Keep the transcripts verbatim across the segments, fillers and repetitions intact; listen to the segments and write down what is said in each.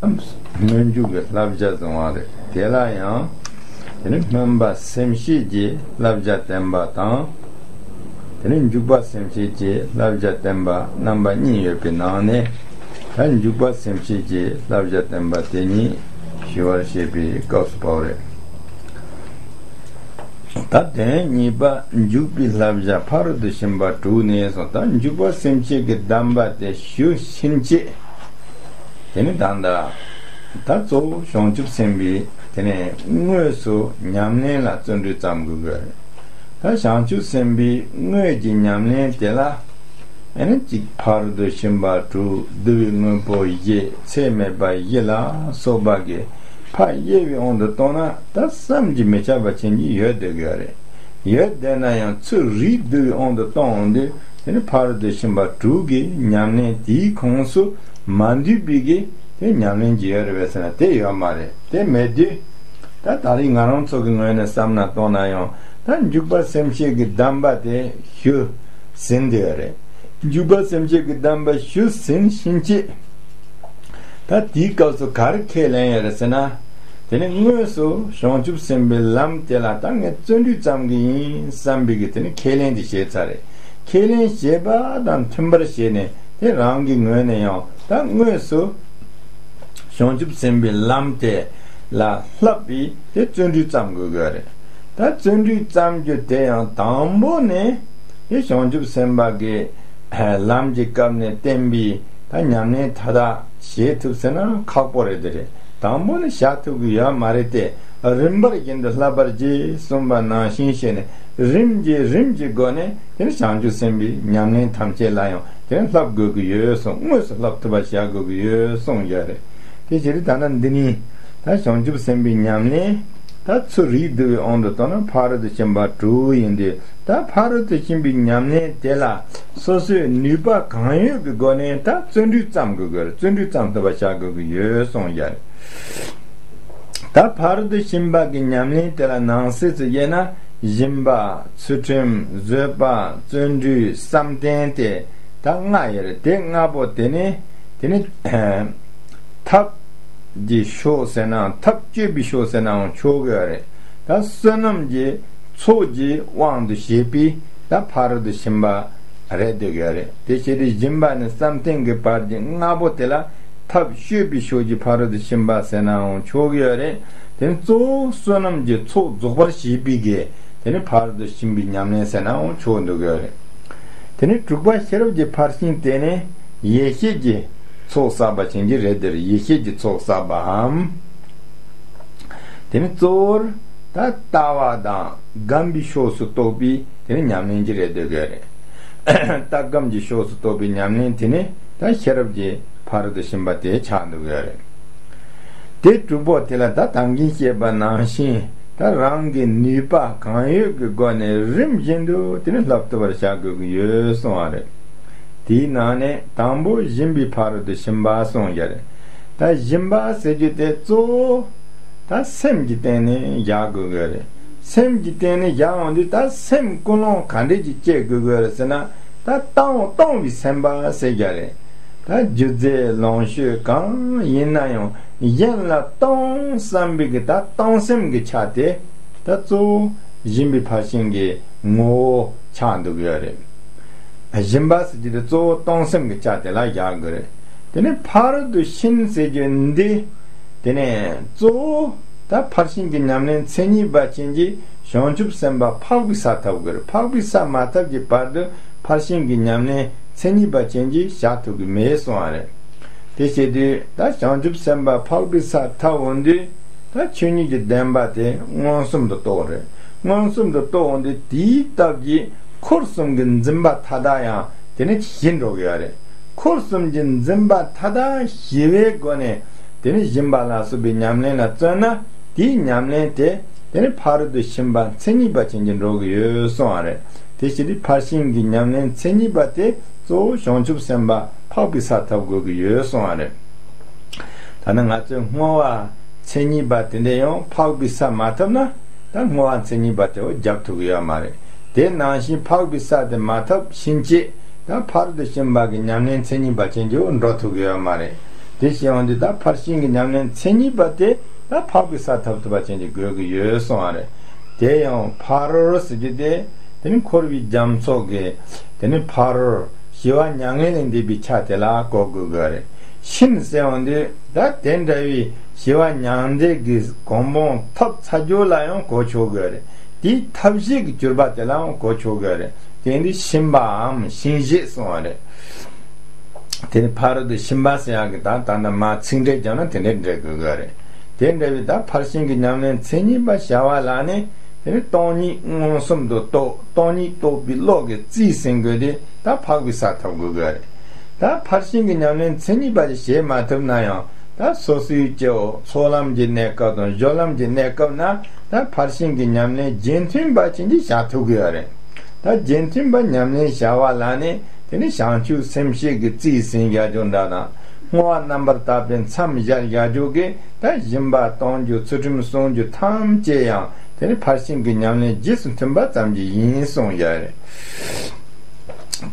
སྔོན་འཇུག་གི་བསླབ་བྱ་བཟུང་བ་རེད། དེ་ལ་ཡང་དེ་ནི་སྨོན་པ་སེམས་བསྐྱེད་ཀྱི་བསླབ་བྱ་བསྟན་པ་དང་། དེ་ནི་འཇུག་པ་སེམས་བསྐྱེད་ཀྱི་བསླབ་བྱ་བསྟན་པ་རྣམ་པ་གཉིས་ཡོད་པའི་ནང་ནས། ད་འཇུག་པ་སེམས་བསྐྱེད་ཀྱི་བསླབ་བྱ་བསྟན་པ་དེ་ཉིད་ཞུ་བར་བྱེད་པའི་སྐབས་སུ་བབས་རེད། ད་དོན་གཉིས་པ། འཇུག་པའི་བསླབ་བྱ་ཕ་རོལ་ཏུ་ཕྱིན་པ་དྲུག་ནས་སོ། ད་འཇུག་པ་སེམས་བསྐྱེད་ཀྱི་གདམས་པ་དེ་ཞུ་ཕྱིན་ཆད། དེ་ནི་ད་ལྟ་ད་གཙོ་བོ་བྱང་ཆུབ་སེམས་དཔའི་དེ་ནས་དངོས་སུ་ཉམས་ལེན་ལ་བརྩོན་འགྲུས་བརྩམ་དགོས་ཀྱི་རེད། ད་བྱང་ཆུབ་སེམས་དཔའི་དངོས་ཀྱི་ཉམས་ལེན་དེ་ལ། ཨ་ནི་གཅིག་ཕ་རོལ་ཏུ་ཕྱིན་པ་དྲུག་བསྡུ་བའི་དངོས་པོ་བཞི། ཚད་མེད་པ་བཞི་ལ་སོགས་པ་གི་ཕར་དབྱེ་བའི་དབང་དུ་བཏང་ན། ད་བསམ་གྱིས་མི་ཁྱབ་པ་ཅན་གྱི་ཡོད་བསྡད་ཀྱི་ཡོད་རེད། ཡོད་བསྡད་ན་ཡང་ཚུར་རིགས་བསྡུ་བའི་དབང་དུ་བཏང་འོང་དུས། དེ་ནི་ཕ་རོལ་ཏུ་ཕྱིན་པ་དྲུག་གི་ཉམས་ལེན་དེའི་ཁོངས་སུ་མ་འདུས་པའི་གི་དེ་ཉམས་ལེན་གྱི་ཡོད་རེད་པས་ཟེར་ན་དེ་ཡོད་མ་རེད། དེ་མེད་དུས། ད་ད་རེས་ང་རང་ཚོ་གི་ངོས་ནས་བསམ་ན་བཏང་ན་ཡང་། ད་འཇུག་པ་སེམས་བསྐྱེད་ཀྱི་གདམས་པ་དེ་ཞུ་ཟིན་བསྡད་ཡོད་རེད། འཇུག་པ་སེམས་བསྐྱེད་ཀྱི་གདམས་པ་ཞུ་ཟིན་ཕྱིན་ཆད། ད་དེའི་སྐབས་སུ་ག་རེ་ཁས་ལེན་ཡོད་རེད་ཟེར་ན། དེ་ནི་དངོས་སུ་བྱང་ཆུབ་སེམས་དཔའི་ལམ་དེ་ལ་ད་ངས་བརྩོན་འགྲུས་བརྩམ་གྱི་ཡིན་བསམ་པའི་གི་དེ་ནི་ཁས་ལེན་དེ་བྱས་ཚར་རེད། ཁས་ལེན་བྱས་པ་དང་མཐུན་པར་བྱས་ནས། དེ་རང་གི་ངོས་ནས་ཡང་ད་དངོས་སུ་བྱང་ཆུབ་སེམས་དཔའི་ལམ་དེ་ལ་བསླབ་པའི་དེ་བརྩོན་འགྲུས་བརྩམ་དགོས་ཀྱི་རེད། ད་བརྩོན་འགྲུས་བརྩམ་རྒྱུ་དེ་ཡང་དང་པོ་ནས་དེ་བྱང་ཆུབ་སེམས་དཔའ་གི་ལམ་གྱི་སྐབས་ནས་བསྟན་པའི་ད་ཉམས་ལེན་མཐའ་དག་བྱེད་ཐུབ་ཟེར་ན་ཁག་པོ་རེད། དེ་རེད། དང་པོ་ནས་བྱ་ཐུབ་ཀྱི་ཡོད་མ་རེད་དེ། རིམ་པར་བཞིན་དུ་བསླབ་པར་བགྱི་གསུངས་པ་ནང་བཞིན་བྱས་ནས། རིམ་གྱིས་རིམ་གྱིས་སྒོ་ནས་དེ་ནི་བྱང་ཆུབ་སེམས་དཔའི་ཉམས་ལེན་ཐམས་ཅད་ལ་ཡང་དེ་ནི་བསླབ་དགོས་ཀྱི་ཡོད་གསུངས། དངོས་སུ་བསླབ་ཐུབ་པ་བྱ་དགོས་ཀྱི་ཡོད་གསུངས་ཡོད་རེད། དེ་བྱས་ཏེ་ད་ལྟ་འདི་ནི་ད་བྱང་ཆུབ་སེམས་དཔའི་ཉམས་ལེན་ད་ཚུར་རིགས་བསྡུ་བའི་དབང་དུ་བཏང་ན་ཕ་རོལ་ཏུ་ཕྱིན་པ་དྲུག་ཡིན་དུས། ད་ཕ་རོལ་ཏུ་ཕྱིན་པའི་ཉམས་ལེན་དེ་ལ་སོ་སོའི་ནུས་པ་གང་ཡོད་ཀྱི་སྒོ་ནས་ད་བརྩོན་འགྲུས་བརྩམ་དགོས་ཀྱི་རེད། བརྩོན་འགྲུས་བརྩམ་ཐུབ་པ་བྱ་དགོས་ཀྱི་ཡོད་གསུངས་ཡོད་རེད། ད་ཕ་རོལ་ཏུ་ཕྱིན་པ་གི་ཉམས་ལེན་དེ་ལ་ནང་གསེས་སུ་དབྱེ་ན། སྦྱིན་པ། ཚུལ་ཁྲིམས། བཟོད་པ། བརྩོན་འགྲུས། བསམ་གཏན་ཏེ་ད་ལྔ་ཡོད་རེད། དེ་ལྔ་པོ་དེ་ནི་དེ་ནི་ཐབས་ཀྱི་ཕྱོགས་ཟེར་ནའང་། ཐབས་སྤྱོད་པའི་ཕྱོགས་ཟེར་ནའང་ཆོག་གི་ཡོད་རེད། ད་བསོད་ནམས་ཀྱི་ཚོགས་ཀྱི་དབང་དུ་བྱས་པའི་ད་ཕ་རོལ་ཏུ་ཕྱིན་པ་རེད་བསྡད་ཀྱི་ཡོད་རེད། དེ་བྱས་ཏེ་སྦྱིན་པ་ནས་བསམ་གཏན་གྱི་བར་གྱི་ལྔ་པོ་དེ་ལ་ཐབས་སྤྱོད་པའི་ཕྱོགས་ཀྱི་ཕ་རོལ་ཏུ་ཕྱིན་པ་ཟེར་ནའང་ཆོག་གི་ཡོད་རེད། དེ་ནི་གཙོ་བོ་བསོད་ནམས་ཀྱི་ཚོགས་རྫོགས་པར་བྱེད་པའི་གི་དེ་ནི་ཕ་རོལ་ཏུ་ཕྱིན་པའི་ཉམས་ལེན་ཟེར་ནའང་ཆོག་འདུག་གི་ཡོད་རེད། དེ་ནི་དྲུག་པ་ཤེས་རབ་ཀྱི་ཕར་ཕྱིན་དེ་ནི་ཡེ་ཤེས་ཀྱི་ཚོགས་བསགས་པ་ཅན་གྱི་རེད། དེར་ཡེ་ཤེས་ཀྱི་ཚོགས་བསགས་པའམ། དེ་ནི་གཙོ་བོར་ད་ལྟ་བ་དང་སྒོམ་པའི་ཕྱོགས་སུ་གཏོགས་པའི་དེ་ནི་ཉམས་ལེན་གྱི་རེད་འདོད་ཀྱི་རེད། ལྟ་སྒོམ་གྱི་ཕྱོགས་སུ་གཏོགས་པའི་ཉམས་ལེན་དེ་ནི་ད་ཤེས་རབ་ཀྱི་ཕ་རོལ་ཏུ་ཕྱིན་པ་དེ་ཆགས་འདུག་ཀྱི་རེད། དེ་དྲུག་པོ་དེ་ལ་ད་ད་གིན་བཤད་པ་ནང་བཞིན་ད་རང་གི་ནུས་པ་གང་ཡོད་ཀྱི་སྒོ་ནས་རིམ་བཞིན་དུ་དེ་ནི་བསླབ་ཐུབ་པར་བྱ་དགོས་ཀྱི་ཡོད་གསུངས་པ་རེད། དེའི་ནང་ནས་དང་པོ་སྦྱིན་པའི་ཕ་རོལ་ཏུ་ཕྱིན་པ་གསུངས་ཡོད་རེད། ད་སྦྱིན་པ་ཟེར་རྒྱུ་དེ་གཙོ་བོ་ད་སེམས་ཀྱི་སྟེང་ནས་བཞག་དགོས་ཀྱི་རེད། སེམས་ཀྱི་སྟེང་ནས་བཞག་འོང་དུས་ད་སེམས་ཀུན་སློང་ག་འདྲས་ཀྱི་སྐྱེ་དགོས་ཀྱི་རེད་ཟེར་ན། ད་བཏང་བ་བཏང་བའི་སེམས་པ་ཟེར་རྒྱུ་རེད། ད་རྒྱུ་རྫས་ལོངས་སྤྱོད་གང་ཡིན་ན་ཡང་གཞན་ལ་གཏོང་བསམ་པའི་གི་ད་གཏོང་སེམས་ཀྱི་ཆ་དེ་ད་གཙོ་བོ་སྦྱིན་པའི་ཕར་ཕྱིན་གྱི་ངོ་བོ་ཆགས་འདུག་ཡོད་རེད། སྦྱིན་པ་ཟེར་རྒྱུ་དེ་གཙོ་བོ་གཏོང་སེམས་ཀྱི་ཆ་དེ་ལ་བཞག་དགོས་རེད། དེ་ནས་ཕ་རོལ་ཏུ་ཕྱིན་ཟེར་རྒྱུ་འདི་དེ་ནས་གཙོ་བོ་ད་ཕར་ཕྱིན་གྱི་ཉམས་ལེན་མཚན་ཉིད་པ་ཅན་གྱི་བྱང་ཆུབ་སེམས་དཔའ་འཕགས་པའི་ས་ཐོབ་དགོས་རེད། འཕགས་པའི་ས་མ་ཐོབ་ཀྱི་བར་དུ་ཕར་ཕྱིན་གྱི་ཉམས་ལེན་མཚན་ཉིད་པ་ཅན་གྱི་བྱ་ཐུབ་ཀྱི་མེད་གསུངས་པ་རེད། དེ་བྱེད་དུས་ད་བྱང་ཆུབ་སེམས་དཔའ་འཕགས་པའི་ས་ཐོབ་འོང་དུས་ད་ཆོས་ཉིད་ཀྱི་བདེན་པ་དེ་མངོན་སུམ་དུ་རྟོགས་རེད། མངོན་སུམ་དུ་རྟོགས་འོང་དུས་དེའི་སྟབས་ཀྱིས་འཁོར་གསུམ་གྱི་འཛིན་པ་མཐའ་དག་ཡང་དེ་ནི་ཞི་འགྲོ་གི་ཡོད་རེད། འཁོར་གསུམ་གྱི་འཛིན་པ་མཐའ་དག་ཞི་བའི་སྒོ་ནས་དེ་ནི་སྦྱིན་པ་ལ་སོགས་པའི་ཉམས་ལེན་ལ་བརྩོན་ན། དེའི་ཉམས་ལེན་དེ་དེ་ནི་ཕ་རོལ་ཏུ་ཕྱིན་པ་མཚན་ཉིད་པ་ཅན་གྱི་འགྲོ་གི་ཡོད་གསུངས་པ་རེད། དེ་བཞིན་དུ་ཕར་ཕྱིན་གྱི་ཉམས་ལེན་མཚན་ཉིད་པ་དེ་གཙོ་བོ་བྱང་ཆུབ་སེམས་དཔའ་འཕགས་པའི་ས་ཐོབ་དགོས་ཀྱི་ཡོད་གསུངས་པ་རེད། ད་ནི་ང་ཚོས་བསྔོ་བ་མཚན་ཉིད་པ་དེ་འདྲ་ཡང་འཕགས་པའི་ས་མ་ཐོབ་ན། ད་བསྔོ་བ་མཚན་ཉིད་པ་དེ་བོ་རྒྱབ་ཐུབ་ཀྱི་ཡོད་མ་རེད། དེ་ནང་བཞིན་འཕགས་པའི་ས་དེ་མ་ཐོབ་ཕྱིན་ཆད་ད་ཕ་རོལ་ཏུ་ཕྱིན་པ་གི་ཉམས་ལེན་མཚན་ཉིད་པ་ཅན་གྱི་འགྲོ་ཐུབ་ཀྱི་ཡོད་མ་རེད། དེ་བྱས་ཡོང་དུས་ད་ཕར་ཕྱིན་གྱི་ཉམས་ལེན་མཚན་ཉིད་པ་དེ་ད་འཕགས་པའི་ས་ཐོབ་ཐུབ་པ་ཅན་གྱི་དགོས་ཀྱི་ཡོད་གསུངས་པ་རེད། དེ་ཡང་ཕ་རོལ་ཟེར་རྒྱུ་དེ་དེ་ནི་འཁོར་བའི་རྒྱ་མཚོ་གི་དེ་ནི་ཕ་རོལ་ཞི་བ་མྱ་ངན་ལས་འདས་པའི་ཆ་དེ་ལ་གོ་དགོས་ཀྱི་རེད། ཕྱིན་ཟེར་ཡོང་དུས་ད་དེ་འདྲ་བའི་ཞི་བ་མྱང་འདས་ཀྱི་གོ་འཕང་ཐོབ་ཚར་རྒྱུ་ལ་ཡང་གོ་ཆོག་གི་རེད། དེའི་ཐབས་ཤེས་ཀྱི་གྱུར་པ་དེ་ལའང་གོ་ཆོག་གི་རེད། དེ་འདི་ཕྱིན་པའམ་ཕྱིན་བཞེད་གསུངས་པ་རེད། དེ་ནི་ཕ་རོལ་ཏུ་ཕྱིན་པ་ཟེར་ཡག་གི་ད་ད་ལྟ་མ་ཚིག་འགྲེལ་རྒྱབ་ན་དེ་འདྲས་འགྲེལ་དགོས་གི་རེད། དེ་འདྲ་བའི་ད་ཕར་ཕྱིན་གྱི་ཉམས་ལེན་མཚན་ཉིད་པ་བྱ་བ་ལ་ནི་དེ་ནི་སྟོང་ཉིད་མངོན་སུམ་དུ་རྟོགས། སྟོང་ཉིད་རྟོགས་པའི་བློ་གི་རྩིས་ཟིན་དགོས་དེ་ད་འཕགས་པའི་ས་ཐོབ་དགོས་གི་རེད། ད་ཕར་ཕྱིན་གྱི་ཉམས་ལེན་མཚན་ཉིད་པ་ཞིག་བྱེད་མ་ཐུབ་ན་ཡང་ད་སོ་སོའི་སྐྱེ་བོ་ཚོགས་ལམ་གྱི་གནས་སྐབས་དང་སྦྱོར་ལམ་གྱི་གནས་སྐབས་ན་ད་ཕར་ཕྱིན་གྱི་ཉམས་ལེན་རྗེས་མཐུན་པ་ཅན་གྱིས་བྱ་ཐུབ་ཀྱི་ཡོད་རེད། ད་རྗེས་མཐུན་པ་ཉམས་ལེན་བྱ་བ་ལ་ནི་དེ་ནི་བྱང་ཆུབ་སེམས་བསྐྱེད་ཀྱི་རྩིས་ཟིན་བཞག་རྒྱུ་འདྲ་དང་། བསྔོ་བ་རྣམ་པར་དག་པས་མཚམས་སྦྱར་བཞག་རྒྱུ་གིས་ད་སྦྱིན་པ་གཏོང་རྒྱུ་ཚུལ་ཁྲིམས་སྲུང་རྒྱུ་ཐམས་ཅད་ཡང་དེ་ནི་ཕར་ཕྱིན་གྱི་ཉམས་ལེན་རྗེས་སུ་མཐུན་པ་ཙམ་གྱིས་ཡིན་གསུངས་བཞག་རེད།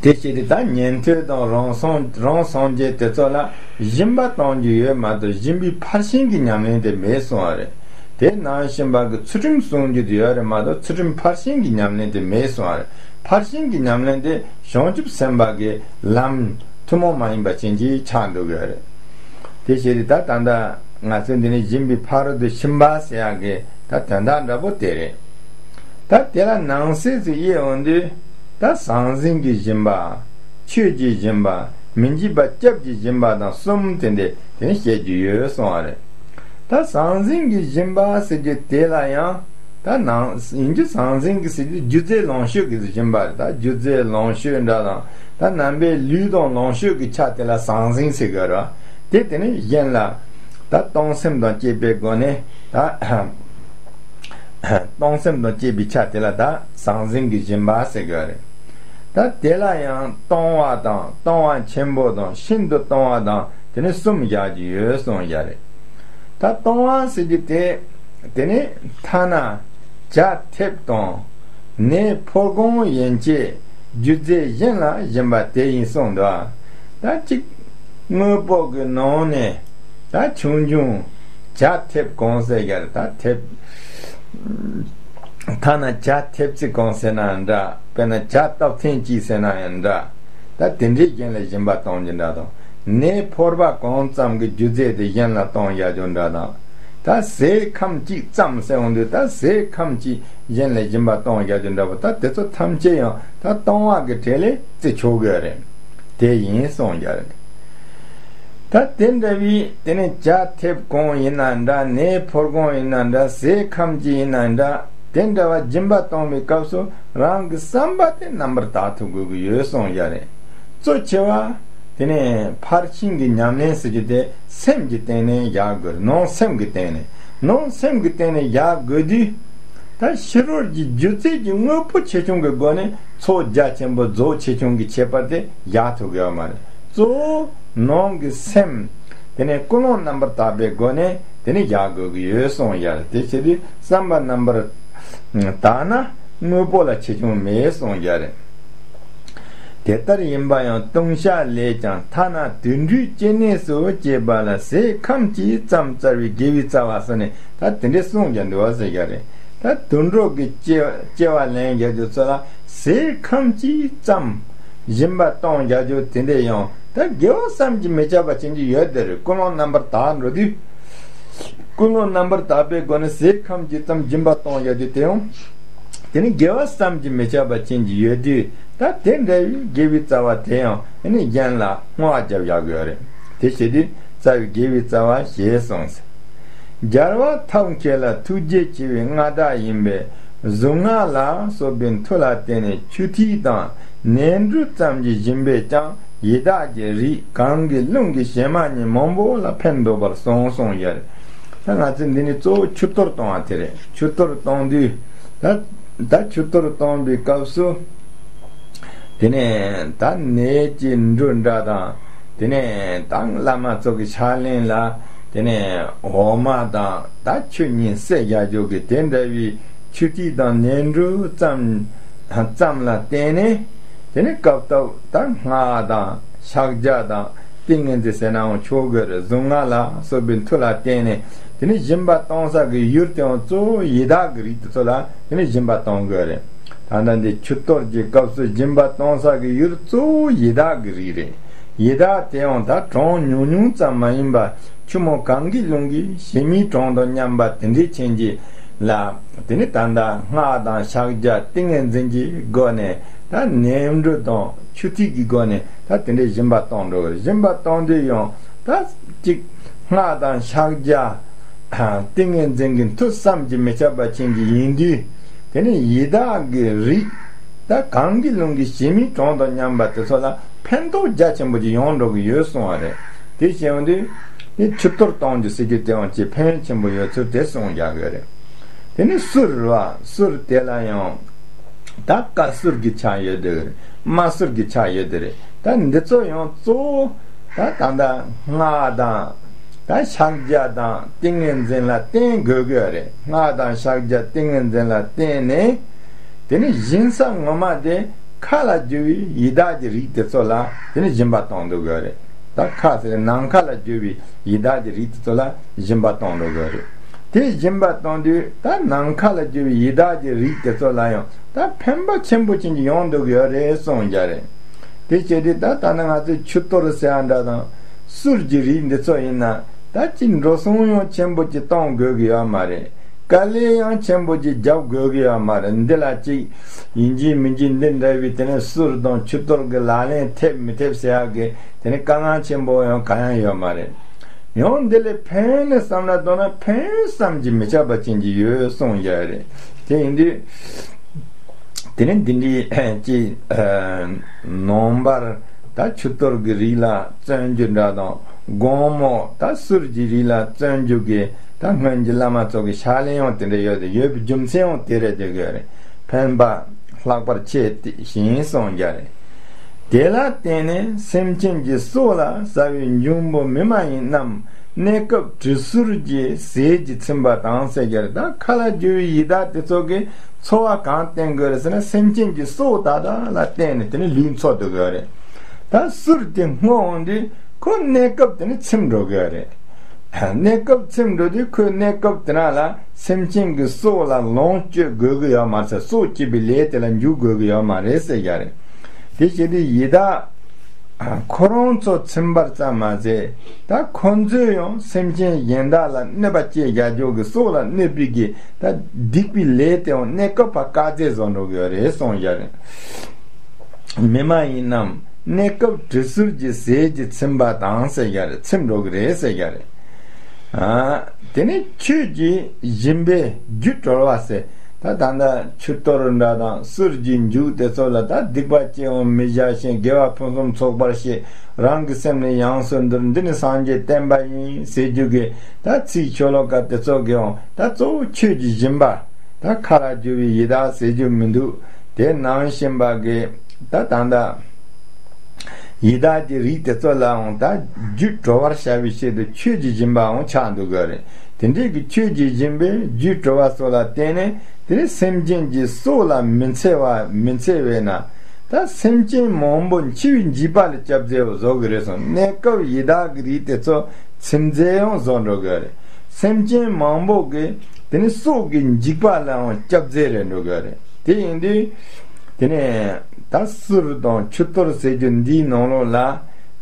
དེ་བྱས་ཏེ་ད་ཉན་ཐོས་དང་རང་སངས་རང་སངས་རྒྱས་དེ་ཚོ་ལ་སྦྱིན་པ་གཏོང་རྒྱུ་ཡོད་མ་གཏོགས་སྦྱིན་པའི་ཕར་ཕྱིན་གྱི་ཉམས་ལེན་དེ་མེད་གསུངས་པ་རེད། དེ་ནང་བཞིན་པ་གི་ཚུལ་ཁྲིམས་སྲུང་རྒྱུ་དེ་ཡོད་རེད་མ་གཏོགས་ཚུལ་ཁྲིམས་ཕར་ཕྱིན་གྱི་ཉམས་ལེན་དེ་མེད་གསུངས་པ་རེད། ཕར་ཕྱིན་གྱི་ཉམས་ལེན་དེ་བྱང་ཆུབ་སེམས་དཔའ་གི་ལམ་ཐུན་མོང་མ་ཡིན་པ་ཅན་གྱི་ཆགས་འགྲོ་གི་ཡོད་རེད། དེ་བྱས་ཏེ་ད་ད་ལྟ་ང་ཚོས་འདི་ནས་སྦྱིན་པའི་ཕ་རོལ་ཏུ་ཕྱིན་པ་ཟེར་ཡག་གི་ད་དོན་དག་འདྲ་པོ་དེ་རེད། ད་དེ་ལ་ནང་གསེས་སུ་དབྱེ་འོང་དུས་ད་ཟང་ཟིང་གི་སྦྱིན་པ། ཆོས་ཀྱི་སྦྱིན་པ། མི་འཇིགས་པ་སྐྱབས་ཀྱི་སྦྱིན་པ་དང་གསུམ་དེ་འདྲ་དེ་ནས་བཤད་རྒྱུ་ཡོད་གསུངས་པ་རེད། ད་ཟང་ཟིང་གི་སྦྱིན་པ་ཟེར་རྒྱུ་དེ་ལ་ཡང་ད་ནང་ཡིན་རྒྱུ་ཟང་ཟིང་གི་ཟེར་རྒྱུ་རྒྱུ་རྫས་ལོངས་སྤྱོད་ཀྱི་སྦྱིན་པ་རེད། ད་རྒྱུ་རྫས་ལོངས་སྤྱོད་འདྲ་དང་ད་རྣམ་པའི་ལུས་དང་ལོངས་སྤྱོད་ཀྱི་ཆ་དེ་ལ་ཟང་ཟིང་ཟེར་གི་རེད། དེ་དེ་ནས་གཞན་ལ་ད་གཏོང་སེམས་དང་བཅས་པའི་སྒོ་ནས་ད་གཏོང་སེམས་དང་བཅས་པའི་ཆ་དེ་ལ་ད་ཟང་ཟིང་གི་སྦྱིན་པ་ཟེར་གི་རེད། ད་དེ་ལ་ཡང་གཏོང་བ་དང་གཏོང་བ་ཆེན་པོ་དང་ཤིན་ཏུ་གཏོང་བ་དང་དེ་ནས་གསུམ་བཞག་རྒྱུ་ཡོད་གསུངས་བཞག་རེད། ད་གཏོང་བ་ཟེར་རྒྱུ་དེ་དེ་ནས་ཐ་ན་ཇ་ཐེབས་དང་ནས་ཕོ་གང་ཡན་ཆད་རྒྱུ་རྫས་གཞན་ལ་སྦྱིན་པ་དེ་ཡིན་གསུངས་འདུག་ད་གཅིག་དངོས་པོ་གི་ནང་ནས་ད་ཆུང་ཆུང་ཇ་ཐེབས་གང་ཟེར་ཡ་རེད། ད་ཐེབས་ཐ་ན་ཇ་ཐེབས་ཙི་གང་ཟེར་ན་འདྲ། དཔེར་ན་ཇ་སྟབས་ཐེངས་གཅིག་ཟེར་ན་ཡང་འདྲ། ད་དེ་འདྲའི་གཞན་ལ་སྦྱིན་པ་གཏོང་རྒྱུ་འདྲ་དང་། ནས་ཕོར་པ་གང་ཙམ་གྱི་རྒྱུ་རྫས་དེ་གཞན་ལ་གཏོང་བཞག་རྒྱུ་འདྲ་དང་། ད་ཟས་ཁམ་གཅིག་ཙམ་ཟེར་འོང་དུས་ད་ཟས་ཁམ་གཅིག་གཞན་ལ་སྦྱིན་པ་གཏོང་བཞག་རྒྱུ་འདྲ་པོ་ད་དེ་ཚོ་ཐམས་ཅད་ཡང་ད་གཏོང་བ་གི་གྲས་ལས་བརྩི་ཆོག་གི་རེད། དེ་ཡིན་གསུངས་བཞག་རེད། ད་དེ་འདྲ་བའི་དེ་ནས་ཇ་ཐེབས་གང་ཡིན་ན་འདྲ། ནས་ཕོར་གང་ཡིན་ན་འདྲ། ཟས་ཁམ་གཅིག་ཡིན་ན་འདྲ། དེ་འདྲ་བ་སྦྱིན་པ་གཏོང་བའི་སྐབས་སུ་རང་གི་བསམ་པ་དེ་རྣམ་པར་དག་ཐུབ་དགོས་ཀྱི་ཡོད་གསུངས་བཞག་རེད། གཙོ་ཆེ་བ་དེ་ནས་ཕར་ཕྱིན་གྱི་ཉམས་ལེན་ཟེར་རྒྱུ་དེ་སེམས་ཀྱི་སྟེང་ནས་བཞག་དགོས། ནང་སེམས་ཀྱི་སྟེང་ནས་ནང་སེམས་ཀྱི་སྟེང་ནས་བཞག་དགོས་དུས། ད་ཕྱི་རོལ་གྱི་རྒྱུ་རྫས་ཀྱི་དངོས་པོ་ཆེ་ཆུང་གི་སྒོ་ནས་ཚོགས་རྒྱ་ཆེན་པོ་རྫོགས་ཆེ་ཆུང་གི་ཁྱད་པར་དེ་བཞག་ཐུབ་ཀྱི་ཡོད་མ་རེད། གཙོ་བོ་ནང་གི་སེམས་དེ་ནས་ཀུན་སློང་རྣམ་པར་དག་པའི་སྒོ་ནས་དེ་ནས་བཞག་དགོས་ཀྱི་ཡོད་གསུངས་ཡ་རེད། དེ་བྱེད་དུས་བསམ་པ་རྣམ་པར་དག་ན་དངོས་པོ་ལ་ཆེ་ཆུང་མེད་གསུངས་ཡ་རེད། དེ་ལྟར་ཡིན་པ་ཡང་ལྟུང་བྱ་ལས་ཀྱང་ཐ་ན་དུད་འགྲོའི་སྐྱེ་གནས་སུ་སྐྱེས་པ་ལ་ཟས་ཁམ་གཅིག་ཙམ་སྩལ་བའི་དགེ་བའི་རྩ་བ་ཟེར་ནས་ད་དེ་འདྲའི་གསུངས་ཀྱང་འདུག་བ་ཟེར་ཡ་རེད། ད་དུད་འགྲོ་གི་སྐྱེ་སྐྱེ་བ་ལེན་རྒྱག་རྒྱུ་ཚོ་ལ་ཟས་ཁམ་གཅིག་ཙམ་སྦྱིན་པ་གཏོང་རྒྱག་རྒྱུ་དེ་འདྲས་ཡང་ད་དགེ་བ་བསམ་གྱིས་མི་ཁྱབ་པ་ཅན་གྱི་ཡོད་དེ་རེད། ཀུན་སློང་རྣམ་པར་དག་འགྲོ་དུས། ཀུན་སློང་རྣམ་པར་དག་པའི་སྒོ་ནས་ཟས་ཁམ་གཅིག་ཙམ་སྦྱིན་པ་གཏོང་ཡ་དེ་དེ་ཡང་། དེ་ནི་དགེ་བ་བསམ་གྱིས་མི་ཁྱབ་པ་ཅན་གྱི་ཡོད་དུས་ད་དེ་འདྲ་བའི་དགེ་བའི་རྩ་བ་དེ་ཡང་ཨ་ནི་གཞན་ལ་བསྔོ་བ་རྒྱབ་ཡག་ཡོད་རེད། དེ་བྱེད་དུས་རྩ་བའི་དགེ་བའི་རྩ་བ་ཞེས་གསུངས་ཟེར། རྒྱལ་བ་ཐབས་མཁས་ལ་ཐུགས་རྗེ་ཆེ་བའི་མངའ་བདག་ཡིན་པས་གཟུངས་སྔགས་ལ་སོགས་པའི་མཐུ་ལ་བརྟེན་ནས་ཆུ་ཐིགས་དང་ནས་འབྲུ་ཙམ་གྱི་སྦྱིན་པས་ཀྱང་ཡི་དྭགས་ཀྱི་རིགས་གང་གི་རླུང་གི་གཞན་མ་ཉིད་མང་པོ་ལ་ཕན་འདོགས་པར་གསུངས་གསུངས་ཡ་རེད། ད་ང་ཚོས་འདི་ནི་གཙོ་བོ་ཆུ་གཏོར་གཏོང་བ་དེ་རེད། ཆུ་གཏོར་གཏོང་དུས་ད་ད་ཆུ་གཏོར་གཏོང་བའི་སྐབས་སུ་དེ་ནས་ད་ནས་ཀྱི་འབྲུ་འདྲ་དང་དེ་ནས་ད་བླ་མ་ཚོ་གི་ཕྱག་ལེན་ལ་དེ་ནས་འོ་མ་དང་ད་ཆུ་གཉིས་བསྲེས་རྒྱག་རྒྱུ་གི་དེ་འདྲ་བའི་ཆུ་ཐིགས་དང་ནས་འབྲུ་ཙམ་ཙམ་ལ་བརྟེན་ནས་དེ་ནས་སྐབས་ཐོབ་ད་སྔགས་དང་ཕྱག་རྒྱ་དང་། ཏིང་ངེ་འཛིན་ཟེར་ནའང་ཆོག་གི་རེད། གཟུངས་སྔགས་ལ་སོགས་པའི་མཐུ་ལ་བརྟེན་ནས་དེ་ནི་སྦྱིན་པ་གཏོང་ས་གི་ཡུལ་དེའང་གཙོ་བོ་ཡི་དྭགས་ཀྱི་རིགས་དེ་ཚོ་ལ་དེ་ནི་སྦྱིན་པ་གཏོང་དགོས་རེད། ད་ལྟ་འདི་ཆུ་གཏོར་གྱི་སྐབས་སུ་སྦྱིན་པ་གཏོང་ས་གི་ཡུལ་གཙོ་བོ་ཡི་དྭགས་ཀྱི་རིགས་རེད། ཡི་དྭགས་དེའང་ད་གྲངས་ཉུང་ཉུང་ཙམ་མ་ཡིན་པ་ཆུ་མོ་གངྒཱའི་ཀླུང་གི་བྱེ་མའི་གྲངས་དང་མཉམ་པ་དེ་འདྲའི་ཅན་གྱི་ལ། དེ་ནི་ད་ལྟ་སྔགས་དང་ཕྱག་རྒྱ་ཏིང་ངེ་འཛིན་གྱི་སྒོ་ནས་ད་ནས་འབྲུ་དང་ཆུ་ཐིགས་ཀྱི་སྒོ་ནས་ད་དེ་འདྲའི་སྦྱིན་པ་གཏོང་འགྲོ་གི། སྦྱིན་པ་གཏོང་དུས་ཡང་ད་གཅིག་སྔགས་དང་ཕྱག་རྒྱ་ཏིང་ངེ་འཛིན་གྱི་མཐུ་བསམ་གྱིས་མི་ཁྱབ་པ་ཅན་གྱི་ཡིན་དུས། དེ་ནི་ཡི་དྭགས་ཀྱི་རིགས་ད་གངྒཱའི་ཀླུང་གི་བྱེ་མའི་གྲངས་དང་མཉམ་པ་དེ་ཚོ་ལ་ཕན་ཐོགས་རྒྱ་ཆེན་པོ་ཅིག་ཡོང་འགྲོ་གི་ཡོད་གསུངས་པ་རེད། དེ་བྱས་ཡོང་དུས་ནི་ཆུ་གཏོར་གཏོང་རྒྱུ་ཟེར་རྒྱུ་དེའང་ཅིག་ཕན་ཡོན་ཆེན་པོ་ཡོད་ཚུལ་དེ་གསུངས་རྒྱག་གི་རེད། དེ་ནི་གསུར་བ་གསུར་དེ་ལ་ཡང་ད་བཀའ་གསུར་གྱི་ཆ་ཡོད་དེ་རེད། མ་གསུར་གྱི་ཆ་ཡོད་དེ་རེད། ད་འདི་ཚོ་ཡང་གཙོ་བོ་ད་ད་ལྟ་སྔགས་དང་ད་ཕྱག་རྒྱ་དང་ཏིང་ངེ་འཛིན་ལ་བརྟེན་དགོས་ཀྱི་རེད། སྔགས་དང་ཕྱག་རྒྱ་ཏིང་ངེ་འཛིན་ལ་བརྟེན་ནས། དེ་ནི་སྦྱིན་ས་ངོ་མ་དེ་མཁའ་ལ་རྒྱུ་བའི་ཡི་དྭགས་ཀྱི་རིགས་དེ་ཚོ་ལ་དེ་ནི་སྦྱིན་པ་གཏོང་འདུག་གི་རེད། ད་མཁའ་ཟེར་ནམ་མཁའ་ལ་རྒྱུ་བའི་ཡི་དྭགས་ཀྱི་རིགས་དེ་ཚོ་ལ་སྦྱིན་པ་གཏོང་འདུག་གི་རེད། དེ་སྦྱིན་པ་གཏོང་དུས་ད་ནམ་མཁའ་ལ་རྒྱུ་བའི་ཡི་དྭགས་ཀྱི་རིགས་དེ་ཚོ་ལ་ཡང་ད་ཕན་པ་ཆེན་པོ་ཅན་གྱི་ཡོང་འདུག་གི་ཡོད་རེད་གསུངས་རྒྱུ་རེད། དེ་བྱས་དུས་ད་ད་ནི་ང་ཚོས་ཆུ་གཏོར་ཟེར་ཡ་འདྲ་དང་གསུར་གྱི་རིགས་འདི་ཚོ་ཡིན་ན་ད་ཅིག་འགྲོ་སོང་ཡང་ཆེན་པོ་ཅིག་གཏོང་དགོས་ཀྱི་ཡོད་མ་རེད། དཀའ་ལས་ཡང་ཆེན་པོ་ཅིག་རྒྱབ་དགོས་ཀྱི་ཡོད་མ་རེད། འདི་ལ་ཅིག་ཡིན་གཅིག་མིན་གཅིག་འདི་འདྲ་བའི་དེ་ནས་གསུར་དང་ཆུ་གཏོར་གྱི་ལག་ལེན་ཐེབས་མི་ཐེབས་ཟེར་ཡག་གི་དེ་ནས་དཀའ་ངལ་ཆེན་པོ་ཡང་གང་ཡང་ཡོད་མ་རེད། ཡང་འདི་ལས་ཕན་ནས་བསམ་བློ་གཏོང་ན་ཕན་བསམ་གྱིས་མི་ཁྱབ་པ་ཅན་གྱི་ཡོད་གསུངས་ཡོད་རེད། དེ་ཡིན་དུས། དེ་ནས་འདི་འདྲའི་ཅིག་ནང་པར་ད་ཆུ་གཏོར་གྱི་རིགས་ལ་བརྩོན་རྒྱུ་འདྲ་དང་དགོང་མོ་ད་གསུར་གྱི་རིགས་ལ་བརྩོན་རྒྱུ་གི་ད་སྔོན་གྱི་བླ་མ་ཚོ་གི་ཕྱག་ལེན་ཡང་དེ་འདྲ་ཡོད་དེ་ཡོད་པའི་རྒྱུ་མཚན་ཡང་དེ་རེད་དེ་གི་རེད། ཕན་པ་ལྷག་པར་ཆེ་ཞིང་གསུངས་རྒྱུ་རེད། དེ་ལ་བརྟེན་ནས་སེམས་ཅན་གྱི་སྲོག་ལ་ཟ་བའི་འབྱུང་པོ་མི་མ་ཡིན་རྣམས། གནས་སྐབས་དྲི་གསུར་གྱི་ཟས་ཀྱིས་ཚིམ་པ་དང་ཟེར་གྱི་རེད། ད་མཁའ་ལ་རྒྱུ་བའི་ཡི་དྭགས་དེ་ཚོ་གིས་འཚོ་བ་གང་བསྟེན་དགོས་རེད་ཟེར་ན་སེམས་ཅན་གྱི་སྲོག་དག་དག་ལ་བརྟེན་ནས་དེ་ནི་ལུས་འཚོ་སྡོད་དགོས་རེད། ད་གསུར་དེ་བསྔོ་འོང་དུས་ཁོ་གནས་སྐབས་དེ་ནི་ཚིམ་འགྲོ་དགོས་རེད། གནས་སྐབས་ཚིམ་འགྲོ་དུས་ཁོའི་གནས་སྐབས་དེ་ན་ལ་སེམས་ཅན་གྱི་སྲོག་ལ་ལོངས་སྤྱོད་དགོས་ཀྱི་ཡོད་མ་རེད། སྲོག་བཅད་པའི་ལས་དེ་ལ་འཇུག་དགོས་ཀྱི་ཡོད་མ་རེད་ཟེར་གྱི་རེད། དེ་བྱེད་དུས་ཡི་དྭགས། ཁོ་རང་ཚོ་ཚིམ་པར་ཙམ་མ་ཟད། ད་ཁོ་ཚོས་ཡང་སེམས་ཅན་གཞན་དག་ལ་གནོད་པ་སྐྱེལ་རྒྱག་རྒྱུ་གི་སྲོག་ལ་གནོད་པའི་གི་ད་སྡིག་པའི་ལས་དེའང་གནས་སྐབས་པ་བཀག་རྫས་བཟོ་འགྲོ་གི་ཡོད་རེད་གསུངས་བཞག་རེད། མི་མ་ཡིན་རྣམས་གནས་སྐབས་དྲི་གསུར་གྱི་ཟས་ཀྱིས་ཚིམ་པ་དང་ཟེར་བཞག་རེད། ཚིམ་འགྲོ་གི་རེད་ཟེར་བཞག་རེད། ཨ། དེ་ནས་ཆོས་ཀྱི་སྦྱིན་པས་རྒྱུད་གྲོལ་བ་ཟེར། ད་ད་ལྟ་ཆུ་གཏོར་འདྲ་དང་གསུར་གྱི་མཇུག་དེ་ཚོ་ལ་ད་སྡིག་པ་ཅི་ཡང་མི་བྱ་ཞིང་དགེ་བ་ཕུན་སུམ་ཚོགས་པར་བྱེད། རང་གི་སེམས་ནི་ཡོངས་སུ་འདུལ། འདི་ནི་སངས་རྒྱས་བསྟན་པ་ཡིན་ཟེར་རྒྱུ་གི་ད་ཚིག་ཤོ་ལོ་ཀ་དེ་ཚོ་གིའང་ད་གཙོ་བོ་ཆོས་ཀྱི་སྦྱིན་པ་ད་མཁའ་ལ་རྒྱུ་བའི་ཡི་དྭགས་ཟེར་རྒྱུ་མི་འདུག་དེ་ནང་བཞིན་པ་གི་ད་ད་ལྟ། ཡི་དྭགས་ཀྱི་རིགས་དེ་ཚོ་ལའང་ད་རྒྱུད་གྲོལ་བར་བྱ་བའི་ཆེད་དུ་ཆོས་ཀྱི་སྦྱིན་པའང་ཆགས་འདུག་གི་རེད། དེ་འདྲའི་གི་ཆོས་ཀྱི་སྦྱིན་པས་རྒྱུད་གྲོལ་བ་སོགས་ལ་བརྟེན་ནས་དེ་ནི་སེམས་ཅན་གྱི་སྲོག་ལ་མི་འཚེ་བ་མི་འཚེ་བས་ན། ད་སེམས་ཅན་མང་པོ་འཆི་བའི་འཇིགས་པ་ལས་སྐྱབས་མཛད་པ་བཟོ་གི་རེད་གསུངས། གནས་སྐབས་ཡི་དྭགས་ཀྱི་རིགས་དེ་ཚོ་ཚིམ་མཛད་ཡང་བཟོ་འགྲོ་གི་རེད། སེམས་ཅན་མང་པོ་གི་དེ་ནི་སྲོག་གི་འཇིགས་པ་ལའང་སྐྱབས་མཛད་རེད་འགྲོ་གི་རེད། དེ་ཡིན་དུས། དེ་ནས་ད་གསུར་དང་ཆུ་གཏོར་ཟེར་རྒྱུ་འདིའི་ནང་ལོགས་ལ།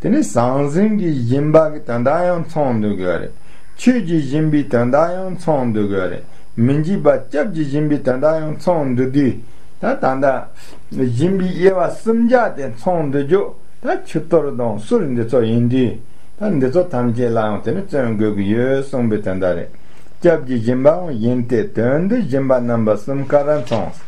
དེ་ནས་ཟང་ཟིང་གི་སྦྱིན་པ་གི་དོན་དག་ཡང་ཚང་འདུག་གི་རེད། ཆོས་ཀྱི་སྦྱིན་པའི་དོན་དག་ཡང་ཚང་འདུག་གི་རེད། མི་འཇིགས་པ་སྐྱབས་ཀྱི་སྦྱིན་པའི་དོན་དག་ཡང་ཚང་འདུག་དུས། ད་ད་ལྟ་སྦྱིན་པའི་དབྱེ་བ་གསུམ་ཆ་དེ་ཚང་འདུག་རྒྱུ་ད་ཆུ་གཏོར་དང་གསུར་འདི་ཚོ་ཡིན་དུས། ད་འདི་ཚོ་ཐམས་ཅད་ལའང་དེ་ནི་བརྩོན་དགོས་ཀྱི་ཡོད་གསུངས་པའི་དོན་དག་རེད། སྐྱབས་ཀྱི་སྦྱིན་པའང་ཡིན་ཏེ། དོན་དུ་སྦྱིན་པ་རྣམ་པ་གསུམ་ཀ་ར་མཚུངས།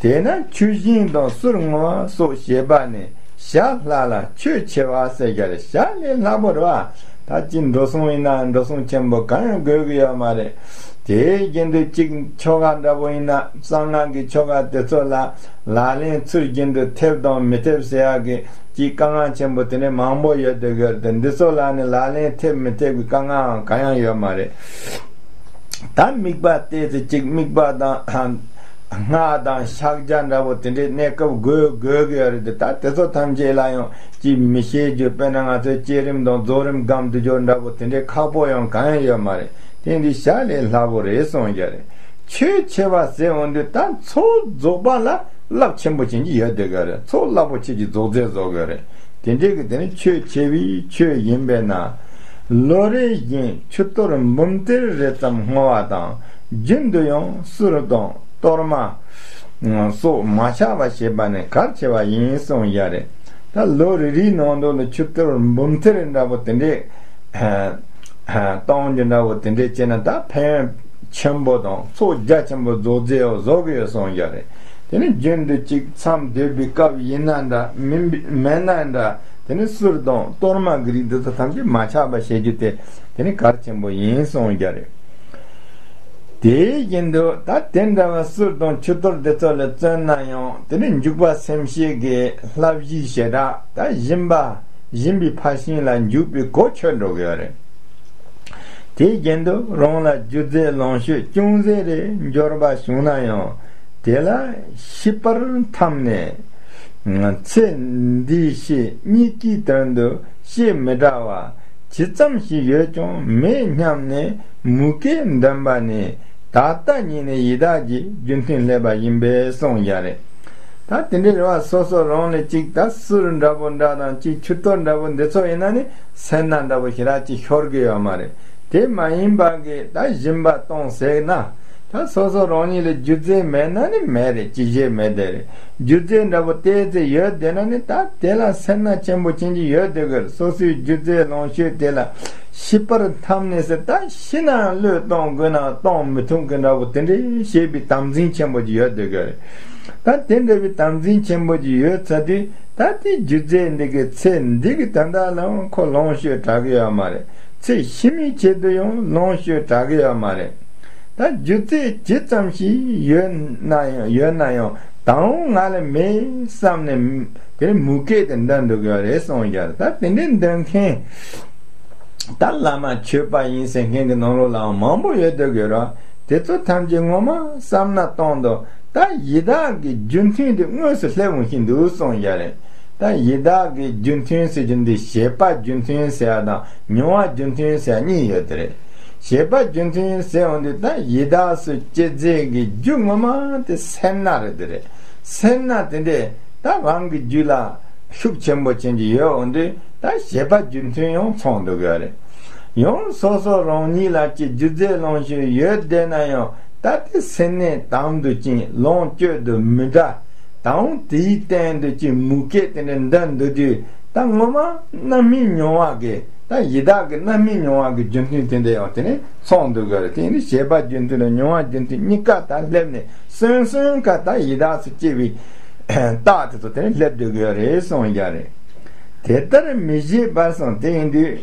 དེས་ན་ཆུ་སྦྱིན་དང་གསུར་བསྔོ་བ་སོགས་བྱེད་པ་ནི་བྱ་སླ་ལ་ཆོས་ཆེ་བ་ཟེར་གྱི་རེད། བྱ་ལས་སླ་པོ་རེད་བ། ད་ཅི་འགྲོ་སོང་ཡིན་ན་འགྲོ་སོང་ཆེན་པོ་གང་ཡང་དགོས་ཀྱི་ཡོད་མ་རེད། དེའི་རྒྱུན་དུ་གཅིག་ཆོ་ག་འདྲ་པོ་ཡིན་ན་གསང་སྔགས་ཀྱི་ཆོ་ག་དེ་ཚོ་ལ་ལག་ལེན་ཚུལ་རྒྱུན་དུ་ཐེབས་དང་མི་ཐེབས་ཟེར་ཡག་གི་ཅིག་དཀའ་ངལ་ཆེན་པོ་དེ་འདྲ་མང་པོ་ཡོད་དེ་གི་རེད། འདི་ཚོ་ལ་ནི་ལག་ལེན་ཐེབས་མི་ཐེབས་ཀྱི་དཀའ་ངལ་གང་ཡང་ཡོད་མ་རེད། ད་དམིགས་པ་གཏད་ཚེ་གཅིག་དམིགས་པ་དང་ སྔགས་དང་ཕྱག་རྒྱ་འདྲ་པོ་དེ་འདྲའི་གནས་སྐབས་དགོས་དགོས་ཀྱི་ཡོད་རེད། དེ་ད་དེ་ཚོ་ཐམས་ཅད་ལ་ཡང་ཅིག་མི་ཤེས་རྒྱུ། དཔེར་ན་ང་ཚོའི་བསྐྱེད་རིམ་དང་རྫོགས་རིམ་སྒང་དུ་འཇོག་འདྲ་པོ་དེ་འདྲའི་ཁག་པོ་ཡང་གང་ཡང་ཡོད་མ་རེད། དེ་འདི་ཞག་ལས་སླ་པོ་རེད་གསུངས་ཀྱི་རེད། ཆོས་ཆེ་བ་ཟེར་འོང་དུས་ད་ཚོགས་རྫོགས་པ་ལ་རླབས་ཆེན་པོ་ཅན་གྱི་ཡོད་བསྡད་ཀྱི་རེད། ཚོགས་རླབས་པོ་ཆེ་གི་རྫོགས་རྫས་རྫོགས་ཀྱི་རེད། དེ་འདྲའི་གི་དེ་ནི་ཆོས་ཆེ་བའི་ཆོས་ཡིན་པས་ན། ལོ་རེ་བཞིན་ཆུ་གཏོར་འབུམ་གཏེར་རེ་ཙམ་བསྔོ་བ་དང་། རྒྱུན་དུ་ཡང་གསུར་དང་གཏོར་མ་སོགས་མ་ཆག་པ་བྱེད་པ་ནི་གལ་ཆེ་བ་ཡིན་གསུངས་ཡ་རེད། ད་ལོ་རེ་རེའི་ནང་དུ་ལ་ཆུ་གཏོར་འབུམ་གཏེར་འདྲ་པོ་དེ་འདྲའི་གཏོང་རྒྱུ་འདྲ་པོ་དེ་འདྲའི་བྱས་ན་ད་ཕན་ཡོན་ཆེན་པོ་དང་ཚོགས་རྒྱ་ཆེན་པོ་རྫོགས་རྫས་བཟོ་གི་ཡོད་གསུངས་ཡ་རེད། དེ་ནི་རྒྱུན་དུ་ཅིག་མཚམས་སྡོད་པའི་སྐབས་ཡིན་ན་འདྲ་མིན་པའི་མེད་ན་འདྲ། དེ་ནི་གསུར་དང་གཏོར་མ་གི་རིགས་འདི་ཚོ་ཐམས་ཅད་མ་ཆག་པ་བྱེད་རྒྱུ་དེ་དེ་ནི་གལ་ཆེན་པོ་ཡིན་གསུངས་ཀྱི་རེད། དེ་བཞིན་དུ་ད་དེ་འདྲ་བ་གསུར་དང་ཆུ་གཏོར་འདི་ཚོ་ལ་བརྩོན་ན་ཡང་དེ་ནི་འཇུག་པ་སེམས་བསྐྱེད་ཀྱི་བསླབ་གཞི་ཞེ་དྲག་ད་སྦྱིན་པ་སྦྱིན་པའི་ཕར་ཕྱིན་ལ་འཇུག་པའི་གོ་ཆོད་འགྲོ་གི་ཡོད་རེད། དེ་བཞིན་དུ་རང་ལ་རྒྱུ་རྫས་ལོངས་སྤྱོད་ཅུང་ཟད་རེ་འབྱོར་པ་བྱུང་ན་ཡང་དེ་ལ་ཤི་བར་འཐམས་ནས། ཚེ་འདིའི་ཕྱི་གཉིས་ཀྱི་དོན་དུ་བྱེད་མི་བྲ་བ་ཇི་ཙམ་ཞིག་ཡོད་ཀྱང་མེད་སྙམ་ནས་མུ་གེ་འདོན་པ་ནི་ད་ལྟ་ཉིད་ནས་ཡི་དྭགས་ཀྱི་རྒྱུ་མཐུན་སླེབས་པ་ཡིན་པས་གསུངས་ཡ་རེད། ད་དེ་འདྲའི་རེ་བ་སོ་སོ་རང་ལ་ཅིག་ད་གསུར་འདྲ་པོ་འདྲ་དང་ཅིག་ཆུ་གཏོར་འདྲ་པོ་འདི་ཚོ་ཡིན་ན་ནི་སེར་སྣ་འདྲ་པོ་ཞེ་དྲག་ཅིག་ཤོར་གི་ཡོད་མ་རེད། དེ་མ་ཡིན་པ་གི་ད་སྦྱིན་པ་གཏོང་ཟེར་ན། ད་སོ་སོ་རང་ཉིད་ལ་རྒྱུ་རྫས་མེད་ན་ནི་མེད་རེད། ཅི་བྱེད་མེད་དེ་རེད། རྒྱུ་རྫས་འདྲ་པོ་ཏོག་ཙམ་ཡོད་བསྡད་ན་ནི་ད་དེ་ལ་སེར་སྣ་ཆེན་པོ་ཅན་གྱི་ཡོད་བསྡད་གི་རེད། སོ་སོའི་རྒྱུ་རྫས་ལོངས་སྤྱོད་དེ་ལ་ཤི་བར་འཐམས་ནས་ཟེར། ད་ཤི་ནའང་བློས་གཏོང་དགོས་ན་གཏོང་མི་ཐུབ་གི་འདྲ་པོ་དེ་འདྲའི་ཞེས་པའི་དམ་འཛིན་ཆེན་པོ་ཅིག་ཡོད་བསྡད་གི་རེད། ད་དེ་འདྲ་བའི་དམ་འཛིན་ཆེན་པོ་ཅིག་ཡོད་ཚར་དུས་ད་དེ་རྒྱུ་རྫས་འདི་གི་ཚེ་འདི་གི་དོན་དག་ལའང་ཁོ་ལོངས་སྤྱོད་དྲག་གི་ཡོད་མ་རེད། ཚེ་ཕྱི་མའི་ཆེད་དུ་ཡང་ལོངས་སྤྱོད་དྲག་གི་ཡོད་མ་རེད། ད་རྒྱུ་རྫས་ཇི་ཙམ་ཞིག་ཡོད་ན་ཡང་ཡོད་ན་ཡང་ད་འོང་ང་ལ་མེད་བསམ་ནས་དེ་མུ་གེ་དེ་འདོན་འདུག་གི་རེད་གསུངས་ཀྱང་། ད་དེ་འདྲའི་འདོན་མཁན་ད་བླ་མ་ཆོས་པ་ཡིན་ཟེར་མཁན་གྱི་ནང་ལོགས་ལའང་མང་པོ་ཡོད་འདུག་གི་རེད། དེ་ཚོ་ཐམས་ཅད་ངོ་མ་བསམ་ན་གཏོང་དུ་ད་ཡི་དྭགས་ཀྱི་རྒྱུ་མཐུན་དེ་དངོས་སུ་སླེབས་འོང་བཞིན་འདུག་གསུངས་ཀྱང་རེད། ད་ཡི་དྭགས་ཀྱི་རྒྱུ་མཐུན་ཟེར་རྒྱུ་འདི་བྱེད་པ་རྒྱུ་མཐུན་ཟེར་ཡ་དང་མྱོང་བ་རྒྱུ་མཐུན་ཟེར་ཡ་གཉིས་ཡོད་དེ་རེད། བྱེད་པ་རྒྱུ་མཐུན་ཟེར་འོང་དུས་ད་ཡི་དྭགས་སུ་སྐྱེ་རྫས་ཀྱི་རྒྱུ་ངོ་མ་དེ་སེར་སྣ་རེད་དེ་རེད། སེར་སྣ་དེ་འདྲས་ད་རང་གི་རྒྱུད་ལ་ཤུགས་ཆེན་པོ་ཅན་གྱི་ཡོད་འོང་དུས་ད་བྱེད་པ་རྒྱུ་མཐུན་ཡང་ཚང་འདུག་གི་རེད། ཡང་སོ་སོ་རང་ཉིད་ལ་ཀྱི་རྒྱུ་རྫས་ལོངས་སྤྱོད་ཡོད་བསྡད་ན་ཡང་ད་དེ་སེར་སྣས་དམ་དུ་བཅིངས་ལོངས་སྤྱོད་དུ་མི་འདྲ། ད་འོང་དེའི་སྟེང་དུ་ཅི་མུ་གེ་དེ་འདྲ་འདི་འདུག་དུས་ད་ངོ་མ་རྣམ་སྨིན་མྱོང་བ་གི་ད་ཡི་དྭགས་ཀྱི་རྣམ་སྨིན་མྱོང་བ་གི་རྒྱུ་མཐུན་དེ་འདྲ་ཡང་དེ་ནས་ཚང་འདུག་གི་རེད། དེ་ནི་བྱེད་པ་རྒྱུ་མཐུན་དང་མྱོང་བ་རྒྱུ་མཐུན་གཉིས་ཀ་ད་སླེབས་ནས་སོན་སོན་ཀ་ད་ཡི་དྭགས་སུ་སྐྱེ་བའི་རྟགས་དེ་ཚོ་དེ་ནས་སླེབས་འདུག་གི་རེད་གསུངས་ཀྱང་རེད། དེ་ལྟར་མི་བྱེད་པར་སོང་། དེ་ཡིན་དུས་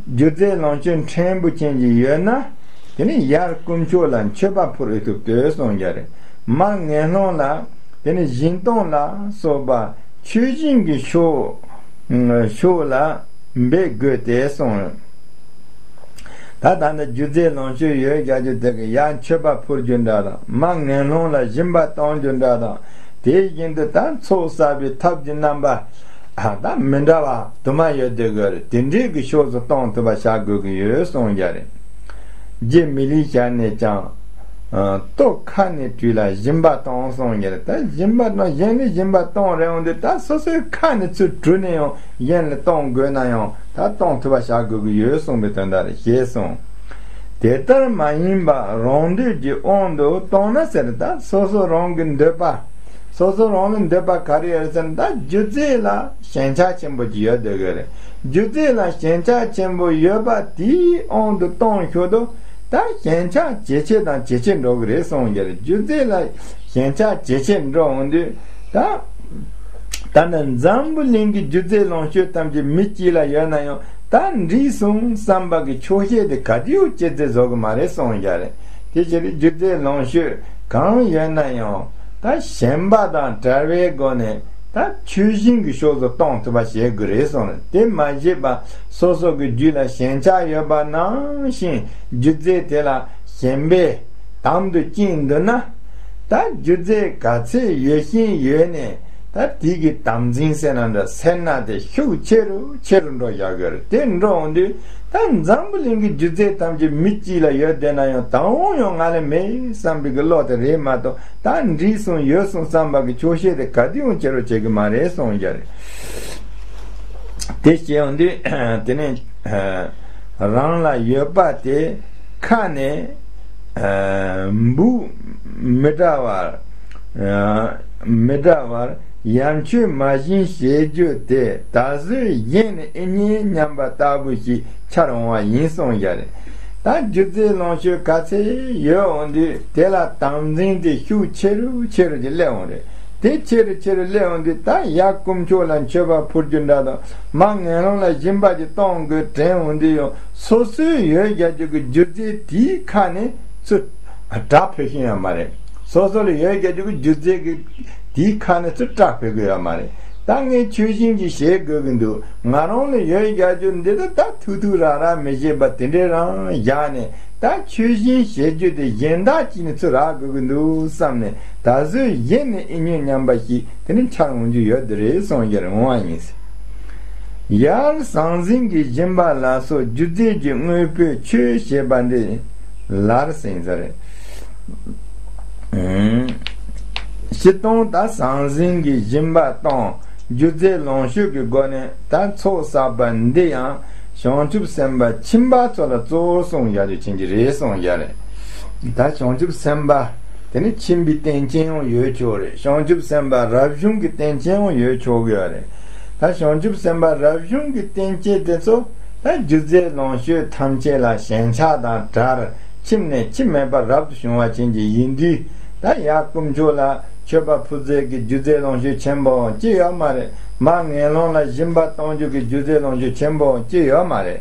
རྒྱུ་རྫས་ལོངས་སྤྱོད་ཕྲན་བུ་ཅན་གྱི་ཡོད་ན། དེ་ནི་ཡར་དཀོན་མཆོག་ལ་མཆོད་པ་ཕུལ་ཨེ་ཐུབ་ལྟོས་གསུངས་ཀྱང་རེད། མར་ངན་སློང་ལ་དེ་ནི་སྦྱིན་གཏོང་ལ་སོགས་པ་ཆོས་སྦྱིན་གྱི་ཕྱོགས་ཕྱོགས་ལ་འབད་དགོས་ཏེ་གསུངས། ད་ད་ནི་རྒྱུ་རྫས་ལོངས་སྤྱོད་ཡོད་རྒྱ་རྒྱུ་དེ་གི་ཡར་མཆོད་པ་ཕུལ་རྒྱུ་འདྲ་དང་མར་ངན་སློང་ལ་སྦྱིན་པ་གཏོང་རྒྱུ་འདྲ་དང་དེ་བཞིན་དུ་ད་ཚོགས་བསགས་པའི་ཐབས་ཀྱི་རྣམ་པ། ད་མི་འདྲ་བ་དུ་མ་ཡོད་དེ་གི་རེད། དེ་འདྲའི་གི་ཕྱོགས་སུ་གཏོང་ཐུབ་པ་བྱ་དགོས་ཀྱི་ཡོད་གསུངས་ཀྱང་རེད། རྗེ་མི་ལའི་ཞལ་ནས་ཀྱང་། ལྟོ་ཁ་ནས་བྲུས་ལ་སྦྱིན་པ་གཏོང་གསུངས་ཀྱང་རེད། ད་སྦྱིན་པ་གཏོང་གཞན་ལ་སྦྱིན་པ་གཏོང་རེད་འོང་དུས་ད་སོ་སོའི་ཁ་ནས་ཚུར་བྲུས་ནས་ཡང་གཞན་ལ་གཏོང་དགོས་ན་ཡང་ད་གཏོང་ཐུབ་པ་བྱ་དགོས་ཀྱི་ཡོད་གསུངས་པའི་དོན་དག་རེད་ཞེས་གསུངས། དེ་ལྟར་མ་ཡིན་པ་རང་འདོད་ཀྱི་དབང་དུ་གཏོང་ན་ཟེར། ད་སོ་སོ་རང་གི་འདོད་པ། སོ་སོ་རང་ལ་འདོད་པ་ག་རེ་ཡོད་ཟེར་ན་ད་རྒྱུ་རྫས་ལ་ཞེན་ཆགས་ཆེན་པོ་ཅིག་ཡོད་བསྡད་ཀྱི་རེད། རྒྱུ་རྫས་ལ་ཞེན་ཆགས་ཆེན་པོ་ཡོད་པ་དེའི་དབང་དུ་གཏོང་ཞོར་དུ་ད་ཞེན་ཆགས་ཇེ་ཆེ་དང་ཇེ་ཆེ་འགྲོ་གི་རེད་གསུངས་ཀྱི་རེད། རྒྱུ་རྫས་ལ་ཞེན་ཆགས་ཇེ་ཆེ་འགྲོ་འོང་དུས་ད། ད་ནི་འཛམ་བུ་གླིང་གི་རྒྱུ་རྫས་ལོངས་སྤྱོད་ཐམས་ཅད་མི་གཅིག་ལ་ཡོད་ན་ཡང་ད་འགྲིག་སོང་བསམ་པ་གི་ཆོག་ཤེས་དེ་ག་དུས་སྐྱེ་ཚེ་བཟོ་གི་མ་རེད་གསུངས་ཀྱང་རེད། དེ་ཕྱིར་རྒྱུ་རྫས་ལོངས་སྤྱོད་གང་ཡོད་ན་ཡང་ད་ཞེན་པ་དང་བྲལ་བའི་སྒོ་ནས་ད་ཆོས་བཞིན་གྱི་ཕྱོགས་སུ་གཏོང་ཐུབ་པ་བྱེད་དགོས་རེད་གསུངས་རེད། དེ་མ་བྱས་པ་སོ་སོ་གི་རྒྱུད་ལ་ཞེན་ཆགས་ཡོད་པ་ནང་བཞིན་རྒྱུ་རྫས་དེ་ལ་ཞེན་པས་དམ་དུ་བཅིངས་འདུག་ན། ད་སྒྱུ་རྩལ་ག་ཚད་ཡོད་བཞིན་ཡོད་ནས། ད་དེ་གི་དམ་འཛིན་ཟེར་ན་འདྲ་སེར་སྣ་དེ་ཤུགས་ཆེ་རུ་ཆེ་རུ་འགྲོ་བཞག་གི་རེད། དེ་འགྲོ་འོང་དུས་ད་འཛམ་བུ་གླིང་གི་སྒྱུ་རྩལ་ཐམས་ཅད་མི་གཅིག་ལ་ཡོད་བསྡད་ན་ཡང་ད་འོང་ཡང་ང་ལ་མེད་བསམ་པའི་གི་བློ་དེ་རེད་མ་གཏོགས། ད་འགྲིག་སོང་ཡོད་སོང་བསམ་པ་གི་ཆོག་ཤེས་དེ་ག་དུས་ཡང་ཆེ་རུ་བྱེད་གི་མ་རེད་གསུངས་རྒྱུ་རེད། དེ་བྱས་འོང་དུས་དེ་ནས་རང་ལ་ཡོད་པ་དེ་ཁ་ནས་འབུ་མི་འདྲ་བར་མི་འདྲ་བར་ཡར་མཆོད་མར་བྱིན་བྱེད་རྒྱུ་དེ་ད་གཟོད་གཞན་ནི་ཨེ་རྙེད་སྙམ་པ་ལྟ་བུ་ཞིག་འཆར་འོང་བ་ཡིན་གསུངས་རྒྱུ་རེད། ད་སྒྱུ་རྩལ་ལོངས་སྤྱོད་ག་ཚད་ཡོད་འོང་དུས་དེ་ལ་དམ་འཛིན་དེ་ཤུགས་ཆེ་རུ་ཆེ་རུ་ཅིག་སླེབས་འོང་རེད། དེ་ཆེ་རུ་ཆེ་རུ་སླེབས་འོང་དུས་ད་ཡབ་དཀོན་མཆོག་ལ་མཆོད་པ་ཕུལ་རྒྱུ་འདྲ་དང་། མར་ངན་སློང་ལ་སྦྱིན་པ་ཅིག་གཏོང་དགོས་དྲན་འོང་དུས་ཡང་སོ་སོའི་ཡོད་རྒྱུ་གི་སྒྱུ་རྩལ་དེའི་ཁ་ནས་ཚུར་དྲག་ཕུལ་ཤེས་ཡོད་མ་རེད། སོ་སོ་ལ་ཡོད་རྒྱུ་གི་སྒྱུ་རྩལ་གྱི་དེའི་ཁ་ནས་ཚུར་དྲག་ཕུལ་གི་ཡོད་མ་རེད། ད་ངས་ཆོས་བཞིན་གྱི་བྱེད་དགོས་ཀྱི་འདུག་ང་རང་ལ་ཡོད་རྒྱུ་འདི་ད་ད་ཐུག་ཐུག་རག་རག་མི་བྱེད་པ་དེ་འདྲའི་རང་བཞག་ནས། ད་ཆོས་བཞིན་བྱེད་རྒྱུ་དེ་གཞན་དག་ཅིག་ནས་ཚུར་རག་དགོས་ཀྱི་འདུག་བསམ་ནས། ད་གཟོད་གཞན་ནི་ཨེ་རྙེད་སྙམ་པ་ཞིག་དེ་ནི་འཆར་འོང་རྒྱུ་ཡོད་དེ་རེད་གསུངས་རྒྱུ་རེད། འོང་བ་ཡིན། ཡར་ཟང་ཟིང་གི་སྦྱིན་པ་ལ་སོགས་སྒྱུ་རྩལ་གྱི་དངོས་པོའི་ཆོས་ཞེས་པ་འདི་ལར་ཟིན་ས་རེད། ཨུམ། སྤྱིར་བཏང་ད་ཟང་ཟིང་གི་སྦྱིན་པ་དང་སྒྱུ་རྩལ་ལོངས་སྤྱོད་ཀྱི་སྒོ་ནས་ད་ཚོགས་བསགས་པ་འདི་ཡང་བྱང་ཆུབ་སེམས་དཔའ་ཁྱིམ་པ་ཚོ་ལ་གཙོ་བོ་གསུངས་བཞག་རྒྱུ་ཆེན་གྱི་རེད་གསུངས་བཞག་རེད། ད་བྱང་ཆུབ་སེམས་དཔའ་དེ་ནི་ཁྱིམ་པའི་རྟེན་ཅན་ཡང་ཡོད་ཆོག་རེད། བྱང་ཆུབ་སེམས་དཔའ་རབ་བྱུང་གི་རྟེན་ཅན་ཡང་ཡོད་ཆོག་གི་ཡོད་རེད། ད་བྱང་ཆུབ་སེམས་དཔའ་རབ་བྱུང་གི་རྟེན་ཅན་དེ་ཚོ་ད་སྒྱུ་རྩལ་ལོངས་སྤྱོད་ཐམས་ཅད་ལ་ཞེན་ཆགས་དང་བྲལ། ཁྱིམ་ནས་ཁྱིམ་མེད་པར་རབ་ཏུ་བྱུང་བ་ཅན་གྱི་ཡིན་དུས། ད་ཡབ་དཀོན་མཆོག་ལ་མཆོད་པ་ཕུལ་ཚད་ཀྱི་སྒྱུ་རྩལ་ལོངས་སྤྱོད་ཆེན་པོ་ཅི་ཡོད་མ་རེད། མར་ངན་སློང་ལ་སྦྱིན་པ་གཏོང་རྒྱུ་གི་སྒྱུ་རྩལ་ལོངས་སྤྱོད་ཆེན་པོ་ཅི་ཡོད་མ་རེད།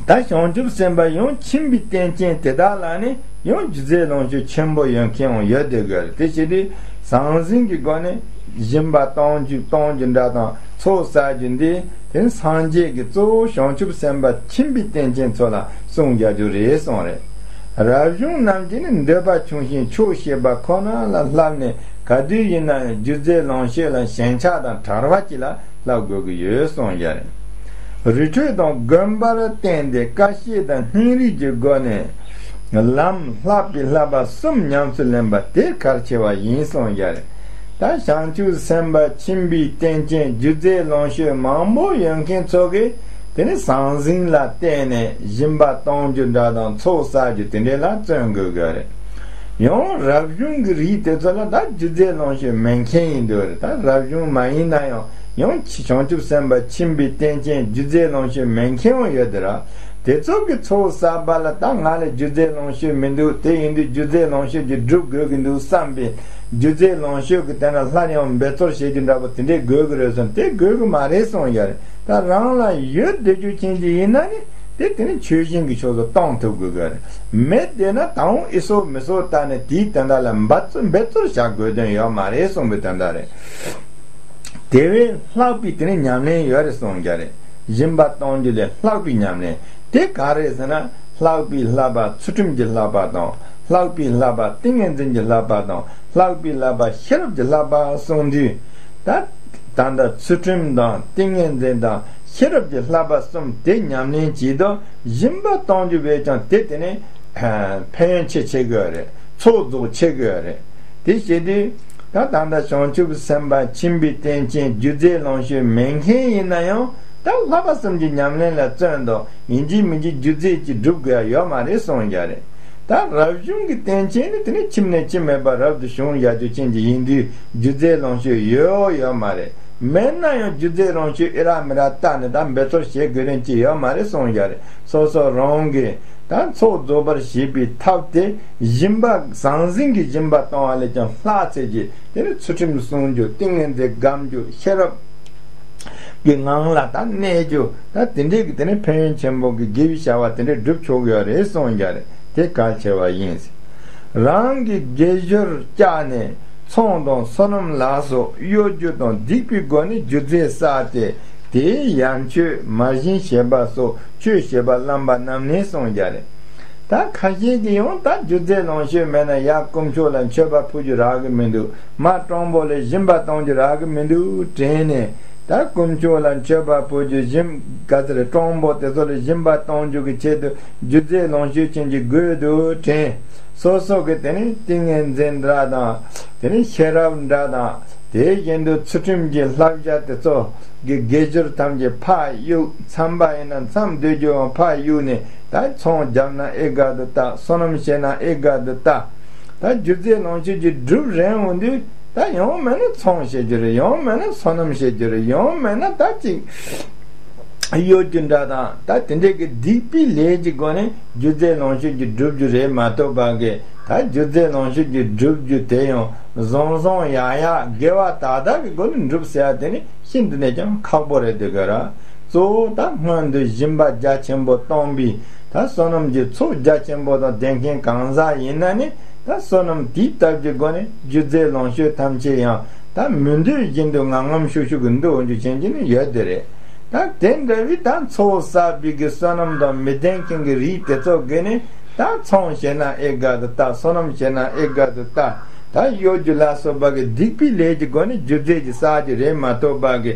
ད་བྱང་ཆུབ་སེམས་དཔའ་ཡང་ཁྱིམ་པའི་རྟེན་ཅན་དེ་དག་ལ་ནི་ཡང་སྒྱུ་རྩལ་ལོངས་སྤྱོད་ཆེན་པོ་ཡོད་མཁན་ཡང་ཡོད་དེ་དགོས་རེད། དེ་བྱེད་དུས་ཟང་ཟིང་གི་སྒོ་ནས་སྦྱིན་པ་གཏོང་རྒྱུ་གཏོང་རྒྱུ་འདྲ་དང་ཚོགས་བསགས་རྒྱུ་འདི་དེ་ནི་སངས་རྒྱས་ཀྱིས་གཙོ་བོ་བྱང་ཆུབ་སེམས་དཔའ་ཁྱིམ་པའི་རྟེན་ཅན་ཚོ་ལ་གསུངས་རྒྱག་རྒྱུ་རེད་གསུངས་རེད། རབ་བྱུང་རྣམས་ཀྱིས་ནི་འདོད་པ་ཆུང་ཞིང་ཆོག་ཤེས་པ་ཁོ་ན་ལ་བསླབས་ནས་ག་དུས་ཡིན་ན་ཡང་སྒྱུ་རྩལ་ལོངས་སྤྱོད་ལ་ཞེན་ཆགས་དང་བྲལ་བ་ཅིག་ལ་བསླབ་དགོས་ཀྱི་ཡོད་གསུངས་ཡ་རེད། རི་ཁྲོད་དང་དགོན་པར་བརྟེན་ཏེ་ཀ་ཤེད་དང་སྙིང་རུས་ཀྱི་སྒོ་ནས་ལམ་ལྷག་པའི་བསླབ་པ་གསུམ་ཉམས་སུ་ལེན་པ་དེ་གལ་ཆེ་བ་ཡིན་གསུངས་ཡ་རེད། ད་བྱང་ཆུབ་སེམས་དཔའ་ཁྱིམ་པའི་རྟེན་ཅན་སྒྱུ་རྩལ་ལོངས་སྤྱོད་མང་པོ་ཡོད་མཁན་ཚོ་གིས་དེ་ནི་ཟང་ཟིང་ལ་བརྟེན་ནས་སྦྱིན་པ་གཏོང་རྒྱུ་འདྲ་དང་ཚོགས་བསགས་རྒྱུ་དེ་འདྲ་ལ་བརྩོན་དགོས་ཀྱི་རེད། ཡང་རབ་བྱུང་གི་རིགས་དེ་ཚོ་ལ་ད་སྒྱུ་རྩལ་ལོངས་སྤྱོད་མེད་མཁན་ཡིན་འདུག་རེད། ད་རབ་བྱུང་མ་ཡིན་ན་ཡང་ཡང་བྱང་ཆུབ་སེམས་དཔའ་ཁྱིམ་པའི་རྟེན་ཅན་སྒྱུ་རྩལ་ལོངས་སྤྱོད་མེད་མཁན་ཡང་ཡོད་དེ་ར། དེ་ཚོ་གི་ཚོགས་བསགས་པ་ལ་ད་ང་ལ་སྒྱུ་རྩལ་ལོངས་སྤྱོད་མི་འདུག་དེ་ཡིན་དུས་སྒྱུ་རྩལ་ལོངས་སྤྱོད་ཀྱི་སྒྲུབ་དགོས་ཀྱི་འདུག་བསམ་པའི་སྒྱུ་རྩལ་ལོངས་སྤྱོད་ཀྱི་དེ་ན་སླར་ཡང་འབད་རྩོལ་བྱེད་རྒྱུ་འདྲ་པོ་དེ་འདྲས་དགོས་ཀྱི་རེད་གསུངས། དེ་དགོས་ཀྱི་མ་རེད་གསུངས་ཡ་རེད། ད་རང་ལ་ཡོད་བསྡད་རྒྱུ་ཅན་ཅིག་ཡིན་ན་ནི་དེ་དེ་ནི་ཆོས་བཞིན་གྱི་ཕྱོགས་སུ་གཏོང་ཐུབ་དགོས་ཀྱི་རེད། མེད་བསྡད་ན་ད་འོང་ཨི་སོག་མི་སོག་ལྟ་ནས་དེའི་དོན་དག་ལ་འབད་རྩོལ་འབད་རྩོལ་བྱ་དགོས་དོན་ཡོད་མ་རེད་གསུངས་པའི་དོན་དག་རེད། དེ་བས་ལྷག་པའི་དེ་ནི་ཉམས་ལེན་ཡོད་རེད་གསུངས་ཀྱང་རེད། སྦྱིན་པ་གཏོང་རྒྱུ་ལས་ལྷག་པའི་ཉམས་ལེན་དེ་ག་རེད་ཟེར་ན། ལྷག་པའི་བསླབ་པ་ཚུལ་ཁྲིམས་ཀྱི་བསླབ་པ་དང་། ལྷག་པའི་བསླབ་པ་ཏིང་ངེ་འཛིན་གྱི་བསླབ་པ་དང་། ལྷག་པའི་བསླབ་པ་ཤེས་རབ་ཀྱི་བསླབ་པ་གསུངས་དུས། ད་ད་ལྟ་ཚུལ་ཁྲིམས་དང་ཏིང་ངེ་འཛིན་དང་ཤེས་རབ་ཀྱི་བསླབ་པ་གསུམ་དེ་ཉམས་ལེན་བྱེད་དུས་སྦྱིན་པ་གཏོང་རྒྱུ་བས་ཀྱང་དེ་དེ་ནི་ཕན་ཡོན་ཆེ་ཆེ་དགོས་རེད། ཚོགས་རྫོགས་ཆེ་དགོས་རེད། དེ་བྱེད་དུས་ད་ད་ལྟ་བྱང་ཆུབ་སེམས་དཔའ་ཁྱིམ་པའི་རྟེན་ཅན་སྒྱུ་རྩལ་ལོངས་སྤྱོད་མེད་མཁན་ཡིན་ན་ཡང་ད་བསླབ་པ་གསུམ་གྱི་ཉམས་ལེན་ལ་བརྩོན་དང་ཡིན་གཅིག་མིན་གཅིག་སྒྱུ་རྩལ་གྱིས་སྒྲུབ་དགོས་ཡ་ཡོད་མ་རེད་གསུངས་ཡ་རེད། ད་རབ་བྱུང་གི་རྟེན་ཅན་ནི་དེ་ནི་ཁྱིམ་ནས་ཁྱིམ་མེད་པར་རབ་ཏུ་བྱུང་ཡ་རྒྱུ་ཅན་གྱི་ཡིན་དུས་སྒྱུ་རྩལ་ལོངས་སྤྱོད་ཡོད་ཡོད་མ་རེད། མེད་ན་ཡང་སྒྱུ་རྩལ་ལོངས་སྤྱོད་ཨི་རག་མི་རག་ལྟ་ནས་ད་འབད་རྩོལ་བྱེད་དགོས་དོན་ཅི་ཡོད་མ་རེད་གསུངས་ཡ་རེད། སོ་སོ་རང་གིས་ད་ཚོགས་རྫོགས་པར་བྱེད་པའི་ཐབས་དེ་སྦྱིན་པ་ཟང་ཟིང་གི་སྦྱིན་པ་གཏོང་བ་ལས་ཀྱང་ལྷག་ཚད་ཀྱི་དེ་ནི་ཚུལ་ཁྲིམས་སྲུང་རྒྱུ་ཏིང་ངེ་འཛིན་སྒོམ་རྒྱུ་ཤེས་རབ་ཀྱི་ངང་ལ་ད་གནས་རྒྱུ་ད་དེ་འདྲའི་གི་དེ་ནི་ཕན་ཡོན་ཆེན་པོ་གི་དགེ་བའི་བྱ་བ་དེ་འདྲའི་སྒྲུབ་ཆོག་གི་ཡོད་རེད་གསུངས་ཡ་རེད། དེ་གལ་ཆེ་བ་ཡིན། རང་གི་དགེ་སྦྱོར་བཅག་ནས་ཚོང་དང་སོ་ནམ་ལ་སོགས་གཡོ་སྒྱུ་དང་སྡིག་པའི་སྒོ་ནས་སྒྱུ་རྩལ་བསགས་ཏེ་དེའི་ཡར་མཆོད་མར་བྱིན་བྱེད་པ་སོགས་ཆོས་བྱེད་པ་བླངས་པ་རྣམས་ནི་གསུངས་ཀྱང་རེད། ད་ཁ་ཤས་ཀྱིས་ཡང་ད་སྒྱུ་རྩལ་ལོངས་སྤྱོད་མེད་ན་ཡར་དཀོན་མཆོག་ལ་མཆོད་པ་ཕུལ་རྒྱུ་རག་གི་མི་འདུག་མར་སྤྲང་པོ་ལ་སྦྱིན་པ་གཏོང་རྒྱུ་རག་གི་མི་འདུག་དྲན་ནས། ད་དཀོན་མཆོག་ལ་མཆོད་པ་ཕུལ་རྒྱུ་སྦྱིན། ག་ཚོད་རེད། སྤྲང་པོ་དེ་ཚོ་ལ་སྦྱིན་པ་གཏོང་རྒྱུ་གི་ཆེད་དུ་སྒྱུ་རྩལ་ལོངས་སྤྱོད་ཅན་གྱི་དགོས་འདུག་དྲན། སོ་སོ་གི་དེ་ནི་ཏིང་ངེ་འཛིན་འདྲ་དང་། དེ་ནི་ཤེས་རབ་འདྲ་དང་། དེ་བཞིན་དུ་ཚུལ་ཁྲིམས་ཀྱི་བསླབ་བྱ་དེ་ཚོ་གི་དགེ་སྦྱོར་ཐམས་ཅད་ཕར་གཡུག་མཚམས་པ་ཡིན་ན་མཚམས་སྡོད་རྒྱུའང་ཕར་གཡུག་ནས། ད་ཚོང་བརྒྱབ་ན་ཨེ་དགའ་དུ་ལྟ། སོ་ནམ་བྱས་ན་ཨེ་དགའ་དུ་ལྟ། ད་སྒྱུ་རྩལ་ལོངས་སྤྱོད་ཀྱི་སྒྲུབ་རན་འོང་དུས། ད་ཡང་མེད་ན་ཚོང་བྱེད་རྒྱུ་རེད། ཡང་མེད་ན་སོ་ནམ་བྱེད་རྒྱུ་རེད། ཡང་མེད་ན་ད་ཅིག་གཡོ་སྒྱུ་འདྲ་དང་། ད་དེ་འདྲའི་གི་སྡིག་པའི་ལས་ཀྱི་སྒོ་ནས་སྒྱུ་རྩལ་ལོངས་སྤྱོད་ཀྱི་སྒྲུབ་རྒྱུ་རེད་མ་གཏོགས་པ་གི། ད་སྒྱུ་རྩལ་ལོངས་སྤྱོད་ཀྱི་སྒྲུབ་རྒྱུ་དེ་ཡང་བཟང་བཟང་ཡག་ཡག་དགེ་བ་དག་དག་གི་སྒོ་ནས་འགྲུབ་ཟེར་ཡ་དེ་ནི་ཤིན་ཏུ་ནས་ཀྱང་ཁག་པོ་རེད་འདུག་ག་ར། གཙོ་བོ་ད་སྔོན་དུ་སྦྱིན་པ་རྒྱ་ཆེན་པོ་གཏོང་བའི། ད་བསོད་ནམས་ཀྱི་ཚོགས་རྒྱ་ཆེན་པོ་དང་ལྡན་མཁན་གང་ཟག་ཡིན་ན་ནི། ད་བསོད་ནམས་དེའི་སྟབས་ཀྱི་སྒོ་ནས་སྒྱུ་རྩལ་ལོངས་སྤྱོད་ཐམས་ཅད་ཡང་ད་མི་འདོད་བཞིན་དུ་ངམ་ངམ་ཤུགས་ཤུགས་ཀྱིས་འདུ་འོང་རྒྱུ་ཅན་གྱི་ནི་ཡོད་དེ་རེད། ད་དེ་འདྲ་བའི་ད་ཚོགས་བསགས་པའི་གི་བསོད་ནམས་དང་མི་ལྡན་མཁན་གྱི་རིགས་དེ་ཚོ་གིས་ནི། ད་ཚོང་བྱས་ན་ཨེ་དགའ་དུ་ལྟ། སོ་ནམ་བྱས་ན་ཨེ་དགའ་དུ་ལྟ། ད་གཡོ་སྒྱུ་ལ་སོགས་པ་གི་སྡིག་པའི་ལས་ཀྱི་སྒོ་ནས་སྒྱུ་རྩལ་གྱི་བསགས་རྒྱུ་རེད་མ་གཏོགས་པ་གི།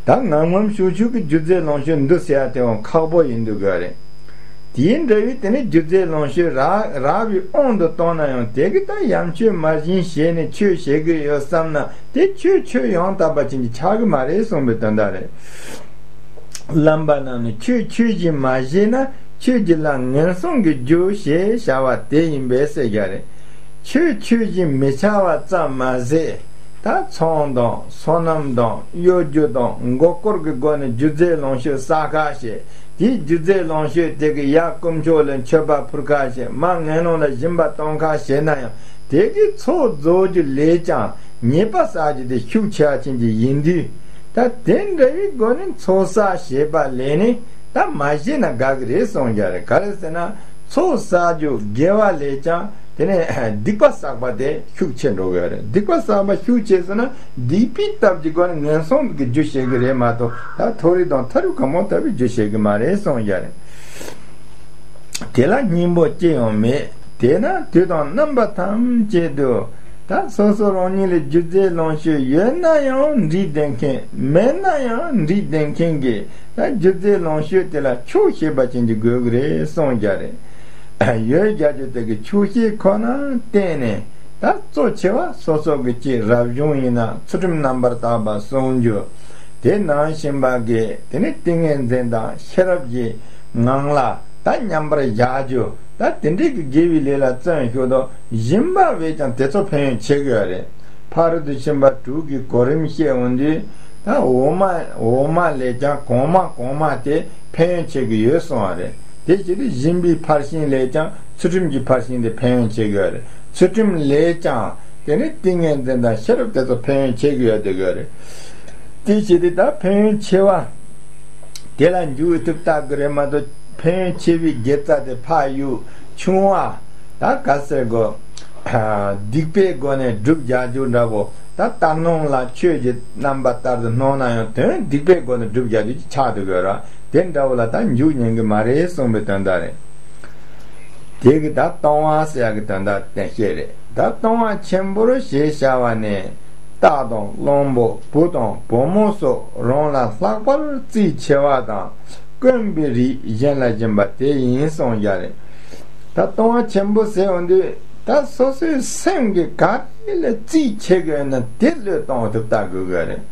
ད་ངམ་ངམ་ཤུགས་ཤུགས་ཀྱིས་སྒྱུ་རྩལ་ལོངས་སྤྱོད་འདུ་ཟེར་ཡ་དེའང་ཁག་པོ་ཡིན་འདུག་ག་རེད། དེའི་འདྲ་བའི་དེ་ནི་སྒྱུ་རྩལ་ལོངས་སྤྱོད་རག་རག་པའི་དབང་དུ་གཏོང་ན་ཡང་། དེ་གི་ད་ཡ་མཆོད་མ་བྱིན་བྱས་ནས་ཆོས་བྱེད་ཀྱི་ཡོད་བསམ་ན། དེ་ཆོས་ཆོས་ཡང་དག་པ་ཅན་གྱི་ཆགས་ཀྱི་མ་རེད་གསུངས་པའི་དོན་དག་རེད། བླ་མ་རྣམས་ནི་ཆོས་ཆོས་བཞིན་མ་བྱས་ན། ཆོས་ཀྱི་ལམ་ངན་སོང་གི་རྒྱུ་ཞེས་བྱ་བ་དེ་ཡིན་པས་ཟེར་གྱི་རེད། ཆོས་ཆོས་བཞིན་མི་བྱ་བ་ཙམ་མ་ཟད། ད་ཚོང་དང་སོ་ནམ་དང་གཡོ་སྒྱུ་དང་མགོ་སྐོར་གྱི་སྒོ་ནས་སྒྱུ་རྩལ་ལོངས་སྤྱོད་བསགས་ཁ་བྱས། དེའི་སྒྱུ་རྩལ་ལོངས་སྤྱོད་དེ་གི་ཡ་དཀོན་མཆོག་ལ་མཆོད་པ་ཕུལ་ཁ་བྱས། མར་ངན་སློང་ལ་སྦྱིན་པ་གཏོང་ཁ་བྱས་ན་ཡང་། དེ་གི་ཚོགས་རྫོགས་རྒྱུ་ལས་ཀྱང་ཉེས་པ་བསགས་རྒྱུ་དེ་ཤུགས་ཆེ་བ་ཅན་གྱི་ཡིན་དུས། ད་དེ་འདྲ་བའི་སྒོ་ནས་ཚོགས་བསགས་བྱས་པ་ལས་ནི། ད་མ་བྱས་ན་དགའ་གི་རེད་གསུངས་ཀྱི་རེད། ག་རེ་ཟེར་ན། ཚོགས་བསགས་རྒྱུ་དགེ་བ་ལས་ཀྱང་དེ་ནས་སྡིག་པ་བསགས་པ་དེ་ཤུགས་ཆེ་འགྲོ་གི་རེད། སྡིག་པ་བསགས་པ་ཤུགས་ཆེ་སོང་ན། སྡིག་པའི་སྟབས་ཀྱི་སྒོ་ནས་ངན་སོང་གི་རྒྱུ་བྱེད་ཀྱི་རེད་མ་གཏོགས། ད་མཐོ་རིས་དང་ཐ་རུ་གང་མང་ལྟ་བུའི་རྒྱུ་བྱེད་ཀྱི་མ་རེད་གསུངས་ཀྱི་རེད། དེ་ལ་སྙིང་པོ་ཅི་ཡང་མེད། དེས་ན་དུས་དང་རྣམ་པ་ཐམས་ཅད་དུ། ད་སོ་སོ་རང་ཉིད་ལ་སྒྱུ་རྩལ་ལོངས་སྤྱོད་ཡོད་ན་ཡང་འགྲིག་བསྡད་མཁན། མེད་ན་ཡང་འགྲིག་བསྡད་མཁན་གྱི། ད་སྒྱུ་རྩལ་ལོངས་སྤྱོད་དེ་ལ་ཆོག་ཤེས་པ་ཅན་གྱི་དགོས་ཀྱི་རེད་གསུངས་ཀྱི་རེད། ཡོད་རྒྱ་ཆེ་དེ་གི་ཆོག་ཤེས་ཁོ་ན་བརྟེན་ནས། ད་གཙོ་ཆེ་བ་སོ་སོ་གི་ཅིག་རབ་བྱུང་ཡིན་ན་ཚུལ་ཁྲིམས་རྣམ་པར་དག་པ་སྲུང་རྒྱུ། དེ་ནང་བཞིན་པ་གི་དེ་ནི་ཏིང་ངེ་འཛིན་དང་ཤེས་རབ་ཀྱི་ངང་ལ་ད་མཉམ་པར་བཞག་རྒྱུ། ད་དེ་འདྲའི་གི་དགེ་བའི་ལས་ལ་བརྩོན་ཞུ་དང་། སྦྱིན་པ་བས་ཀྱང་དེ་ཚོ་ཕན་ཡོན་ཆེ་གི་ཡོད་རེད། ཕ་རོལ་ཏུ་ཕྱིན་པ་དྲུག་གི་གོ་རིམ་བཤད་འོང་དུས། ད་འོག་མ་འོག་མ་ལས་ཀྱང་གོང་མ་གོང་མ་དེ་ཕན་ཡོན་ཆེ་གི་ཡོད་གསུངས་པ་རེད། དེ་བྱས་ཏེ་སྦྱིན་པའི་ཕར་ཕྱིན་ལས་ཀྱང་ཚུལ་ཁྲིམས་ཀྱི་ཕར་ཕྱིན་དེ་ཕན་ཡོན་ཆེ་གི་ཡོད་རེད། ཚུལ་ཁྲིམས་ལས་ཀྱང་དེ་ནི་ཏིང་ངེ་འཛིན་དང་ཤེས་རབ་དེ་ཚོ་ཕན་ཡོན་ཆེ་གི་ཡོད་དེ་གི་ཡོད་རེད། དེ་བྱས་ཏེ་ད་ཕན་ཡོན་ཆེ་བ་དེ་ལ་འཇུག་ཐུབ་ལྟ་གི་རེད་མ་གཏོགས། ཕན་ཡོན་ཆེ་བའི་དགེ་རྩ་དེ་ཕར་གཡུག་ཆུང་བ། ད་ག་ཟེར་དགོས། སྡིག་པའི་སྒོ་ནས་སྒྲུབ་རྒྱག་རྒྱུ་འདྲ་བོ། ད་ལྟར་སྣང་ལ་ཆོས་ཀྱི་རྣམ་པ་ལྟར་དུ་སྣང་ན་ཡང་དོན་སྡིག་པའི་སྒོ་ནས་སྒྲུབ་རྒྱག་རྒྱུ་ཅིག་ཆགས་འདུག་གི་ར། དེ་འདྲ་བོ་ལ་ད་འཇུག་ཉན་གི་མ་རེད་གསུངས་པའི་དོན་དག་རེད། དེ་གི་ད་ལྟུང་བ་ཟེར་ཡག་གི་དོན་དག་བསྟན་བཤད་རེད། ད་ལྟུང་བ་ཆེན་པོར་ཞེས་བྱ་བ་ནི། སྟག་དང་གླང་པོ་བུ་དང་བུ་མོ་སོགས་རང་ལ་ལྷག་པར་རྩིས་ཆེ་བ་དང་དཀོན་པའི་རིགས་གཞན་ལ་སྦྱིན་པ་དེ་ཡིན་གསུངས་ཀྱི་རེད། ད་ལྟུང་བ་ཆེན་པོ་ཟེར་འོང་དུས། ད་སོ་སོའི་སེམས་ཀྱི་ག་རེ་ལ་རྩིས་ཆེ་གི་ཡོད་ན་དེ་བློས་གཏོང་ཐུབ་ལྟ་དགོས་གི་རེད།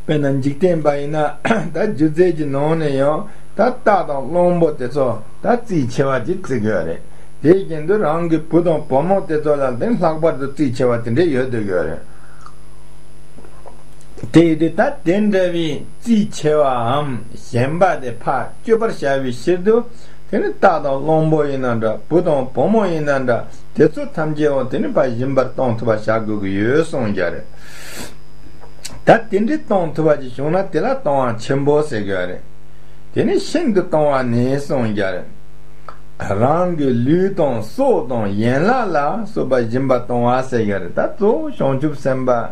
དཔེར་ན་འཇིག་རྟེན་པ་ཡིན་ན། ད་སྒྱུ་རྩལ་གྱི་ནང་ནས་ཡང་ད་སྟག་དང་གླང་པོ་དེ་ཚོ་ད་རྩིས་ཆེ་བ་ཅིག་བརྩི་གི་ཡོད་རེད། དེ་བཞིན་དུ་རང་གི་བུ་དང་བུ་མོ་དེ་ཚོ་ལ་དེ་ལྷག་པར་དུ་རྩིས་ཆེ་བ་དེ་འདྲ་ཡོད་དུ་ཡོད་རེད། དེ་ཡིན་དུས་ད་དེ་འདྲ་བའི་རྩིས་ཆེ་བའམ་ཞན་པ་དེ་ཕར་གཅོད་པར་བྱ་བའི་ཕྱིར་དུ། དེ་ནི་སྟག་དང་གླང་པོ་ཡིན་ན་འདྲ། བུ་དང་བུ་མོ་ཡིན་ན་འདྲ། དེ་ཚོ་ཐམས་ཅད་འོ་དེ་ནི་ཕར་སྦྱིན་པར་གཏོང་ཐུབ་པ་བྱ་དགོས་ཀྱི་ཡོད་གསུངས་ཀྱི་རེད། ད་དེ་འདྲའི་གཏོང་ཐུབ་པ་ཅིག་བྱུང་ན་དེ་ལ་ལྟུང་བ་ཆེན་པོ་ཟེར་གྱི་ཡོད་རེད། དེ་ནི་ཤིན་ཏུ་ལྟུང་བ་ནི་གསུངས་ཀྱི་རེད། རང་གི་ལུས་དང་སྲོག་དང་ཡན་ལག་ལ་སོགས་པ་སྦྱིན་པ་གཏོང་བ་ཟེར་གྱི་རེད། ད་གཙོ་བོ་བྱང་ཆུབ་སེམས་དཔའ་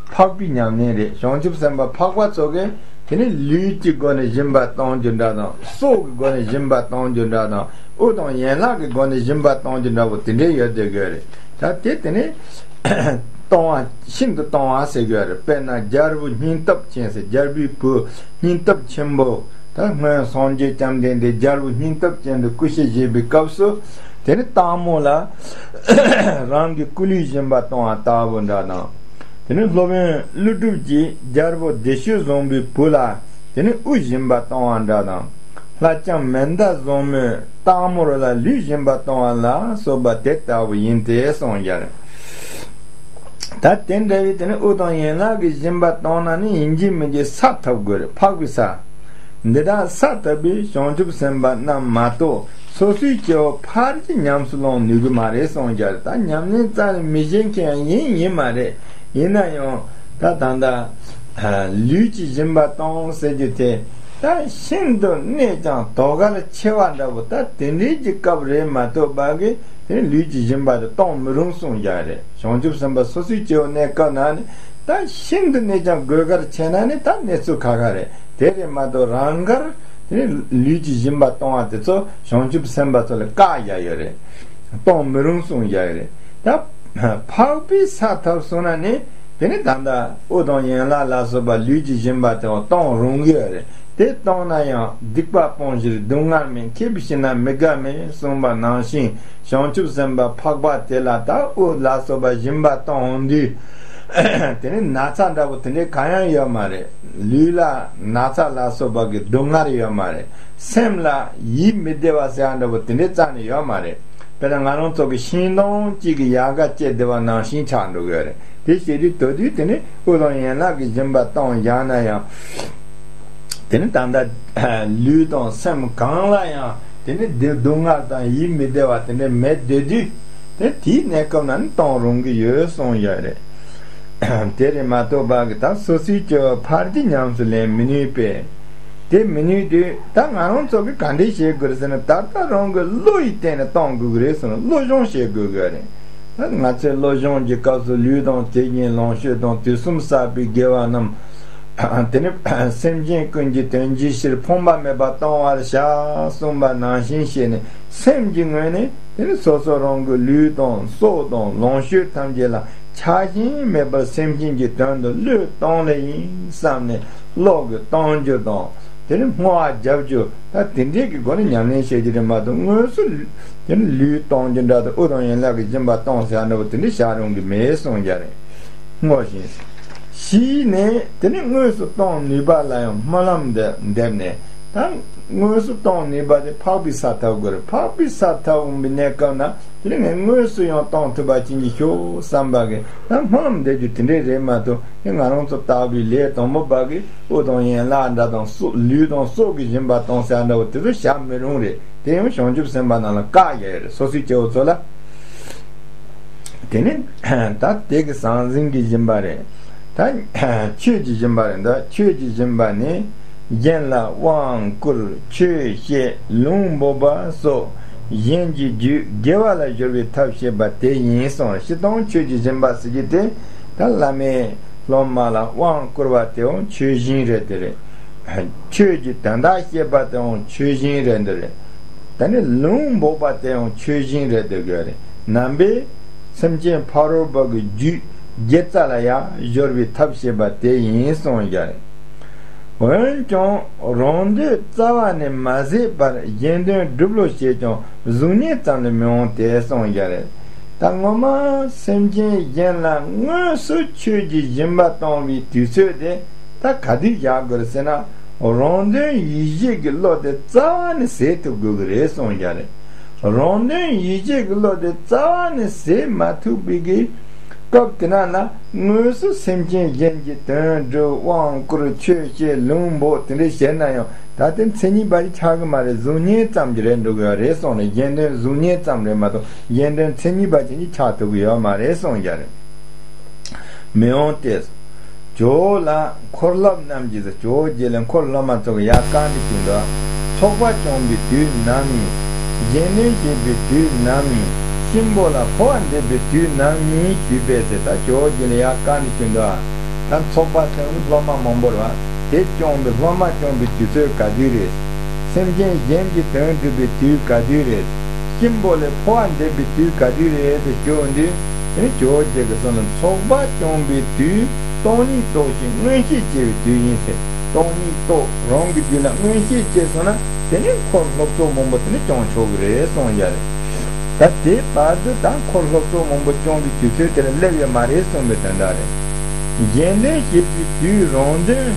འཕགས་པའི་ཉམས་ལེན་རེད། བྱང་ཆུབ་སེམས་དཔའ་འཕགས་པ་ཚོ་གིས། དེ་ནི་ལུས་ཀྱི་སྒོ་ནས་སྦྱིན་པ་གཏོང་རྒྱུ་འདྲ་དང་། སྲོག་གི་སྒོ་ནས་སྦྱིན་པ་གཏོང་རྒྱུ་འདྲ་དང་། དབུགས་དང་ཡན་ལག་གི་སྒོ་ནས་སྦྱིན་པ་གཏོང་རྒྱུ་འདྲ་པོ་དེ་འདྲའི་ཡོད་བསྡད་དགོས་རེད། ད་དེ་དེ་ནི་གཏོང་བ། ཤིན་ཏུ་གཏོང་བ་ཟེར་དགོས་རེད། དཔེར་ན་རྒྱལ་པོ་སྙིང་སྟོབས་ཅན་ཟེར། རྒྱལ་པོའི་བུ་སྙིང་སྟོབས་ཆེན་པོ། ད་སྔོན་སངས་རྒྱས་བཅོམ་ལྡན་འདས་རྒྱལ་པོ་སྙིང་སྟོབས་ཅན་དུ་སྐུ་གཤེགས་བཞེས་པའི་སྐབས་སུ། དེ་ནི་སྟག་མོ་ལ་རང་གི་སྐུ་ལུས་སྦྱིན་པ་གཏོང་བ་ལྟ་བུ་འདྲ་དང་། དེ་ནི་སློབ་དཔོན་ཀླུ་སྒྲུབ་ཀྱིས་རྒྱལ་པོ་བདེ་སྤྱོད་བཟང་པོའི་བུ་ལ་དེ་ནི་དབུ་སྦྱིན་པ་གཏོང་བ་འདྲ་དང་། ལྷ་ལྕམ་མན་དཱ་བཟང་མོས་སྟག་མོར་ལ་ལུས་སྦྱིན་པ་གཏོང་བ་ལ་སོགས་པ་དེ་ལྟ་བུ་ཡིན་ཏེ་གསུངས་ཡོད། ད་དེ་འདྲ་བའི་དེ་ནི་དབུགས་དང་ཡན་ལག་གི་སྦྱིན་པ་གཏོང་ན་ནི་ཡིན་གཅིག་མིན་གཅིག་ས་ཐོབ་དགོས་རེད། འཕགས་པའི་ས། འདི་དག་ས་ཐོབ་པའི་བྱང་ཆུབ་སེམས་དཔའ་རྣམས་མ་གཏོགས་སོ་སོའི་སྐྱེ་བོ་ཕལ་ཆེར་ཉམས་སུ་ལོངས་ནུས་ཀྱི་མ་རེད་གསུངས་ཀྱང་། ད་ཉམས་ལེན་རྩ་ནས་མི་བྱེད་མཁན་ཡང་ཡིན་ཡིན་མ་རེད། ཡིན་ན་ཡང་ད་ད་ལྟ་ལུས་ཀྱི་སྦྱིན་པ་གཏོང་ཟེར་རྒྱུ་དེ་ད་ཤིན་ཏུ་གནད་ཀྱང་དོ་གལ་ཆེ་བ་འདྲ་པོ། ད་དེ་འདྲའི་གི་སྐབས་རེད་མ་གཏོགས་པ་གི་དེ་ལུས་ཀྱི་སྦྱིན་པ་དེ་གཏོང་མི་རུང་གསུངས་ཀྱང་རེད། བྱང་ཆུབ་སེམས་དཔའ་སོ་སོའི་སྐྱེ་བོ་གནས་སྐབས་ན་ནི་ད་ཤིན་ཏུ་གནད་ཀྱང་དགོས་གལ་ཆེ་ན་ནི་ད་གནས་ཚུལ་ཁག་ཁག་རེད། དེ་རེད་མ་གཏོགས་རང་དགར་དེ་ནི་ལུས་ཀྱི་སྦྱིན་པ་གཏོང་བ་དེ་ཚོ་བྱང་ཆུབ་སེམས་དཔའ་ཚོ་ལ་བཀག་བཞག་ཡོད་རེད། གཏོང་མི་རུང་གསུངས་བཞག་ཡོད་རེད། ད་འཕགས་པའི་ས་ཐོབ་སོང་ན་ནི་དེ་ནི་ད་ལྟ་དབུགས་དང་ཡན་ལག་ལ་སོགས་པ་ལུས་ཀྱི་སྦྱིན་པ་དེའང་གཏོང་རུང་གི་ཡོད་རེད། དེ་གཏོང་ན་ཡང་སྡིག་པ་སྤོང་ཕྱིར་སྡུག་བསྔལ་མེད། མཁས་པས་ཤེས་ན་མི་དགའ་མེད་གསུངས་པ་ནང་བཞིན། བྱང་ཆུབ་སེམས་དཔའ་འཕགས་པ་དེ་ལ་ད་དབུགས་ལ་སོགས་པ་སྦྱིན་པ་གཏོང་དུས། དེ་ནི་ན་ཚ་འདྲ་པོ་དེ་འདྲའི་གང་ཡང་ཡོད་མ་རེད། ལུས་ལ་ན་ཚ་ལ་སོགས་པ་གི་སྡུག་བསྔལ་ཡོད་མ་རེད། སེམས་ལ་ཡིད་མི་བདེ་བ་ཟེར་ཡ་འདྲ་པོ་དེ་འདྲའི་རྩ་ནས་ཡོད་མ་རེད། དཔེར་ན་ང་རང་ཚོ་གི་ཤིང་སྡོང་གཅིག་གི་ཡལ་ག་བཅད་བསྡད་པ་ནང་བཞིན་ཆགས་འགྲོ་གི་ཡོད་རེད། དེ་བྱེད་དུས་དེ་དུས་དེ་ནི་དབུགས་དང་ཡན་ལག་གི་སྦྱིན་པ་གཏོང་བཞག་ན་ཡང་། དེ་ནི་ད་ལྟ་ལུས་དང་སེམས་གང་ལ་ཡང་དེ་ནི་སྡུག་བསྔལ་དང་ཡིད་མི་བདེ་བ་དེ་འདྲ་མེད་བསྡད་དུས། དེ་དེའི་གནས་སྐབས་ན་ནི་གཏོང་རུང་གི་ཡོད་གསུངས་ཡོད་རེད། དེ་རེད་མ་གཏོགས་པ་གི་ད་སོ་སོའི་སྐྱེ་བོ་ཕལ་ཆེར་ཉམས་སུ་ལེན་མི་ནུས་པས། དེ་མི་ནུས་དུས་ད་ང་རང་ཚོ་གི་ག་འདྲས་བྱེད་དགོས་རེད་ཟེར་ན། ད་ལྟ་རང་གི་བློ་ཡི་སྟེང་ནས་གཏོང་དགོས་ཀྱི་རེད་གསུངས་ནས་བློ་སྦྱོང་བྱེད་དགོས་ཀྱི་རེད། ད་ང་ཚོས་བློ་སྦྱོང་གི་སྐབས་སུ་ལུས་དང་དེ་བཞིན་ལོངས་སྤྱོད་དང་དུས་གསུམ་བསགས་པའི་དགེ་བ་རྣམས། དེ་ནི་སེམས་ཅན་ཀུན་གྱི་དོན་གྱི་ཕྱིར་ཕངས་པ་མེད་པར་གཏོང་བར་བྱ་གསུངས་པ་ནང་བཞིན་བྱས་ནས། སེམས་ཀྱི་ངོས་ནས་དེ་ནི་སོ་སོ་རང་གི་ལུས་དང་སྲོག་དང་ལོངས་སྤྱོད་ཐམས་ཅད་ལ་ཆགས་ཞེན་མེད་པར་སེམས་ཅན་གྱི་དོན་དུ་བློས་གཏོང་ལེ་ཡིན་བསམ་ནས་བློ་གི་གཏོང་རྒྱུ་དང་། དེ་ནི་བསྔོ་བ་རྒྱབ་རྒྱུ། ད་དེ་འདྲས་ཀྱི་སྒོ་ནས་ཉམས་ལེན་བྱེད་རྒྱུ་རེད་མ་གཏོགས། དངོས་སུ་དེ་ནི་ལུས་གཏོང་རྒྱུ་འདྲ་དང་། དབུགས་དང་ཡན་ལག་གི་སྦྱིན་པ་གཏོང་ཟེར་འདྲ་བོ་དེ་འདྲས་བྱ་རུང་གི་མེད་གསུངས་ཀྱང་རེད། བསྔོ་ཞིང་། ཞིག་ནས་དེ་ནི་དངོས་སུ་གཏོང་ནུས་པ་ལ་ཡང་སྨོན་ལམ་འདེབས་ནས། ད་དངོས་སུ་གཏོང་ནུས་པ་དེ་འཕགས་པའི་ས་ཐོབ་དགོས་རེད། འཕགས་པའི་ས་ཐོབ་འོང་བའི་གནས་སྐབས་ན། དེ་ནི་ངས་དངོས་སུ་ཡང་གཏོང་ཐུབ་པ་ཅན་གྱི་ཤོག་བསམ་པ་གི་ད་སྨོན་ལམ་འདེབས་རྒྱུ་དེ་འདྲས་རེད་མ་གཏོགས། དེ་ང་རང་ཚོ་ལྟ་བུའི་ལས་དང་པོ་པ་གི་དབུགས་དང་ཡན་ལག་འདྲ་དང་སྲོག་ལུས་དང་སྲོག་གི་སྦྱིན་པ་གཏོང་ཟེར་འདྲ་བོ་དེ་ཚོ་བྱ་མི་རུང་རེད། དེ་ཡང་བྱང་ཆུབ་སེམས་དཔའ་རྣམས་ལ་བཀག་ཡ་ཡོད་རེད། སོ་སོའི་སྐྱེ་བོ་ཚོ་ལ། དེ་ནི་ད་དེ་གི་ཟང་ཟིང་གི་སྦྱིན་པ་རེད། ད་ཆོས་ཀྱི་སྦྱིན་པ་རེད། ད་ཆོས་ཀྱི་སྦྱིན་པ་ནི། གཞན་ལ་དབང་བསྐུར་ཆོས་བཤད་ལུང་འབོགས་པ་སོགས་གཞན་གྱི་རྒྱུད་དགེ་བ་ལ་སྦྱོར་བའི་ཐབས་བྱེད་པ་དེ་ཡིན་གསུངས། སྤྱིར་བཏང་ཆོས་ཀྱི་སྦྱིན་པ་ཟེར་རྒྱུ་དེ། ད་བླ་མས་སློབ་མ་ལ་དབང་བསྐུར་བ་དེའང་ཆོས་སྦྱིན་རེད་དེ་རེད། ཆོས་ཀྱི་དོན་དག་བཤད་པ་དེའང་ཆོས་སྦྱིན་རེད་འདི་རེད། ད་ནི་ལུང་འབོགས་པ་དེའང་ཆོས་སྦྱིན་རེད་འདི་དགོས་རེད། ནང་པས་སེམས་ཅན་ཕ་རོལ་པོ་གི་རྒྱུད་དགེ་རྩ་ལ་ཡང་སྦྱོར་བའི་ཐབས་བྱེད་པ་དེ་ཡིན་གསུངས་ཀྱང་རེད། འོན་ཀྱང་རང་འདོད་རྩ་བ་ནས་མ་ཟད་པར་གཞན་དོན་སྒྲུབ་བློ་བྱས་ཀྱང་གཟུགས་བརྙན་ཙམ་ལས་མི་འོང་སྟེ་གསུངས་ཀྱང་རེད། ད་ངོ་མ་སེམས་ཅན་གཞན་ལ་དངོས་སུ་ཆོས་ཀྱི་སྦྱིན་པ་གཏོང་བའི་དུས་ཚོད་དེ། ད་ག་དུས་བཞག་དགོས་རེད་ཟེར་ན། རང་དོན་ཡིད་བྱེད་ཀྱི་བློ་དེ་རྩ་བ་ནས་ཟད་ཐུབ་དགོས་ཀྱི་རེད་གསུངས་ཀྱང་རེད། རང་དོན་ཡིད་བྱེད་ཀྱི་བློ་དེ་རྩ་བ་ནས་ཟད་མ་ཐུབ་པའི་གི་སྐབས་དེ་ན་ན། དངོས་སུ་སེམས་ཅན་གཞན་གྱི་དོན་སྒྲུབ། དབང་བསྐུར། ཆོས་བཤད། ལུང་འབོགས་དེ་འདྲ་བྱས་ན་ཡང་། ད་དེ་མཚན་ཉིད་པ་ཅིག་ཆགས་ཀྱི་མ་རེད། གཟུགས་བརྙན་ཙམ་གྱི་རེད་འགྲོ་གི་ཡོད་རེད་གསུངས་ནས། གཞན་དོན་གཟུགས་བརྙན་ཙམ་རེད་མ་གཏོགས་གཞན་དོན་མཚན་ཉིད་པ་ཅན་གྱི་ཆགས་ཐུབ་ཀྱི་ཡོད་མ་རེད་གསུངས་ཀྱང་རེད། མི་འོང་སྟེ། ཇོ་བོ་ལ་འཁོར་སློབ་རྣམས་ཀྱིས། ཇོ་བོ་རྗེ་ལ་འཁོར་སློབ་མ་ཚོ་གིས་ཡར་བཀའ་འདི་ཞུས་འདུག། ཚོགས་པ་སྐྱོང་བའི་དུས་ནམ་ཡིན། གཞན་དོན་བྱེད་པའི་དུས་ནམ་ཡིན། གཤིན་པོ་ལ་འཕོ་བ་འདེབས་པའི་དུས་ནམ་ཡིན་ཞུས་པས་ཟེར། ད་ཇོ་བོ་རྗེ་ལ་ཡར་བཀའ་འདི་ཞུས་འདུག། ད་ཚོགས་པ་ཟེར་ན་སློབ་མ་མང་པོ་རེད་བ། དེ་སྐྱོང་བའི་སློབ་མ་སྐྱོང་བའི་དུས་ཚོད་ག་དུས་རེད། སེམས་ཅན་གཞན་གྱི་དོན་སྒྲུབ་པའི་དུས་ག་དུས་རེད། གཤིན་པོ་ལས་འཕོ་བ་འདེབས་པའི་དུས་ག་དུས་རེད་དེ་སྐྱོང་དུས། དེ་ནི་ཇོ་བོ་རྗེ་གིས་གསུངས་ན་ཚོགས་པ་སྐྱོང་བའི་དུས་སྟོང་ཉིད་རྟོགས་ཤིང་མངོན་ཤེས་སྐྱེ་བའི་དུས་ཡིན་ཟེར། སྟོང་ཉིད་རྟོགས་རང་གི་རྒྱུད་ལ་མངོན་ཤེས་སྐྱེས་སོང་ན་དེ་ནི་འཁོར་སློབ་ཚོགས་མང་པོ་དེ་ནི་སྐྱོང་ཆོག་གི་རེད་གསུངས་ཡ་རེད། ད་དེ་བར་དུ་ད་འཁོར་སློབ་ཚོགས་མང་པོ་སྐྱོང་གི་དུས་ཚོད་དེ་ལ་སླེབས་ཡོད་མ་རེད་གསུངས་པའི་དོན་དག་རེད། གཞན་དོན་བྱེད་པའི་དུས་རང་དོན་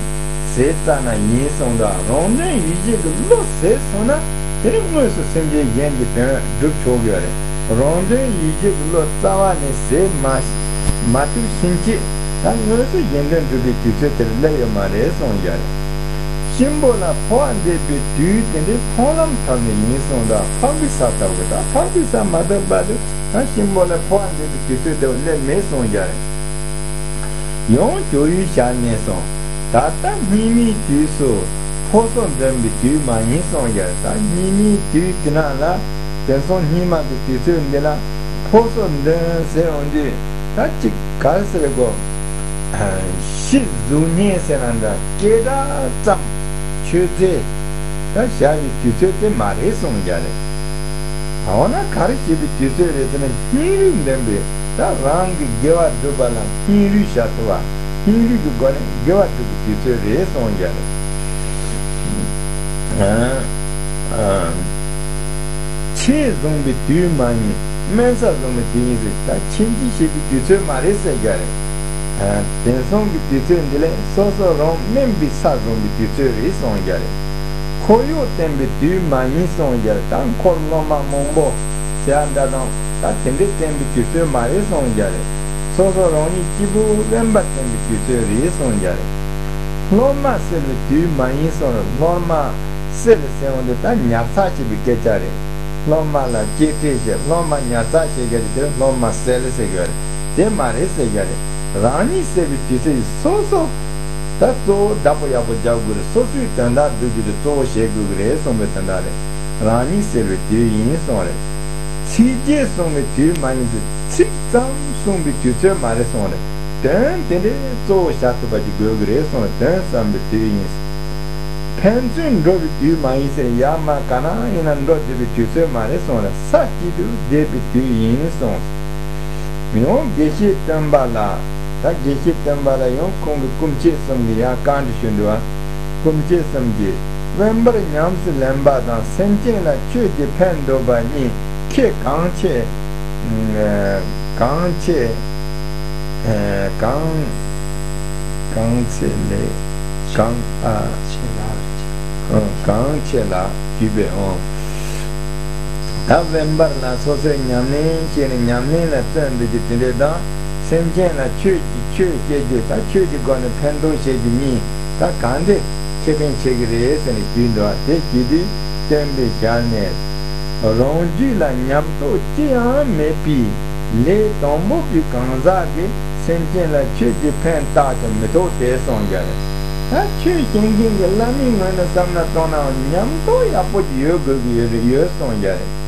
ཟད་ཙ་ན་ཡིན་གསུངས་དང་རང་དོན་ཡིད་བྱེད་ཀྱི་བློ་ཟད་སོང་ན་དེ་ནི་དངོས་སུ་སེམས་ཅན་གཞན་གྱི་དོན་སྒྲུབ་ཆོག་གི་ཡོད་རེད། རང་དོན་ཡིད་བྱེད་ཀྱི་བློ་རྩ་བ་ནས་ཟད་མ་མ་ཐུབ་ཕྱིན་ཆད་ད་དངོས་སུ་གཞན་དོན་སྒྲུབ་པའི་དུས་ཚོད་དེ་ལ་སླེབས་ཡོད་མ་རེད་གསུངས་ཡ་རེད། གཤིན་པོ་ལ་འཕོ་བ་འདེབས་པའི་དུས་དེ་འདྲའི་མཐོང་ལམ་ཐོབ་ནས་ཡིན་གསུངས་དང་འཕགས་པའི་ས་ཐོབ་གི་ད་འཕགས་པའི་ས་མ་ཐོབ་བར་དུ་ད་གཤིན་པོ་ལ་འཕོ་བ་འདེབས་པའི་དུས་ཚོད་དེ་སླེབས་མེད་གསུངས་ཡ་རེད། ཡང་ཇོ་བོའི་ཞལ་ནས་གསུངས། ད་ལྟ་སྙིགས་མའི་དུས་སུ་ཕོ་སོ་འདོན་པའི་དུས་མ་ཡིན་གསུངས་ཡ་རེད། ད་སྙིགས་མའི་དུས་དེ་ན་ལ་དེང་སང་སྙིགས་མ་གི་དུས་ཚོད་འདི་ལ་ཕོ་སོ་འདོན་ཟེར་འོང་དུས་ད་ཅིག་ག་རེ་ཟེར་དགོས། ཤི་གཟུགས་བརྙན་ཟེར་ན་འདྲ་སྐད་གྲགས་ཙམ་མཆོད་རྫས་ད་བཞག་པའི་དུས་ཚོད་དེ་མ་རེད་གསུངས་ཡ་རེད། འོ་ན་ག་རེ་བྱེད་པའི་དུས་ཚོད་རེད་ཟེར་ན་སྙིང་རུས་འདོན་པའི་ད་རང་གི་དགེ་བ་སྒྲུབ་པ་ལ་སྙིང་རུས་བྱ་ཐུབ་པ་སྙིང་རུས་ཀྱི་སྒོ་ནས་དགེ་བ་སྒྲུབ་པའི་དུས་ཚོད་རེད་གསུངས་ཡ་རེད། ཨ་ཨ། ཆས་བཟུང་བའི་དུས་མ་ཡིན། དམན་ས་བཟུང་བའི་དུས་ཡིན་ཟེར། ད་ཁྱིམ་གྱི་བྱེད་པའི་དུས་ཚོད་མ་རེད་ཟེར་རྒྱ་རེད། ཨ། དེང་སང་གི་དུས་ཚོད་འདི་ལས་སོ་སོ་རང་དམན་པའི་ས་བཟུང་བའི་དུས་ཚོད་རེད་གསུངས་རྒྱ་རེད། འཁོར་གཡོག་བསྟེན་པའི་དུས་མ་ཡིན་གསུངས་རྒྱ་རེད། ད་འཁོར་སློབ་མ་མང་པོ་བྱ་འདྲ་དང་ད་དེ་འདྲའི་བསྟེན་པའི་དུས་ཚོད་མ་རེད་གསུངས་རྒྱ་རེད། སོ་སོ་རང་ཉིད་གཅིག་པུ་དབེན་པ་བསྟེན་པའི་དུས་ཚོད་རེད་གསུངས་རྒྱ་རེད། སློབ་མ་བསད་པའི་དུས་མ་ཡིན་གསུངས་རེད། སློབ་མ་བསད་ཟེར་འོང་དུས་ད་ཉར་ཚགས་བྱེད་པའི་སྐད་ཆ་རེད། སློབ་མ་ལ་གཅེས་སྤྲས་བྱེད་སློབ་མ་ཉར་ཚགས་བྱེད་མཁན་དེ་དེར་སློབ་མ་བསད་ཟེར་གྱི་ཡོད་རེད། དེ་མ་རེད་ཟེར་གྱི་ཡོད་རེད། རང་ཉིད་བསད་པའི་དུས་ཚོད་ཡིན། སོ་སོ་ད་གཙོ་བོ་བདག་པོ་ཡག་པོ་རྒྱག་དགོས་རེད། སོ་སོའི་དོན་དག་སྒྲུབ་རྒྱུ་དེ་གཙོ་བོ་བྱེད་དགོས་ཀྱི་རེད་གསུངས་པའི་དོན་དག་རེད། རང་ཉིད་བསད་པའི་དུས་ཡིན་གསུངས་རེད། ཚིག་བརྗེད་གསུངས་པའི་དུས་མ་ཡིན་ཏེ་ཚིག་ཙམ་གསུངས་པའི་དུས་ཚོད་མ་རེད་གསུངས་རེད། དོན་དེ་འདྲའི་གཙོ་བོ་བྱ་ཐུབ་པ་ཅིག་དགོས་ཀྱི་རེད་གསུངས་རེད། དོན་བསམ་པའི་དུས་ཡིན། ཕན་ཚུན་འགྲོ་བའི་དུས་མ་ཡིན་ཟེར། ཡར་མར་ག་ན་ཡིན་ན་འགྲོ་བསྡད་པའི་དུས་ཚོད་མ་རེད་གསུངས་རེད། ས་གཅིག་ཏུ་བསྡད་པའི་དུས་ཡིན་གསུངས། ཡང་དགེ་བཤེས་སྟོན་པ་ལ། ད་དགེ་བཤེས་སྟོན་པ་ལ་ཡང་ཁོང་གི་སྐུ་མཆེད་གསུམ་གྱིས་ཡང་བཀའ་འདྲི་ཞུ་འདུག་བ། སྐུ་མཆེད་གསུམ་གྱིས་དབེན་པར་ཉམས་སུ་ལེན་པ་དང་སེམས་ཅན་ལ་ཆོས་ཀྱི་ཕན་འདོགས་པ་གཉིས་ཁྱད་གང་ཆེ། གང་ཆེ། གང་གང་ཆེ་ལས་གང་ཨ། ཆེ་ལ། གང་ཆེ་ལ་གུས་པས་འོང་། ད་དབེན་པར་ལ་སོ་སོའི་ཉམས་ལེན་བྱས་ནས་ཉམས་ལེན་ལ་བརྩོན་འགྲོ་རྒྱུ་དེ་འདྲས་དང་སེམས་ཅན་ལ་ཆོས་ཀྱི་ཆོས་བཤད་རྒྱུ་ད་ཆོས་ཀྱི་སྒོ་ནས་ཕན་ཐོགས་བྱེད་རྒྱུ་གཉིས་ད་གང་དེ་ཁེ་ཕན་ཆེ་གི་རེད་ཟེར་ནས་ཞུས་འདུག་དེ་ཞུས་དུས་སྟོན་པའི་ཞལ་ནས། རང་རྒྱུད་ལ་ཉམས་རྟོགས་ཅི་ཡང་མེད་པའི་ལས་དང་པོ་པའི་གང་ཟག་གིས་སེམས་ཅན་ལ་ཆོས་ཀྱི་ཕན་བཏགས་ཀྱང་མི་ཐོགས་ཏེ་གསུངས་ཀྱང་། ད་ཆོས་བཤད་མཁན་གྱི་བླ་མའི་ངོས་ནས་བསམ་ན་གཏོང་ནའང་ཉམས་རྟོགས་ཡག་པོ་ཅིག་ཡོད་དགོས་ཀྱི་ཡོད་རེད་ཡོད་གསུངས་ཀྱང་།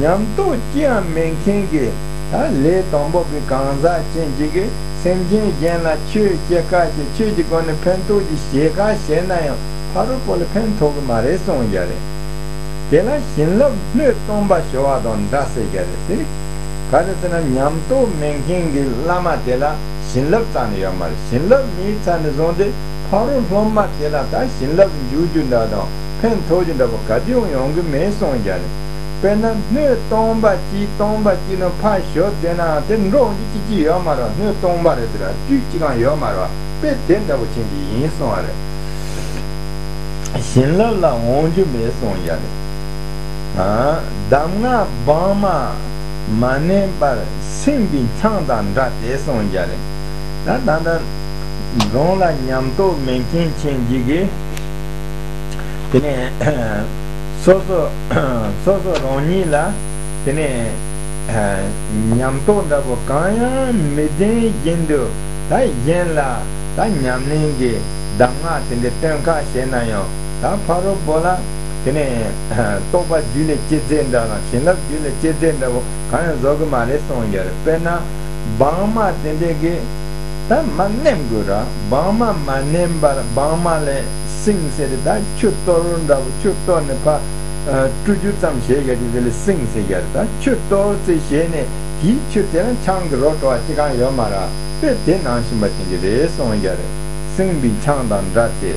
ཉམས་རྟོགས་ཅི་ཡང་མེད་མཁན་གྱི་ད་ལས་དང་པོ་པའི་གང་ཟག་ཅན་ཅིག་གིས་སེམས་ཅན་གཞན་ལ་ཆོས་བཤད་ཁ་ཞིག་ཆོས་ཀྱི་སྒོ་ནས་ཕན་ཐོགས་ཀྱི་བྱེད་ཁ་བཤད་ན་ཡང་ཕ་རོལ་པོ་ལ་ཕན་ཐོགས་ཀྱི་མ་རེད་གསུངས་ཀྱང་རེད། དེ་ལ་བྱིན་རླབས་སྣོད་སྟོང་པ་ཤོར་བ་དང་འདྲ་ཟེར་གྱི་རེད་དེ། ག་རེ་ཟེར་ན་ཉམས་རྟོགས་མེད་མཁན་གྱི་བླ་མ་དེ་ལ་བྱིན་རླབས་རྩ་ནས་ཡོད་མ་རེད། བྱིན་རླབས་མེད་ཚར་ནས་བཟུང་སྟེ་ཕ་རོལ་སློབ་མ་དེ་ལ་ད་བྱིན་རླབས་འཇུག་རྒྱུ་འདྲ་དང་ཕན་ཐོགས་རྒྱུ་འདྲ་པོ་ག་དུས་ཡང་ཡོང་གི་མེད་གསུངས་ཀྱང་རེད། དཔེར་ན་སྣོད་སྟོང་པ་གཅིག་སྟོང་པ་གཅིག་ནང་ཕར་ཤོར་བསྡད་ནའང་དེ་འགྲོ་འོང་རྒྱུ་གཅིག་གཅིག་ཡོད་མ་རེད། སྣོད་སྟོང་པ་རེད་དེ་ར་དཀྱུས་གཅིག་ཀྱང་ཡོད་མ་རེད། དཔེ་དེ་འདྲ་པོ་ཅན་གྱི་ཡིན་གསུངས་པ་རེད། བྱིན་རླབས་ལ་འོང་རྒྱུ་མེད་གསུངས་ཡ་རེད། ཨ། གདམས་ངག་སྦང་མ་མ་ནེམ་པར་སེམས་པའི་འཆང་དང་འདྲ་སྟེ་གསུངས་ཡ་རེད། ད་ད་ལྟ་རང་ལ་ཉམས་རྟོགས་མེད་མཁན་ཅན་ཅིག་གིས་དེ་ནས་སོ་སོ་སོ་སོ་རང་ཉིད་ལ་དེ་ནས་ཉམས་རྟོགས་འདྲ་པོ་གང་ཡང་མི་ལྡན་བཞིན་དུ་ད་གཞན་ལ་ད་ཉམས་ལེན་གྱི་གདམས་ངག་དེ་འདྲ་སྟོན་ཁ་བྱས་ན་ཡང་ད་ཕ་རོལ་པོ་ལ་དེ་ནས་རྟོགས་པ་རྒྱུད་ལ་སྐྱེ་རྫས་འདྲ་དང་བྱིན་རླབས་རྒྱུད་ལ་སྐྱེ་རྫས་འདྲ་པོ་གང་ཡང་བཟོ་གི་མ་རེད་གསུངས་ཡོད་རེད། དཔེར་ན་སྦང་མ་དེ་འདྲས་ཀྱིས་ ད་མར་མནན་དགོས་ར། སྦྲང་མ་མ་མནན་པར་སྦྲང་མ་ལ་སིང་ཟེར་ཏེ། ད་ཆུ་གཏོར་འདྲ་བོ། ཆུ་གཏོར་ནས་ཕར་ཨ་བཀྲུ་རྒྱུ་ཙམ་བྱས་ཡ་དེ་དེ་ལ་སིང་ཟེར་ཡ་རེད། ད་ཆུ་གཏོར་ཙམ་བྱས་ནས་དེའི་ཆུ་དེ་ལ་ཆང་གི་རོ་བྲོ་བ་ཅི་གང་ཡོད་མ་རེད། དཔེ་དེ་ནང་བཞིན་པ་ཅན་གྱི་རེད་གསུངས་ཡ་རེད། སིང་བའི་ཆང་དང་འདྲ་སྟེ།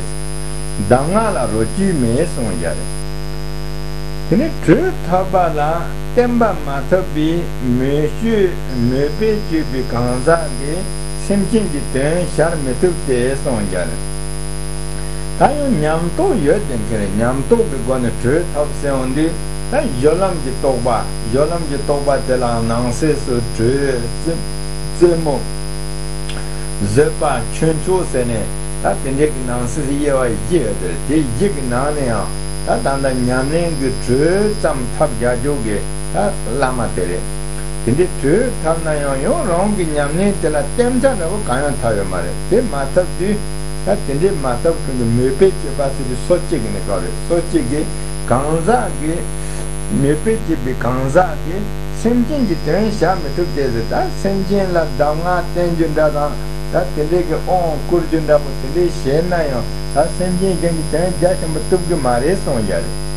གདམས་ངག་ལ་རོ་བཅུད་མེད་གསུངས་ཡ་རེད། དེ་ནས་དྲོད་ཐོབ་པ་ལ་བརྟེན་པ་མ་ཐོབ་པའི་མོས་སྤྱོད་མོས་པས་སྤྱོད་པའི་གང་ཟག་གིས་སེམས་ཅན་གྱི་དོན་བྱར་མི་ཐུབ་སྟེ་གསུངས་ཡ་རེད། ད་ཡང་ཉམས་རྟོགས་ཡོད་དེ་མཁན་རེད། ཉམས་རྟོགས་ཀྱི་སྒོ་ནས་དྲོད་ཐོབ་ཟེར་འོང་དུས། ད་སྦྱོར་ལམ་གྱི་རྟོགས་པ། སྦྱོར་ལམ་གྱི་རྟོགས་པ་དེ་ལའང་ནང་གསེས་སུ་དྲོད། རྩེ་རྩེ་མོ། བཟོད་པ། ཆོས་མཆོག་ཟེར་ནས། ད་དེ་འདྲའི་གི་ནང་གསེས་སུ་དབྱེ་བ་བཞི་ཡོད་དེ། དེ་བཞི་གི་ནང་ནས་ཡང་ད་ད་ལྟ་ཉམས་ལེན་གྱི་དྲོད་ཙམ་ཐོབ་རྒྱག་རྒྱུ་གི་ད་བླ་མ་དེ་རེད། དེ་འདྲའི་དྲོད་ཐོབ་ན་ཡང་ཡང་རང་གི་ཉམས་ལེན་དེ་ལ་བརྟན་ཆ་འདྲ་བོ་གང་ཡང་ཐོབ་ཡོད་མ་རེད། དེ་མ་ཐོབ་དུས། ད་དེ་འདྲའི་མ་ཐོབ་མཁན་གྱི་མོས་པས་སྤྱོད་པ་ཟེར་དུས་སོ་གཅིག་གི་ནི་སྐབས་རེད། སོ་གཅིག་གི་གང་ཟག་གི་མོས་པས་སྤྱོད་པའི་གང་ཟག་གིས་སེམས་ཅན་གྱི་དོན་བྱ་མི་ཐུབ་སྟེ་ཟེར། ད་སེམས་ཅན་ལ་གདམས་ངག་བསྟན་རྒྱུ་འདྲ་དང་། ད་དེ་འདྲའི་གི་དབང་བསྐུར་རྒྱུ་འདྲ་པོ་དེ་འདྲའི་བྱས་ན་ཡང་། ད་སེམས་ཅན་གཞན་གྱི་དོན་རྒྱ་ཆེན་པོ་ཐུབ་ཀྱི་མ་རེད་གསུངས་ཡ་རེད།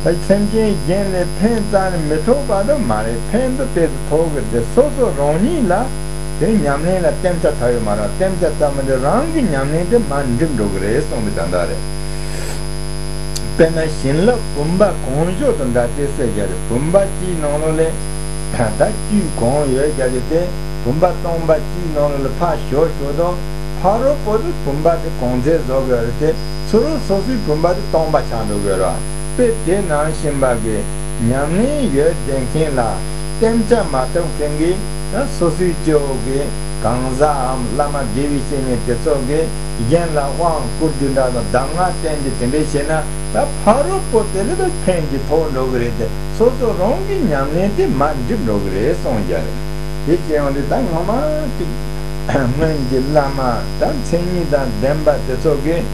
ད་སེམས་ཅན་གཞན་ལ་ཕན་རྩ་ནས་མི་ཐོགས་པ་དུ་མ་རེད། ཕན་དུ་དེ་དུ་ཐོགས་ཀྱི་དེ་སོ་སོ་རང་ཉིད་ལ་དེ་ཉམས་ལེན་ལ་བརྟན་ཆ་ཐོབ་ཡོད་མ་རེད། བརྟན་ཆ་ཐོབ་མི་དེ་རང་གི་ཉམས་ལེན་དེ་མར་འགྲིབ་འགྲོ་གི་རེད་གསུངས་པའི་དོན་དག་རེད། དཔེར་ན་བྱིན་རླབས་བུམ་པ་གང་བྱོ་དང་འདྲ་སྟེ་ཟེར་གྱི་རེད། བུམ་པ་གཅིག་ནང་ལོགས་ལ་ད་བཅུད་གང་ཡོད་རྒྱ་གི་དེ། བུམ་པ་སྟོང་པ་གཅིག་ནང་ལོགས་ལ་ཕར་བྱོ་བྱོ་དང་། ཕ་རོལ་པོ་དེ་བུམ་པ་དེ་གང་ཚད་བཟོ་དགོས་རེད་དེ། ཚུར་རོལ་སོ་སོའི་བུམ་པ་དེ་སྟོང་པ་ཆགས་འགྲོ་དགོས་རེད། དཔེ་དེ་ནང་བཞིན་པ་གི་ཉམས་ལེན་ཡོད་བསྡད་མཁན་ལ་བརྟན་ཆ་མ་ཐོབ་མཁན་གྱི་ད་སོ་སོའི་སྐྱེ་བོ་གི་གང་ཟག་བླ་མ་དགེ་བའི་བཤེས་གཉེན་དེ་ཚོ་གིས་གཞན་ལ་དབང་བསྐུར་རྒྱུ་འདྲ་དང་གདམས་ངག་བསྟན་རྒྱུ་དེ་འདྲ་བྱས་ན། ད་ཕ་རོལ་པོ་དེ་ལ་ད་ཕན་གྱི་ཐོགས་འགྲོ་གི་རེད་དེ། སོ་སོ་རང་གི་ཉམས་ལེན་དེ་མར་འགྲིབ་འགྲོ་གི་རེད་གསུངས་ཀྱང་རེད། དེ་བྱས་ཡོང་དུས་ད་ངོ་མ་གཅིག་སྔོན་གྱི་བླ་མ་དང་མཚན་ཉིད་དང་ལྡན་པ་དེ་ཚོ་གིས་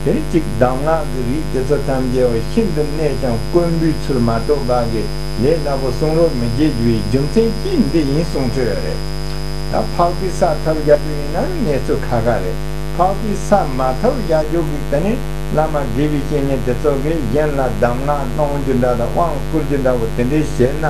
དེ་གཅིག་གདམས་ངག་གི་རིགས་དེ་ཚོ་ཐམས་ཅད་པོ་ཤིན་ཏུ་གནད་ཀྱང་དཀོན་པོའི་ཚུལ་མ་གཏོགས་པ་གི་ལས་སླ་པོ་གསུང་རོགས་མི་བྱེད་རྒྱུའི་རྒྱུ་མཚན་གཅིག་འདི་ཡིན་གསུངས་འཕྲོས་ཡོད་རེད། ད་འཕགས་པའི་ས་ཐོབ་རྒྱག་རྒྱུ་ཡིན་ན་གནས་ཚུལ་ཁ་ཁ་རེད། འཕགས་པའི་ས་མ་ཐོབ་རྒྱག་རྒྱུ་གི་དེ་ནི་བླ་མ་དགེ་བའི་བཤེས་གཉེན་དེ་ཚོ་གིས་གཞན་ལ་གདམས་ངག་གནང་རྒྱུ་འདྲ་དང་དབང་བསྐུར་རྒྱུ་འདྲ་བོ་དེ་འདྲའི་བྱས་ན།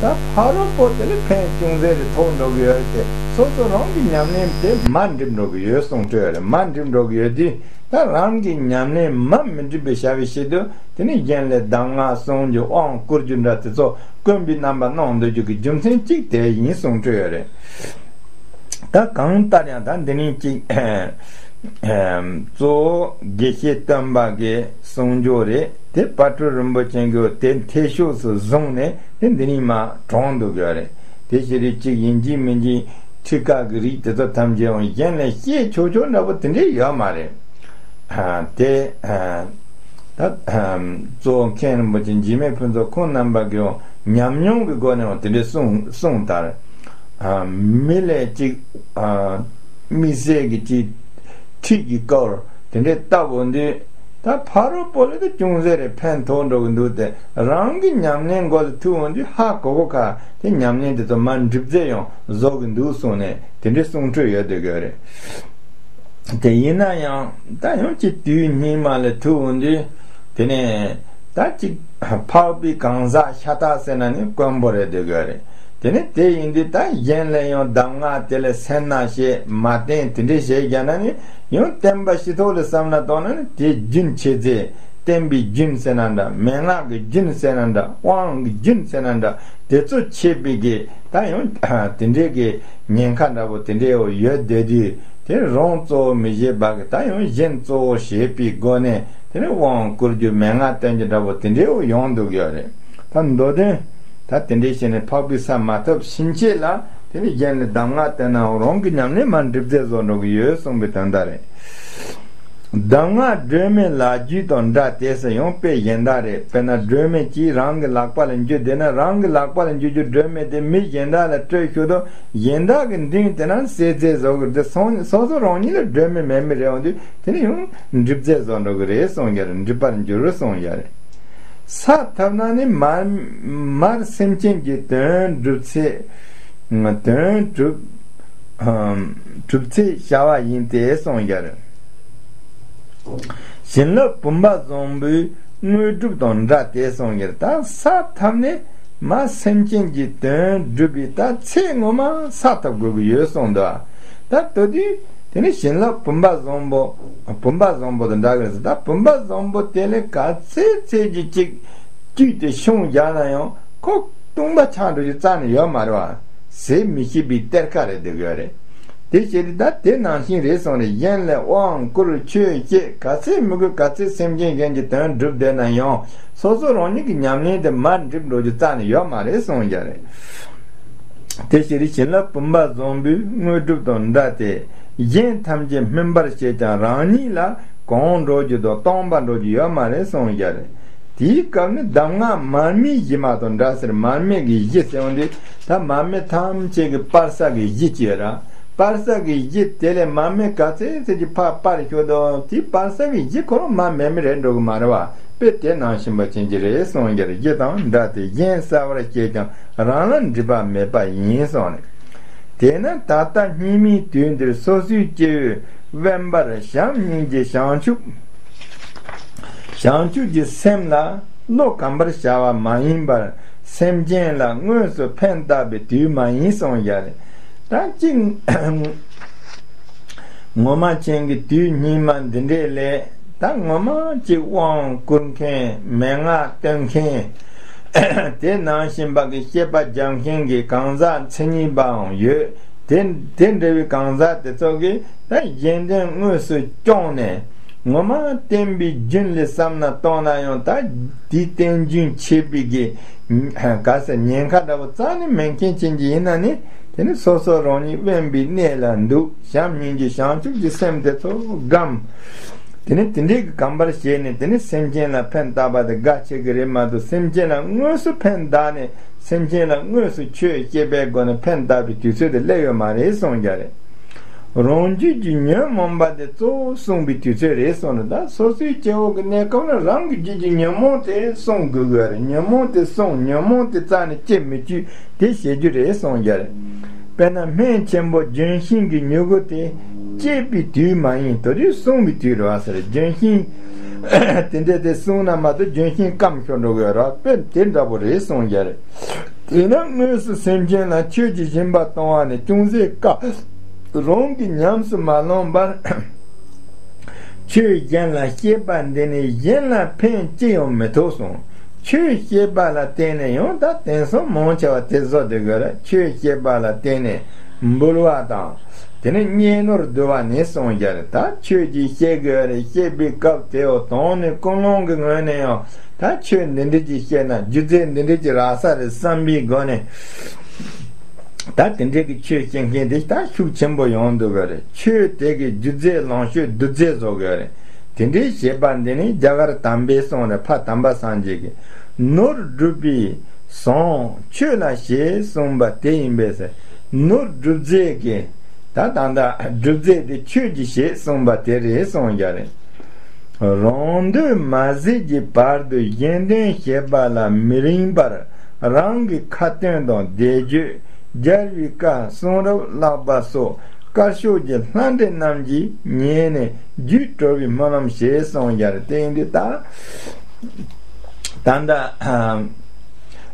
ད་ཕ་རོལ་པོ་དེ་ལ་ཕན་ཅུང་ཟད་རེ་ཐོགས་འགྲོ་གི་ཡོད་དེ། སོ་སོ་རང་གི་ཉམས་ལེན་དེ་མར་འགྲིབ་འགྲོ་གི་ཡོད་གསུངས་འཕྲོས་ཡོད་རེད། མར་འགྲིབ་འགྲོ་གི་ཡོད་དུས། ད་རང་གི་ཉམས་ལེན་མར་མི་འགྲིབ་པའི་བྱ་བའི་ཆེད་དུ། དེ་ནི་གཞན་ལ་གདམས་ངག་གསུང་རྒྱུ་དབང་བསྐུར་རྒྱུ་འདྲ་དེ་ཚོ་དཀོན་པའི་རྣམ་པ་གནང་སྡོད་རྒྱུ་གི་རྒྱུ་མཚན་གཅིག་དེ་ཡིན་གསུངས་འཕྲོས་ཡོད་རེད། ད་གང་ལྟར་ཡང་ད་འདི་ནི་གཅིག་གཙོ་བོ་དགེ་བཤེས་སྟོན་པ་གི་གསུང་རྒྱུ་རེད། དེ་དཔལ་སྤྲུལ་རིན་པོ་ཆེ་གིས་དེ་འཐད་ཕྱོགས་སུ་བཟུང་ནས་དེ་འདི་ནི་མར་དྲངས་འདུག་ཡོད་རེད། དེ་ཕྱིར་གཅིག་ཡིན་གཅིག་མིན་གཅིག་ཁྲིད་བཀའ་གི་རིགས་དེ་ཚོ་ཐམས་ཅད་ཡང་གཞན་ལ་བཤད་ཆོག་ཆོག་འདྲ་པོ་དེ་འདྲས་ཡོད་མ་རེད། ཨ། དེ། ཨ། ད། ཨ། གཙོ་བོ་མཁན་རིན་པོ་ཆེ་འཇིགས་མེད་ཕུན་ཚོགས་ཁོང་རྣམ་པ་གིས་ཡང་ཉམས་མྱོང་གི་སྒོ་ནས་ཡང་དེ་འདྲས་གསུངས་གསུངས་ལྟར། ཨ། མི་ལ་གཅིག་ཨ། དམིགས་བསལ་གྱི་གཅིག་ཁྲིད་ཀྱི་སྐོར་དེ་འདྲས་བཏབ་འོང་དུས། ད་ཕ་རོལ་པོ་ལ་ད་ཅུང་ཟད་རེ་ཕན་ཐོགས་འགྲོ་གི་འདུག་སྟེ། རང་གི་ཉམས་ལེན་མགོ་ལ་ཐུག་འོང་དུས་ཧ་གོ་གོ་ཁ་དེ་ཉམས་ལེན་དེ་ཚོ་མར་འགྲིབ་རྫས་ཡང་བཟོ་གི་འདུག་གསུངས་ནས་དེ་འདྲའི་གསུང་འཕྲོས་ཡོད་བསྡད་ཀྱི་ཡོད་རེད། དེ་ཡིན་ན་ཡང་ད་ཡང་ཅིག་དུས་སྙིགས་མ་ལ་ཐུག་འོང་དུས། དེ་ནས་ད་ཅིག་འཕགས་པའི་གང་ཟག་ཤ་སྟག་ཟེར་ན་ནི་དཀོན་པོ་རེད་བསྡད་ཀྱི་ཡོད་རེད། དེ་ནས་དེ་ཡིན་དུས་ད་གཞན་ལ་ཡང་གདམས་ངག་དེ་ལ་སེར་སྣ་བྱས་མ་བསྟེན་དེ་འདྲས་བྱས་བཞག་ན་ནི། ཡང་བསྟན་པ་སྤྱི་ཐོག་ལ་བསམ་བློ་གཏོང་ན་ནི་དེ་རྒྱུན་ཆད་རྫས། བསྟན་པའི་རྒྱུན་ཟེར་ན་འདྲ། མན་ངག་གི་རྒྱུན་ཟེར་ན་འདྲ། དབང་གི་རྒྱུན་ཟེར་ན་འདྲ། དེ་ཚོ་ཆད་པའི་གི་ད་ཡང་དེ་འདྲའི་གི་ཉེན་ཁ་འདྲ་པོ་དེ་འདྲའི་ཡོད་བསྡད་དུས། དེ་རང་གཙོ་བོ་མི་བྱེད་པ་གི་ད་ཡང་གཞན་གཙོ་བོ་བྱེད་པའི་སྒོ་ནས་དེ་ནི་དབང་བསྐུར་རྒྱུ་མན་ངག་བསྟན་རྒྱུ་འདྲ་པོ་དེ་འདྲའི་ཡོང་འདུག་ཡོད་རེད། ད་མདོ་དོན། ད་དེ་འདྲའི་བྱས་ནས་འཕགས་པའི་ས་མ་ཐོབ་ཕྱིན་ཆད་ལ་དེ་ནི་གཞན་ལ་གདམས་ངག་བསྟན་ནའང་རང་གི་ཉམས་ལེན་མར་འགྲིབ་རྫས་བཟོ་འགྲོ་གི་ཡོད་གསུངས་པའི་དོན་དག་རེད། གདམས་ངག་སྒྲོན་མེ་ལག་བརྒྱུད་དང་འདྲ་སྟེ་ཟེར་ཡང་དཔེ་གཞན་དག་རེད། དཔེར་ན་སྒྲོན་མེ་གཅིག་རང་གི་ལག་པ་ལ་འཇུ་བསྡད་ན། རང་གི་ལག་པ་ལ་འཇུ་རྒྱུ་སྒྲོན་མེ་དེ་མི་གཞན་དག་ལ་སྤྲོད་ཤོག་དང་། གཞན་དག་གི་མདུན་དེ་ན་སེལ་རྫས་བཟོ་གི་རེད་དེ། སོ་སོ་རང་ཉིད་ལ་སྒྲོན་མེ་མེད་མི་རེད་འོང་དུས་དེ་ནི་ཡང་འགྲིབ་རྫས་བཟོ་འགྲོ་གི་རེད་གསུངས་ཀྱི་རེད། འགྲིབ་པར་འགྱུར་གསུངས་ཀྱི་རེད། ས་ཐོབ་ན་ནི་མར་མར་སེམས་ཅན་གྱི་དོན་སྒྲུབ་ཚེ། དོན་སྒྲུབ། གྲུབ་ཚེ་བྱ་བ་ཡིན་ཏེ་གསུངས་ཡོད། བྱིན་རླབས་བུམ་པ་བཟང་པོའི་དངོས་གྲུབ་དང་འདྲ་སྟེ་གསུངས་ཡོད། ད་བསགས་ཐབས་ནི་མ་སེམས་ཅན་གྱི་དོན་སྒྲུབ་པའི་ད་ཚེ་ངོ་མ་བསགས་ཐུབ་དགོས་ཀྱི་ཡོད་གསུངས་འདུག་ད་དེ་དུས་དེ་ནི་བྱིན་རླབས་བུམ་པ་བཟང་པོ། བུམ་པ་བཟང་པོ་དང་འདྲ་གི་རེད་ཟེར། ད་བུམ་པ་བཟང་པོ་དེ་ལས་ག་ཚད་ཚད་ཀྱི་གཅིག་བཏུས་ཏེ་ཤོང་བརྒྱབ་ན་ཡང་ཁོ་སྟོང་པ་ཆགས་འགྲོ་རྒྱུ་རྩ་ནས་ཡོད་མ་རེད་བ། ཟད་མི་ཤེས་པའི་གཏེར་ཁ་རེད་འདུག་ཡོད་རེད། དེ་བྱས་ཏེ་ད་དེ་ནང་བཞིན་རེད་གསུངས་ནས། གཞན་ལ་དབང་བསྐུར་ཆོས་བཤད་ག་ཚད་མི་དགོས། ག་ཚད་སེམས་ཅན་གཞན་གྱི་དོན་སྒྲུབ་བསྡད་ན་ཡང་སོ་སོ་རང་ཉིད་ཀྱི་ཉམས་ལེན་དེ་མར་འགྲིབ་འགྲོ་རྒྱུ་རྩ་ནས་ཡོད་མ་རེད་གསུངས་ཡོད་རེད། དེ་ཕྱིར་བྱིན་རླབས་བུམ་པ་བཟང་པོའི་དངོས་གྲུབ་དང་འདྲ་སྟེ། གཞན་ཐམས་ཅད་སྨིན་པར་བྱེད་ཀྱང་རང་ཉིད་ལ་གང་འགྲོ་རྒྱུ་དང་སྟོང་པ་འགྲོ་རྒྱུ་ཡོད་མ་རེད་གསུངས་ཡོད་རེད། དེའི་སྐབས་ནི་གདམས་ངག་མར་མེའི་གཞི་མ་གཏོགས། འདྲ་ཟེར་མར་མེ་གི་གཞི་ཟེར་བ་འདི་ད་མར་མེ་ཐམས་ཅད་ཀྱི་སྤར་ས་གི་གཞི་ཅིག་ཡོད་ར། སྤར་ས་གི་གཞི་དེ་ལས་མར་མེ་ག་ཚད་ཚད་ཀྱི་ཕར་སྤར་ཤོག་དང་དེའི་སྤར་ས་གི་གཞི་ཁོ་རང་མར་མེ་མེ་རེད་འགྲོ་གི་མ་རེད་བ། དཔེ་དེ་ནང་བཞིན་པ་ཅན་གྱི་རེད་གསུངས་ཡོད་རེད། གཞི་དང་འདྲ་སྟེ། གཞན་བསལ་བར་བྱེད་ཀྱང་རང་ལ་འགྲིག་པ་མེད་པ་ཡིན་གསུངས་ནས། དེས་ན་ད་ལྟ་སྙིགས་མའི་དུས་འདིར་སོ་སོའི་སྐྱེ་བོས་དབེན་པར་བྱམས་སྙིང་རྗེ་བྱང་ཆུབ། བྱང་ཆུབ་ཀྱི་སེམས་ལ་བློ་གོམས་པར་བྱ་བ་མ་ཡིན་པར་སེམས་ཅན་ལ་དངོས་སུ་ཕན་བཏགས་པའི་དུས་མ་ཡིན་གསུངས་ཡོད་རེད། ད་གཅིག་ངོ་མ་ཅན་གྱི་དུས་སྙིགས་མ་འདི་འདྲའི་ལས་ད་ངོ་མ་གཅིག་དབང་བསྐུར་མཁན། མན་ངག་སྟོན་མཁན། དེ་ནང་བཞིན་པ་གི་བཤད་པ་རྒྱབ་མཁན་གྱི་གང་ཟག་མཚན་ཉིད་པའང་ཡོད། དེ་དེ་འདྲ་བའི་གང་ཟག་དེ་ཚོ་གིས་ད་གཞན་དོན་དངོས་སུ་སྐྱོང་ནས་ངོ་མ་བསྟན་པའི་རྒྱུན་ལ་བསམ་ན་གཏོང་ན་ཡང་ད་དེའི་བསྟན་རྒྱུན་ཆད་པའི་གི་ག་ཟེར་ཉེན་ཁ་འདྲ་བོ་རྩ་ནས་མེད་མཁན་ཅན་གྱི་ཡིན་ན་ནི། དེ་ནི་སོ་སོ་རང་ཉིད་དབེན་པའི་གནས་ལ་འདུག་བྱམས་སྙིང་རྗེ་བྱང་ཆུབ་ཀྱི་སེམས་དེ་ཚོ་བསྒོམ། དེ་ནི་དེ་འདྲའི་གི་གོམས་པར་བྱས་ནས་དེ་ནི་སེམས་ཅན་ལ་ཕན་བཏགས་པ་དེ་དགའ་ཆེ་གི་རེད་མ་གཏོགས། སེམས་ཅན་ལ་དངོས་སུ་ཕན་བཏགས་ནས་སེམས་ཅན་ལ་དངོས་སུ་ཆོས་བཤད་པའི་སྒོ་ནས་ཕན་བཏགས་པའི་དུས་ཚོད་དེ་སླེབས་ཡོད་མ་རེད་གསུངས་ཀྱང་རེད། རང་རྒྱུད་ཀྱི་ཉོན་མོངས་པ་དེ་གཙོ་བོ་བསྲུང་བའི་དུས་ཚོད་རེད་གསུངས་ནས། ད་སོ་སོའི་སྐྱེ་བོ་གི་གནས་སྐབས་ན་རང་གི་རྒྱུད་ཀྱི་ཉོན་མོངས་དེ་བསྲུང་དགོས་ཀྱི་རེད། ཉོན་མོངས་དེ་བསྲུང་། ཉོན་མོངས་དེ་རྩ་ནས་སྐྱེ་མི་བཅུག་དེ་བྱེད་རྒྱུ་རེད་གསུངས་ཀྱང་རེད། དཔེར་ན་སྨན་ཆེན་པོ་ལྗོན་ཤིང་གི་མྱུ་གུ་དེ་སྐྱེས་པའི་དུས་མ་ཡིན། དེ་དུས་བསྲུང་བའི་དུས་རེད་བ་ཟེར། ལྗོན་ཤིང་དེ་འདྲ་དེ་བསྲུངས་ན་མ་གཏོགས་ལྗོན་ཤིང་སྐམ་ཤོར་འགྲོ་གི་ཡོད་རེད་བ། དཔེ་དེ་འདྲ་པོ་རེད་གསུངས་ཀྱང་རེད། དེས་ན་དངོས་སུ་སེམས་ཅན་ལ་ཆོས་ཀྱི་སྦྱིན་པ་གཏོང་བ་ནི་ཅུང་ཟད་དཀའ། རང་གིས་ཉམས་སུ་མ་བླངས་པར་ཆོས་གཞན་ལ་བཤད་པ་འདི་ནི་གཞན་ལ་ཕན་ཅི་ཡང་མི་ཐོགས་གསུངས། ཆོས་བཤད་པ་ལ་བརྟེན་ནས་ཡང་ད་དེང་སང་མང་ཆེ་བ་དེ་བཟོ་སྡོད་དགོས་རེད། ཆོས་བཤད་པ་ལ་བརྟེན་ནས་འབུལ་བ་དང་། དེ་ནས་རྙེད་ནོར་བསྡུ་བ་ནི་གསུངས་ཀྱང་རེད། ད་ཆོས་ཀྱི་བཤད་དགོས་རེད། བཤད་པའི་སྐབས་དེའོ་དོན་ནི་ཀུན་སློང་གི་ངོས་ནས་ཡང་ད་ཆོས་འདི་འདྲ་ཅིག་བཤད་ན། སྒྱུ་རྩལ་འདི་འདྲ་ཅིག་རག་ས་རེད་བསམ་པའི་སྒོ་ནས། ད་དེ་འདྲའི་གི་ཆོས་བཤད་མཁན་དེ་ད་ཤུགས་ཆེན་པོ་ཡོང་འདུག་གི་རེད། ཆོས་དེ་གི་སྒྱུ་རྩལ་ལོངས་སྤྱོད་རྡུལ་རྫས་བཟོ་དགོས་རེད། དེ་འདྲའི་བྱེད་པ་འདི་ནི་རྒྱ་གར་དམ་པའི་གསུང་རེད། ཕ་དམ་པ་སངས་རྒྱས་ཀྱིས་ནོར་སྒྲུབ་པའི་ཟོང་ཆོས་ལ་བྱེད་གསུངས་པ་དེ་ཡིན་པས་ཟེར། ནོར་སྒྲུབ་རྫས་ཀྱི་ད་ད་ལྟ་སྒྲུབ་རྫས་དེ་ཆོས་ཀྱི་བྱེད་གསུངས་པ་དེ་རེད་གསུངས་ཀྱང་རེད། རང་འདོད་མ་ཟད་ཀྱི་བར་དུ་གཞན་དོན་བྱེད་པ་ལ་མི་རིང་བར་རང་གི་ཁ་ཏོན་དང་བཟླས་བརྗོད། སྦྱར་བའི་བཀའ་གསུང་རབ་བཀླག་པ་སོགས་དཀར་ཕྱོགས་ཀྱི་ལྷ་འདྲེ་རྣམས་ཀྱིས་ཉན་ནས་རྒྱུད་གྲོལ་བའི་སྨོན་ལམ་བྱེད་གསུངས་ཀྱང་རེད། དེ་ཡིན་དུས་ད་ད་ལྟ་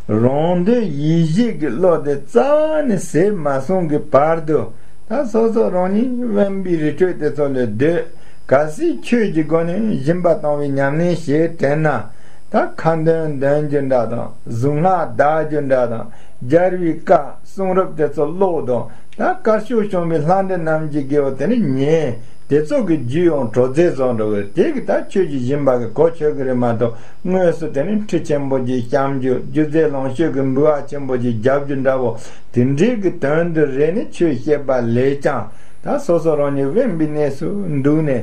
རང་འདོད་ཡིད་བཞིན་གྱི་བློ་དེ་རྩ་བ་ནས་ཟད་མ་སོང་གི་བར་དུ། ད་སོ་སོ་རང་ཉིད་དབེན་པའི་རི་ཁྲོད་དེ་ཚོ་ལ་སྡོད། གལ་སྲིད་ཆོས་ཀྱི་སྒོ་ནས་སྦྱིན་པ་གཏོང་བའི་ཉམས་ལེན་བྱེད་དྲན་ན། ད་ཁ་འདོན་འདོན་རྒྱུ་འདྲ་དང་། གཟུངས་སྔགས་བཟླ་རྒྱུ་འདྲ་དང་། སྦྱར་བའི་བཀའ་གསུང་རབ་དེ་ཚོ་ཀློག་དང་། ད་དཀར་ཕྱོགས་སྐྱོང་བའི་ལྷ་འདྲེ་རྣམས་ཀྱི་དགེ་བ་དེ་ནི་ཉན། དེ་ཚོ་གི་རྒྱུད་ཡང་གྲོལ་རྫས་བཟོ་འགྲོ་གི། དེ་གི་ད་ཆོས་ཀྱི་སྦྱིན་པ་གི་གོ་ཆོད་གི་རེད་མ་གཏོགས། དངོས་སུ་དེ་ནི་ཁྲི་ཆེན་པོ་ཅིག་བཤམས་རྒྱུ། སྒྱུ་རྩལ་ལོངས་སྤྱོད་ཀྱི་འབུལ་བ་ཆེན་པོ་ཅིག་རྒྱབ་རྒྱུ་འདྲ་བོ། དེ་འདྲའི་གི་དོན་དུ་རེ་ནི་ཆོས་བཤད་པ་ལས་ཀྱང་། ད་སོ་སོ་རང་ཉིད་དབེན་པའི་གནས་སུ་འདུག་ནས།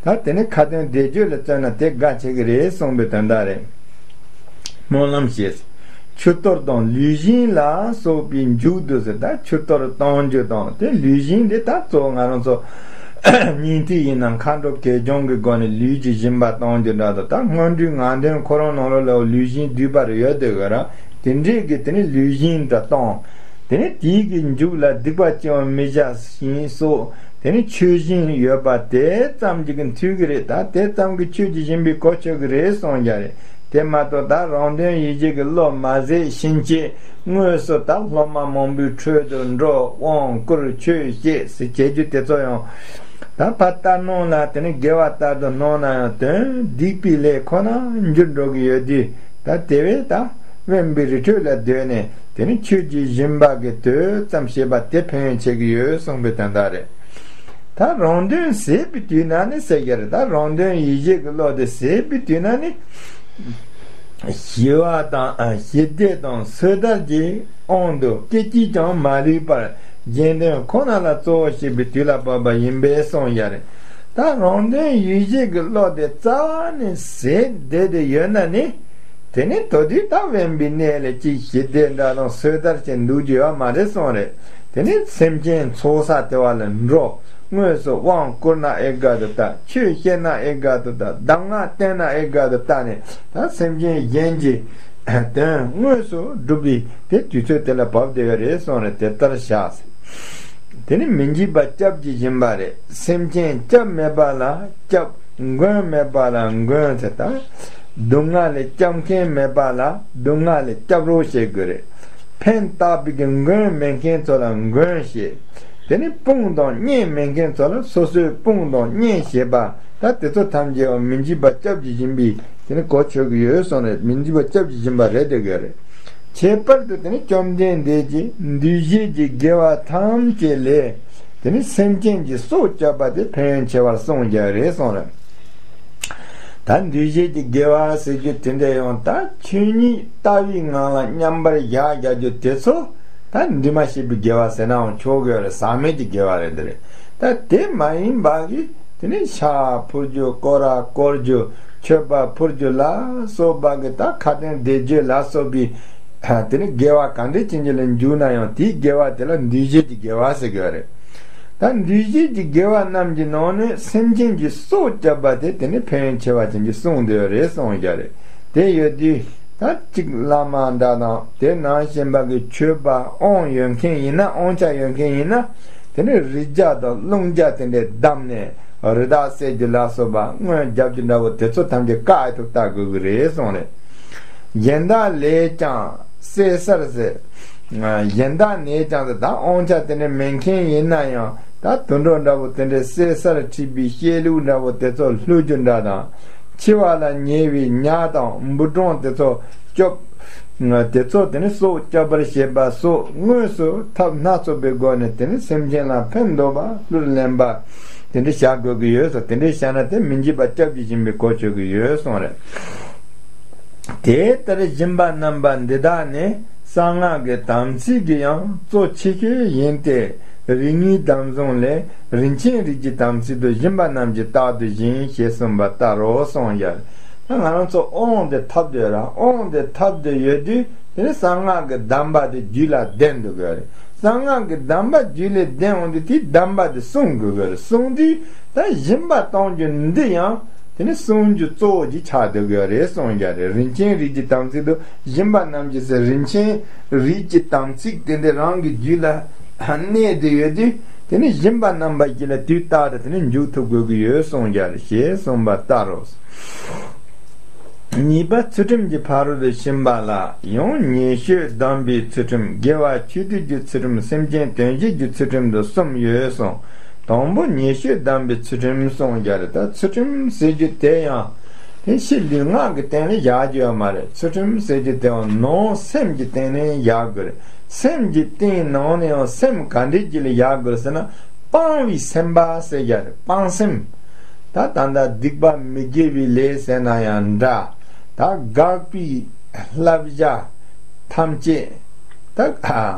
ད་དེ་ནི་ཁ་ཏོན་བཟླས་བརྗོད་ལ་བརྩོན་ན་དེ་དགའ་ཆེ་གི་རེད་གསུངས་པའི་དོན་དག་རེད། སྨོན་ལམ་བྱེད། མཆུ་གཏོར་དང་ལུས་སྦྱིན་ལ་སོགས་པའི་མཇུག་ཏུ་ཟེར། ད་མཆུ་གཏོར་གཏོང་རྒྱུ་དང་དེ་ལུས་སྦྱིན་དེ་ད་གཙོ་བོ་ང་རང་ཚོ་སྙིང་ཐིག་ཡིན་ན་མཁའ་འགྲོ་གད་རྒྱངས་ཀྱི་སྒོ་ནས་ལུས་ཀྱི་སྦྱིན་པ་གཏོང་རྒྱུ་འདྲ་དང་། ད་སྔོན་འགྲོའི་ངག་འདོན་ཁོ་རང་ནང་ལོགས་ལ་ལུས་སྦྱིན་བསྡུས་པ་རེ་ཡོད་དེ་ག་ར། དེ་འདྲས་ཀྱི་དེ་ནི་ལུས་སྦྱིན་དུ་གཏོང་། དེ་ནས་དེའི་གི་མཇུག་ལ་སྡིག་པ་ཅི་ཡང་མི་བྱ་ཞིང་སོགས། དེ་ནས་ཆོས་བཞིན་ཡོད་པ་དེ་ཙམ་གྱིས་ཀྱི་འཐུས་ཀྱི་རེད། ད་དེ་ཙམ་གྱིས་ཆོས་ཀྱི་སྦྱིན་པའི་གོ་ཆོད་ཀྱི་རེད་གསུངས་ཀྱི་རེད། དེ་མ་གཏོགས་ད་རང་དོན་ཡིད་བྱེད་ཀྱི་བློ་མ་ཟད་ཕྱིན་ཆད་དངོས་སུ་ད་སློབ་མ་མང་པོའི་ཁྲོད་དུ་འགྲོ། དབང་བསྐུར་ཆོས་བཤད་ཟེར་བྱེད་རྒྱུ་དེ་ཚོ་ཡང་ད་ཕར་ལྟར་སྣང་ལ་དེ་ནི་དགེ་བ་ལྟར་དུ་སྣང་ན་ཡང་དོན་སྡིག་པའི་ལས་ཁོ་ན་འགྱུར་འགྲོ་གི་ཡོད་དུས། ད་དེ་བས་ད་དབེན་པའི་རི་ཁྲོད་ལ་སྡོད་ནས་དེ་ནི་ཆོས་ཀྱི་སྦྱིན་པ་གི་དོད་ཙམ་བྱེད་པ་དེ་ཕན་ཡོན་ཆེ་གི་ཡོད་གསུངས་པའི་དོན་དག་རེད། ད་རང་དོན་ཟད་པའི་དུས་ན་ནི་ཟེར་གྱི་རེད། ད་རང་དོན་ཡིད་བྱེད་ཀྱི་བློ་དེ་ཟད་པའི་དུས་ན་ནི། ཞི་བ་དང་ཞི་བདེ་དང་སོས་དལ་གྱི་དབང་དུ་སྐད་ཅིག་ཀྱང་མ་ལུས་པར་རྗེས་དོན་ཁོ་ན་ལ་གཙོ་བོ་བྱེད་པའི་དུས་ལ་བབ་པ་ཡིན་པས་གསུངས་ཡ་རེད། ད་རང་དོན་ཡིད་བྱེད་ཀྱི་བློ་དེ་རྩ་བ་ནས་ཟད་བསྡད་དེ་ཡོད་ན་ནི། དེ་ནི་དེ་དུས་ད་དབེན་པའི་གནས་ལ་ཅིག་ཞི་བདེ་འདྲ་དང་སོས་དལ་ཅན་འདུག་རྒྱུ་ཡོད་མ་རེད་གསུངས་རེད། དེ་ནི་སེམས་ཅན་ཚོགས་བསགས་དེ་བ་ལ་འགྲོ། དངོས་སུ་དབང་བསྐུར་ན་ཨེ་དགའ་དུ་ལྟ། ཆོས་བཤད་ན་ཨེ་དགའ་དུ་ལྟ། གདམས་ངག་བསྟན་ན་ཨེ་དགའ་དུ་ལྟ་ནས་ད་སེམས་ཅན་གཞན་གྱི་དོན་དངོས་སུ་སྒྲུབ་པའི་དེ་དུས་ཚོད་དེ་ལ་བབ་བསྡད་ཡོད་རེད་གསུངས་རེད། དེ་ལྟར་བྱ་ཟེར། དེ་ནི་མི་འཇིགས་པ་སྐྱབས་ཀྱི་སྦྱིན་པ་རེད། སེམས་ཅན་སྐྱབས་མེད་པ་ལ་སྐྱབས། མགོན་མེད་པ་ལ་མགོན་ཟེར། ད་སྡུག་བསྔལ་ལས་སྐྱབས་མཁན་མེད་པ་ལ་སྡུག་བསྔལ་ལས་སྐྱབས་རོགས་བྱེད་དགོས་རེད། ཕན་བཏགས་པའི་གི་མགོན་མེད་མཁན་ཚོ་ལ་མགོན་བྱེད། དེ་ནི་དཔུང་དང་གཉེན་མེད་མཁན་ཚོ་ལ་སོ་སོའི་དཔུང་དང་གཉེན་བྱེད་པ། ད་དེ་ཚོ་ཐམས་ཅད་མི་འཇིགས་པ་སྐྱབས་ཀྱི་སྦྱིན་པའི་དེ་ནི་གོ་ཆོད་ཀྱི་ཡོད་གསུངས་རེད། མི་འཇིགས་པ་སྐྱབས་ཀྱི་སྦྱིན་པ་རེད་དེ་ག་རེད། ཁྱད་པར་དུ་དེ་ནི་བཅོམ་ལྡན་འདས་ཀྱིས་འདུས་བྱས་ཀྱི་དགེ་བ་ཐམས་ཅད་ལས་དེ་ནི་སེམས་ཅན་གྱི་སྲོག་བསྐྱབས་པ་དེ་ཕན་ཡོན་ཆེ་བར་གསུངས་ཀྱི་རེད་གསུངས་རེད། ད་འདུས་བྱས་ཀྱི་དགེ་བ་ཟེར་རྒྱུ་དེ་འདྲ་ཡང་ད་ཆོས་ཉིད་ལྟ་བའི་ངང་ལ་མཉམ་པར་བཞག་བཞག་རྒྱུ་དེ་ཚོ་ད་འདུས་མ་བྱས་པའི་དགེ་བ་ཟེར་ནའང་ཆོག་གི་རེད། ཟག་མེད་ཀྱི་དགེ་བ་རེད་དེ་རེད། ད་དེ་མ་ཡིན་པ་གི་དེ་ནི་ཕྱག་ཕུལ་རྒྱུ། སྐོར་ར་བསྐོར་རྒྱུ། མཆོད་པ་ཕུལ་རྒྱུ་ལ་སོགས་པ་གི་ད་ཁ་ཏོན་བཟླས་བརྗོད་ལ་སོགས་པའི་དེ་ནི་དགེ་བ་གང་འདྲ་ཅན་ཅིག་ལ་འཇུག་ན་ཡང་དེའི་དགེ་བ་དེ་ལ་འདུས་བྱས་ཀྱི་དགེ་བ་ཟེར་གི་རེད། ད་འདུས་བྱས་ཀྱི་དགེ་བ་རྣམས་ཀྱི་ནང་ནས་སེམས་ཅན་གྱི་སྲོག་བསྐྱབས་པ་དེ་དེ་ནི་ཕན་ཡོན་ཆེ་བ་ཅན་གྱི་གསུངས་འདུག་རེད་གསུངས་ཀྱི་རེད། དེ་ཡོད་དུས་ད་གཅིག་བླ་མ་འདྲ་དང་དེ་ནང་བཞིན་པ་གི་མཆོད་པ་དབང་ཡོད་མཁན་ཡིན་ན། དབང་ཆ་ཡོད་མཁན་ཡིན་ན་དེ་ནི་རི་རྒྱ་དང་ཀླུང་རྒྱ་དེ་འདྲའི་བསྡམས་ནས་རི་དྭགས་བསད་རྒྱུ་ལ་སོགས་པ་རྔོན་རྒྱབ་རྒྱུ་འདྲ་བོ་དེ་ཚོ་ཐམས་ཅད་བཀག་ཨེ་ཐུབ་ལྟ་དགོས་ཀྱི་རེད་གསུངས་རེད། གཞན་དག་ལས་ཀྱང་བསད་སར་ཟེར། གཞན་དག་ནས་ཀྱང་ཟེར། ད་དབང་ཆ་དེ་འདྲ་མེད་མཁན་ཡིན་ན་ཡང་ད་དུད་འགྲོ་འདྲ་བོ་དེ་འདྲ་བསད་སར་ཁྲིད་པའི་བཤད་ལུགས་འདྲ་བོ་དེ་ཚོ་ལྷོད་རྒྱུ་འདྲ་དང་། འཆི་བ་ལ་ཉེ་བའི་ཉ་དང་འབུ་སྦྲང་དེ་ཚོ་སྐྱོབ། དེ་ཚོ་དེ་ནི་སྲོག་སྐྱོབ་པར་བྱེད་པ་སོགས་དངོས་སུ་ཐབས་སྣ་ཚོགས་པའི་སྒོ་ནས་དེ་ནི་སེམས་ཅན་ལ་ཕན་འདོགས་པ་ལྷུར་ལེན་པ་དེ་འདྲ་བྱ་དགོས་ཀྱི་ཡོད་ཟེར། དེ་འདྲ་བྱས་ན་དེ་མི་འཇིགས་པ་སྐྱབས་ཀྱི་སྦྱིན་པའི་གོ་ཆོད་ཀྱི་ཡོད་གསུངས་རེད། དེ་ལྟར་སྦྱིན་པ་རྣམ་པ་འདི་དག་ནི་གསང་སྔགས་ཀྱི་དམ་ཚིག་གི་ཡང་གཙོ་ཆེ་ཤོས་ཡིན་ཏེ། རིགས་ལྔའི་དམ་བཟུང་ལས་རིན་ཆེན་རིགས་ཀྱི་དམ་ཚིག་ཏུ་སྦྱིན་པ་རྣམས་ཀྱི་རྟགས་དུ་བཞིན་ཞེས་གསུངས་པ་ལྟར་རོ་གསུངས་ཡ། ད་ང་རང་ཚོ་དབང་དེ་ཐོབ་སྡོད་ར། དབང་དེ་ཐོབ་སྡོད་ཡོད་དུས་དེ་ནི་གསང་སྔགས་ཀྱི་གདམས་པ་དེ་རྒྱུད་ལ་ལྡན་དགོས་ཀྱི་རེད། གསང་སྔགས་ཀྱི་གདམས་པ་རྒྱུད་ལ་ལྡན་འོང་དུས་དེའི་གདམས་པ་དེ་བསྲུང་དགོས་ཀྱི་རེད། བསྲུང་དུས་ད་སྦྱིན་པ་གཏོང་རྒྱུ་འདི་ཡང་དེ་ནི་བསྲུང་རྒྱུ་གཙོ་བོ་ཅིག་ཆགས་སྡོད་ཀྱི་རེད་གསུངས་ཀྱི་རེད། རིན་ཆེན་རིགས་ཀྱི་དམ་ཚིག་ཏུ་སྦྱིན་པ་རྣམས་ཀྱི་ཟེར། རིན་ཆེན་རིགས་ཀྱི་དམ་ཚིག་དེ་འདི་རང་གི་རྒྱུད་ལ་གནས་ཏེ་ཡོད་དུས་དེ་ནི་སྦྱིན་པ་རྣམ་པ་བཞི་ལ་དུས་རྟག་ཏུ་དེ་ནི་འཇུག་ཐུབ་དགོས་ཀྱི་ཡོད་གསུངས་ཀྱི་རེད་ཞེས་གསུངས་པ་ལྟར་རོ། གཉིས་པ་ཚུལ་ཁྲིམས་ཀྱི་ཕ་རོལ་ཏུ་ཕྱིན་པ་ལ་ཡང་ཉེས་སྤྱོད་སྡོམ་པའི་ཚུལ་ཁྲིམས། དགེ་བ་ཆོས་སྡུད་ཀྱི་ཚུལ་ཁྲིམས། སེམས་ཅན་དོན་བྱེད་ཀྱི་ཚུལ་ཁྲིམས་དུ་གསུམ་ཡོད་གསུངས། དང་པོ་ཉེས་སྤྱོད་སྡོམ་པའི་ཚུལ་ཁྲིམས་གསུངས་ཀྱི་རེད། ད་ཚུལ་ཁྲིམས་ཟེར་རྒྱུ་དེ་ཡང་དེ་ཕྱི་ལུས་ངག་གི་སྟེང་ལ་བཞག་རྒྱུ་ཡོད་མ་རེད། ཚུལ་ཁྲིམས་ཟེར་རྒྱུ་དེ་ཡང་ནང་སེམས་ཀྱི་སྟེང་ནས་བཞག་དགོས་རེད། སེམས་ཀྱི་སྟེང་ནང་ནས་ཡང་སེམས་ག་འདྲས་ཅིག་ལ་བཞག་དགོས་རེད་ཟེར་ན། སྤང་བའི་སེམས་པ་ཟེར་ཡ་རེད། སྤང་སེམས། ད་ད་ལྟ་སྡིག་པ་མི་དགེ་བའི་ལས་ཟེར་ན་ཡང་འདྲ། ད་དགག་པའི་བསླབ་བྱ་ཐམས་ཅད། ད་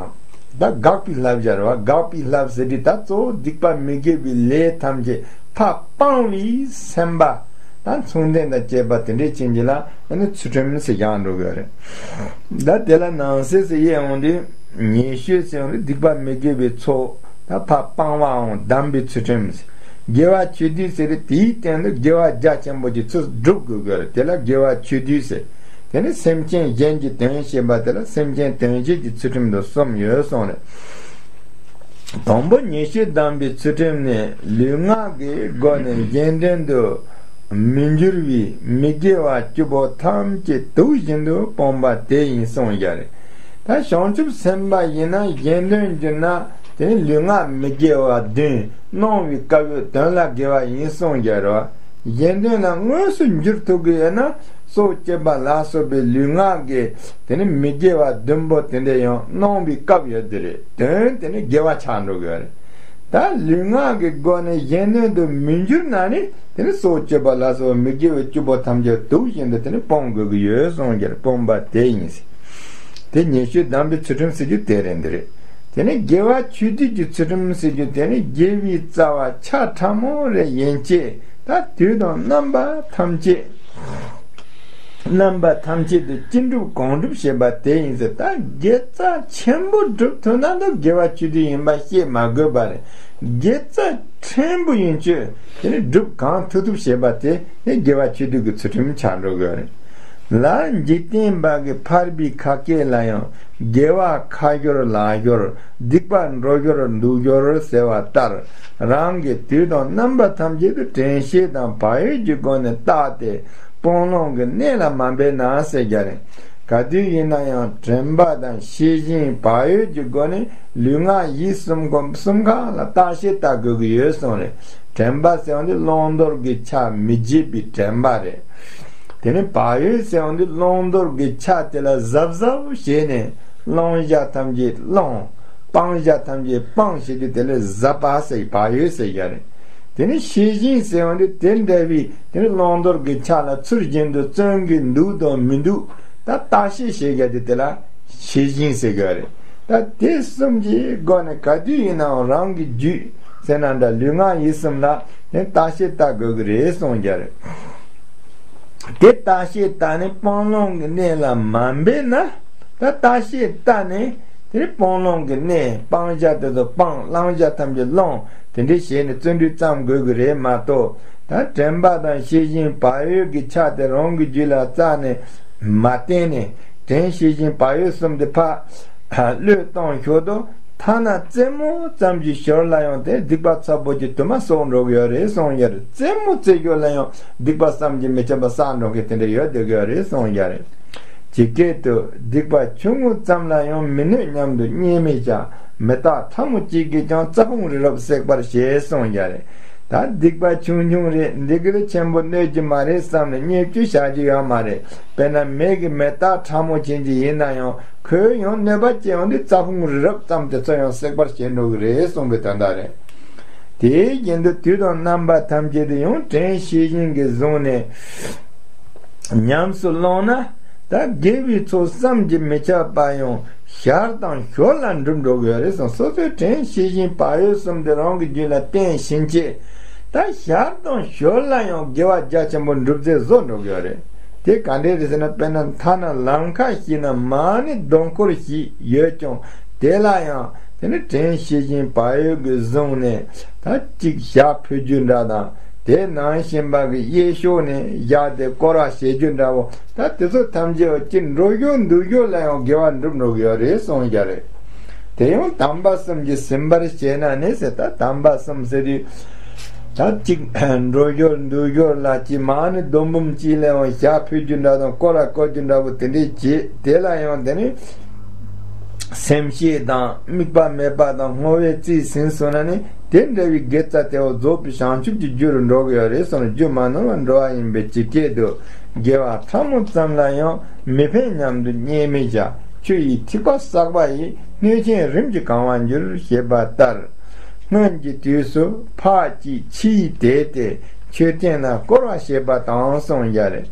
ད་དགག་པའི་བསླབ་བྱ་རེད་བ། དགག་པའི་བསླབ་ཟེར་དུས་ད་གཙོ་བོ་སྡིག་པ་མི་དགེ་བའི་ལས་ཐམས་ཅད་ཕར་སྤང་བའི་སེམས་པ། ད་མཚུངས་ལྡན་དང་བཅས་པ་དེ་འདྲས་ཅན་གྱི་ལ་ཨ་ནི་ཚུལ་ཁྲིམས་ཟེར་བཞག་འགྲོ་གི་རེད། ད་དེ་ལ་ནང་གསེས་སུ་དབྱེ་ཡོང་དུས། ཉེས་སྤྱོད་ཟེར་ཡོང་དུས་སྡིག་པ་མི་དགེ་བའི་ཚོགས་ད་ཕར་སྤང་བའང་སྡོམ་པའི་ཚུལ་ཁྲིམས། དགེ་བ་ཆོས་སྡུད་ཟེར་དུས་དེའི་སྟེང་དུ་དགེ་བ་རྒྱ་ཆེན་པོ་ཅིག་ཚུར་སྒྲུབ་དགོས་ཀྱི་རེད། དེ་ལ་དགེ་བ་ཆོས་སྡུད་ཟེར། དེ་ནི་སེམས་ཅན་གཞན་གྱི་དོན་བྱེད་པ་དེ་ལ་སེམས་ཅན་དོན་བྱེད་ཀྱི་ཚུལ་ཁྲིམས་དུ་གསུམ་ཡོད་གསུངས་རེད། དང་པོ་ཉེས་སྤྱོད་སྡོམ་པའི་ཚུལ་ཁྲིམས་ནི་ལུས་ངག་གི་སྒོ་ནས་གཞན་དོན་དུ་མི་འགྱུར་བའི་མི་དགེ་བ་བཅུ་པོ་ཐམས་ཅད་དུག་བཞིན་དུ་སྤོང་བ་དེ་ཡིན་གསུངས་བཞག་རེད། ད་བྱང་ཆུབ་སེམས་དཔའ་ཡིན་ན་གཞན་དོན་གྱུར་ན་དེ་ནི་ལུས་ངག་མི་དགེ་བ་བདུན་སྣང་བའི་སྐབས་ཡོད་དོན་ལ་དགེ་བ་ཡིན་གསུངས་བཞག་རེད་བ། གཞན་དོན་ལ་དངོས་སུ་འགྱུར་ཐུབ་ཀྱི་ཡོད་ན། སྲོག་གཅོད་པ་ལ་སོགས་པའི་ལུས་ངག་གི་དེ་ནི་མི་དགེ་བ་བདུན་པོ་དེ་འདྲ་ཡང་སྣང་བའི་སྐབས་ཡོད་དེ་རེད། དོན་དེ་ནི་དགེ་བ་ཆགས་འགྲོ་གི་ཡོད་རེད། ད་ལུས་ངག་གི་སྒོ་ནས་གཞན་དོན་དུ་མི་འགྱུར་ན་ནི་དེ་ནི་སྲོག་གཅོད་པ་ལ་སོགས་པའི་མི་དགེ་བའི་བཅུ་པོ་ཐམས་ཅད་དུག་བཞིན་དུ་དེ་ནི་སྤོང་དགོས་ཀྱི་ཡོད་གསུངས་ཀྱང་སྤོང་བ་དེ་ཡིན་ཟེར། དེ་ཉེས་སྤྱོད་སྡོམ་པའི་ཚུལ་ཁྲིམས་ཟེར་རྒྱུ་དེ་རེད་འདི་རེད། དེ་ནི་དགེ་བ་ཆོས་སྡུད་ཀྱི་ཚུལ་ཁྲིམས་ཟེར་རྒྱུ་དེ་ནི་དགེ་བའི་རྩ་བ་ཆ་ཕྲ་མོ་རེ་ཡན་ཆད་ད་དུས་དང་རྣམ་པ་ཐམས་ཅད། རྣམ་པ་ཐམས་ཅད་དུ་ཅི་འགྲུབ་གང་འགྲུབ་བྱེད་པ་དེ་ཡིན་ཟེར། ད་དགེ་རྩ་ཆེན་པོ་སྒྲུབ་ཐུབ་ན་ད་དགེ་བ་ཆོས་སྡུད་ཡིན་པ་བཤད་མ་དགོས་པ་རེད། དགེ་རྩ་ཕྲན་བུ་ཡིན་ཆོས་དེ་ནི་སྒྲུབ་གང་ཐུབ་ཐུབ་བྱེད་པ་དེ་ནི་དགེ་བ་ཆོས་སྡུད་ཀྱི་ཚུལ་ཁྲིམས་ཆགས་འགྲོ་དགོས་རེད། ལར་འཇིག་རྟེན་པ་གི་ཕལ་པའི་ཁ་སྐད་ལ་ཡང་དགེ་བ་ཁ་སྦྱོར་ལག་སྦྱོར་སྡིག་པ་འགྲོ་སྦྱོར་འདུག་སྦྱོར་ཟེར་བ་ལྟར་རང་གི་དུས་དང་རྣམ་པ་ཐམས་ཅད་དུ་དྲན་ཤེས་དང་བག་ཡོད་ཀྱི་སྒོ་ནས་བརྟགས་ཏེ་སྤང་བླང་གི་གནས་ལ་མ་འབད་ན་ཟེར་རྒྱུ་རེད། ག་དུས་ཡིན་ན་ཡང་དྲན་པ་དང་ཤེས་བཞིན་བག་ཡོད་ཀྱི་སྒོ་ནས་ལུས་ངག་ཡིད་གསུམ་ཀོ་གསུམ་ཀ་ལ་བརྟག་ཞིབ་བལྟ་དགོས་ཀྱི་ཡོད་གསུངས་རེད། དྲན་པ་ཟེར་བ་འདི་བླང་དོར་གྱི་ཆ་མི་བརྗེད་པའི་དྲན་པ་རེད། དེ་ནས་བག་ཡོད་ཟེར་བ་འདི་བླང་དོར་གྱི་ཆ་དེ་ལ་གཟབ་གཟབ་བྱས་ནས་བླང་བྱ་ཐམས་ཅད་བླང་། སྤང་བྱ་ཐམས་ཅད་སྤང་བྱེད་རྒྱུ་དེ་ལ་གཟབ་པ་ཟེར་བག་ཡོད་ཟེར་ཡ་རེད། དེ་ནས་ཤེས་བཞིན་ཟེར་བ་འདི་དེ་འདྲ་བའི་དེ་ནས་བླང་དོར་གྱི་ཆ་ལ་ཚུལ་བཞིན་དུ་བརྩོན་གྱི་འདུག་དང་མི་འདུག་ད་བརྟག་ཞིབ་བྱེད་ཡ་དེ་དེ་ལ་ཤེས་བཞིན་ཟེར་གྱི་རེད། ད་དེ་གསུམ་གྱི་སྒོ་ནས་ག་དུས་ཡིན་ནའང་རང་གི་རྒྱུད་ཟེར་ན་འདྲ་ལུས་ངག་ཡིད་གསུམ་ལ་དེ་བརྟག་ཞིབ་བལྟ་དགོས་ཀྱི་རེད་གསུངས་ཀྱི་རེད། དེ་བརྟག་ཞིབ་བལྟ་ནས་སྤང་བླང་གི་གནས་ལ་མ་འབད་ན། ད་བརྟག་ཞིབ་བལྟ་ནས་དེ་སྤང་བླང་གི་གནས་སྤང་བྱ་དེ་ཚོ་སྤང་བླང་བྱ་ཐམས་ཅད་བླང་དེ་འདྲ་བྱས་ནས་བརྩོན་འགྲུས་བརྩམ་དགོས་ཀྱི་རེད་མ་གཏོགས། ད་དྲན་པ་དང་ཤེས་བཞིན་བག་ཡོད་ཀྱི་ཆ་དེ་རང་གི་རྒྱུད་ལ་བཙལ་ནས་མ་བསྟེན་ནས་དྲན་ཤེས་བཞིན་བག་ཡོད་གསུམ་དེ་ཕར་བློས་བཏང་ཞོར་དུ་ཐ་ན་རྩེད་མོ་ཙམ་གྱི་ཞོར་ལ་ཡང་དེ་སྡིག་པ་ཚ་པོ་གྱི་དུ་མ་གསོག་འགྲོ་གི་ཡོད་རེད་གསུངས་ཡ་རེད། རྩེད་མོ་རྩེ་ཞོར་ལ་ཡང་སྡིག་པ་བསམ་གྱིས་མི་ཁྱབ་པ་བསགས་འགྲོ་མཁན་དེ་འདྲ་ཡོད་བསྡད་ཀྱི་ཡོད་རེད་གསུངས་ཡ་རེད། ཇི་སྐད་དུ་སྡིག་པ་ཆུང་ངུ་ཙམ་ལ་ཡང་མི་གནོད་སྙམ་དུ་བརྙས་མི་བྱ། མི་རྟག་ཕྲ་མོ་གཅིག་གིས་ཀྱང་རྩྭ་ཕུང་རི་རབ་བསྲེག་པར་བྱེད་གསུངས་ཡ་རེད། ད་སྡིག་པ་ཆུང་ཆུང་རེད། འདི་གིས་ཆེན་པོ་གནོད་ཀྱི་མ་རེད་བསམ་ནས་བརྙས་བཅོས་བྱ་རྒྱུ་ཡོད་མ་རེད། དཔེར་ན་མེ་གི་མེ་སྟག་ཕྲ་མོ་ཅན་གྱི་ཡིན་ན་ཡང་ཁོས་ཡང་གནོད་པ་སྐྱེལ་ཡོང་དུས་རྩྭ་ཕུང་རི་རབ་ཙམ་དེ་ཚོ་ཡང་བསྲེག་པར་བྱེད་འགྲོ་གི་རེད་གསུངས་པའི་དོན་དག་རེད། དེ་བཞིན་དུ་དུས་དང་རྣམ་པ་ཐམས་ཅད་དུ་ཡང་དྲན་ཤེས་བཞིན་གྱིས་བཟུང་ནས་ཉམས་སུ་བླངས་ན། ད་དགེ་བའི་ཚོགས་བསམ་གྱིས་མི་ཁྱབ་པ་ཡང་ཞར་དང་ཞོར་ལ་འགྲུབ་འགྲོ་གི་ཡོད་རེད་གསུངས། སོ་སོའི་དྲན་ཤེས་བཞིན་བག་ཡོད་གསུམ་དེ་རང་གི་རྒྱུད་ལ་བསྟེན་ཕྱིན་ཆད། ད་ཞར་དང་ཞོར་ལ་ཡང་དགེ་བ་རྒྱ་ཆེན་པོ་འགྲུབ་ཚད་བཟོ་འགྲོ་གི་ཡོད་རེད། དེ་ག་འདྲས་རེད་ཟེར་ན། དཔེར་ན་ཐ་ན་ལམ་ཁ་ཞིག་ན་མ་ཎི་ཟླུམ་སྐོར་ཞིག་ཡོད་ཀྱང་དེ་ལ་ཡང་དེ་ནི་དྲན་ཤེས་བཞིན་བག་ཡོད་ཀྱིས་བཟུང་ནས་ད་གཅིག་ཞག་ཕུད་རྒྱུ་འདྲ་དང་། དེ་ནང་བཞིན་པ་གི་གཡས་ཕྱོགས་ནས་བཞག་སྟེ་སྐོར་བ་བྱེད་རྒྱུ་འདྲ་བོ། ད་དེ་ཚོ་ཐམས་ཅད་ཀྱི་འགྲོ་ཞོར་འདུག་ཞོར་ལ་ཡང་དགེ་བ་འགྲུབ་འགྲོ་གི་ཡོད་རེད་གསུངས་ཀྱི་རེད། དེ་ཡང་དམ་པ་གསུམ་གྱིས་ཟིན་པར་བྱས་ན་ནི་ཟེར། ད་དམ་པ་གསུམ་ཟེར་དུས་ད་གཅིག་འགྲོ་ཞོར་འདུག་ཞོར་ལ་གཅིག་མ་ཎི་ཟླུམ་འབུམ་གཅིག་ལ་ཡང་ཞག་ཕུད་རྒྱུ་འདྲ་དང་སྐོར་བ་སྐོར་རྒྱུ་འདྲ་བོ་དེ་འདྲས་བྱེད། དེ་ལ་ཡང་དེ་ནི་སེམས་བསྐྱེད་དང་དམིགས་པ་མེད་པ་དང་བསྔོ་བས་རྩིས་ཟིན་སོང་ན་ནི། དེ་འདྲ་བའི་དགེ་རྩ་དེ་བ་རྫོགས་པའི་བྱང་ཆུབ་ཀྱི་རྒྱུ་རུ་འགྲོ་གི་ཡོད་རེད་གསུངས། རྒྱུ་མ་ནོར་བར་འགྲོ་བ་ཡིན་པས་ཇི་སྐད་དུ། དགེ་བ་ཕྲ་མོ་ཙམ་ལ་ཡང་མི་ཕན་སྙམ་དུ་བརྙས་མི་བྱ། ཆུ་ཡི་ཐིགས་པ་བསགས་པ་ཡིས། སྣོད་ཆེན་རིམ་གྱིས་གང་བར་འགྱུར། ཞེས་པ་ལྟར། སྔོན་གྱི་དུས་སུ་ཕར་གཅིག་ཕྱིས་དེད་དེ་མཆོད་རྟེན་ལ་བསྐོར་བ་བྱེད་པ་དང་གསུངས་ཡ་རེད།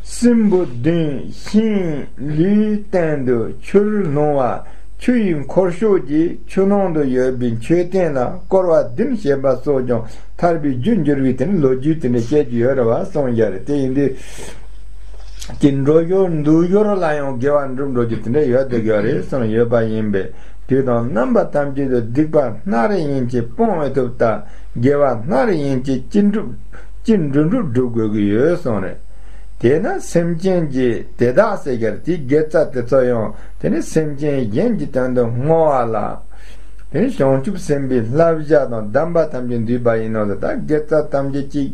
སྲིན་བུ་བདུན་ཤིང་ལུས་སྟེང་དུ་ཆུར་ལྷུང་བ། ཆུ་ཡི་འཁོར་ཕྱོགས་ཀྱི་ཆུ་ནང་དུ་ཡོད་པའི་མཆོད་རྟེན་ལ་བསྐོར་བ་བདུན་བྱེད་པ་སོགས་ཀྱང་ཐར་པའི་རྒྱུར་འགྱུར་བའི་དེ་ནི་ལོ་རྒྱུས་དེ་འདྲ་བཤད་ཀྱི་ཡོད་རེད་བ་གསུངས་ཡ་རེད། དེ་ཡིན་དུས་ཀྱི་འགྲོ་ཞོར་འདུག་ཞོར་ལ་ཡང་དགེ་བ་འགྲུབ་འགྲོ་རྒྱུ་དེ་འདྲ་ཡོད་དེ་ཡོད་རེད་གསུངས་ཡོད་པ་ཡིན་པས། དུས་དང་རྣམ་པ་ཐམས་ཅད་དུ་སྡིག་པ་སྣ་རེ་ཡན་ཆད་སྤོང་མི་ཐུབ་ལྟར་དགེ་བ་སྣ་རེ་ཡན་ཆད་ཅི་འགྲུབ་ཅི་འགྲུབ་འགྲུབ་སྒྲུབ་དགོས་ཀྱི་ཡོད་གསུངས་རེད། དེས་ན་སེམས་ཅན་གྱི་དེ་དག་ཟེར་གྱི་རེད། དེའི་དགེ་རྩ་དེ་ཚོ་ཡང་དེ་ནི་སེམས་ཅན་གཞན་གྱི་དོན་དུ་བསྔོ་བ་ལ། དེ་ནི་བྱང་ཆུབ་སེམས་དཔའི་བསླབ་བྱ་དང་གདམས་པ་ཐམས་ཅད་འདུས་པ་ཡིན་ནོ་ཟེར། ད་དགེ་རྩ་ཐམས་ཅད་ཅིག་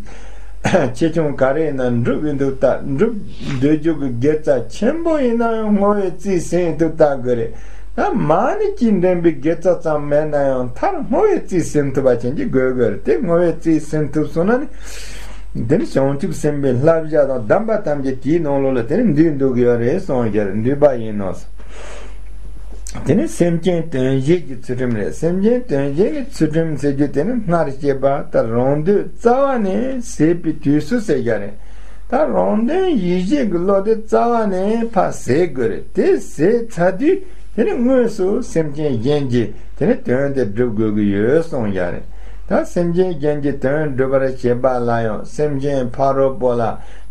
ཆེ་ཆུང་ག་རེ་ཡིན་ན་འགྲུབ་ཡིན་དུ་ལྟ། འགྲུབ་འདོད་རྒྱུ་གི་དགེ་རྩ་ཆེན་པོ་ཡིན་ན་ཡང་བསྔོ་བའི་རྩིས་ཟིན་དུ་ལྟ་དགོས་རེད། ད་མ་ཎི་གཅིག་འདོན་པའི་དགེ་རྩ་ཙམ་མེད་ན་ཡང་མཐར་བསྔོ་བའི་རྩིས་ཟིན་ཐུབ་པ་ཅན་གྱི་དགོས་དགོས་རེད། དེ་བསྔོ་བའི་རྩིས་ཟིན་ཐུབ་སོང་ན་ནི། དེ་ནི་བྱང་ཆུབ་སེམས་དཔའི་བསླབ་བྱ་དང་གདམས་པ་ཐམས་ཅད་དེའི་ནང་ལོགས་ལ་དེ་ནི་འདུས་འདུག་ཡོད་རེད་གསུངས་ཀྱི་རེད། འདུས་པ་ཡིན་ནོ། དེ་ནི་སེམས་ཅན་དོན་བྱེད་ཀྱི་ཚུལ་ཁྲིམས་རེད། སེམས་ཅན་དོན་བྱེད་ཀྱི་ཚུལ་ཁྲིམས་ཟེར་རྒྱུ་དེ་ནི་སྔར་བཤད་པ་ལྟར་རང་འདོད་རྩ་བ་ནས་ཟད་པའི་དུས་སུ་ཟེར་ཡ་རེད། ད་རང་དོན་ཡིད་བྱེད་ཀྱི་བློ་དེ་རྩ་བ་ནས་ཕར་ཟད་དགོས་རེད། དེ་ཟད་ཚར་དུས་དེ་ནི་དངོས་སུ་སེམས་ཅན་གཞན་གྱི་དེ་ནི་དོན་དེ་སྒྲུབ་དགོས་ཀྱི་ཡོད་གསུངས་ཡ་རེད། ད་སེམས་ཅན་གཞན་གྱི་དོན་སྒྲུབ་པར་བྱེད་པ་ལ་ཡང་སེམས་ཅན་ཕ་རོལ་པོ་ལ་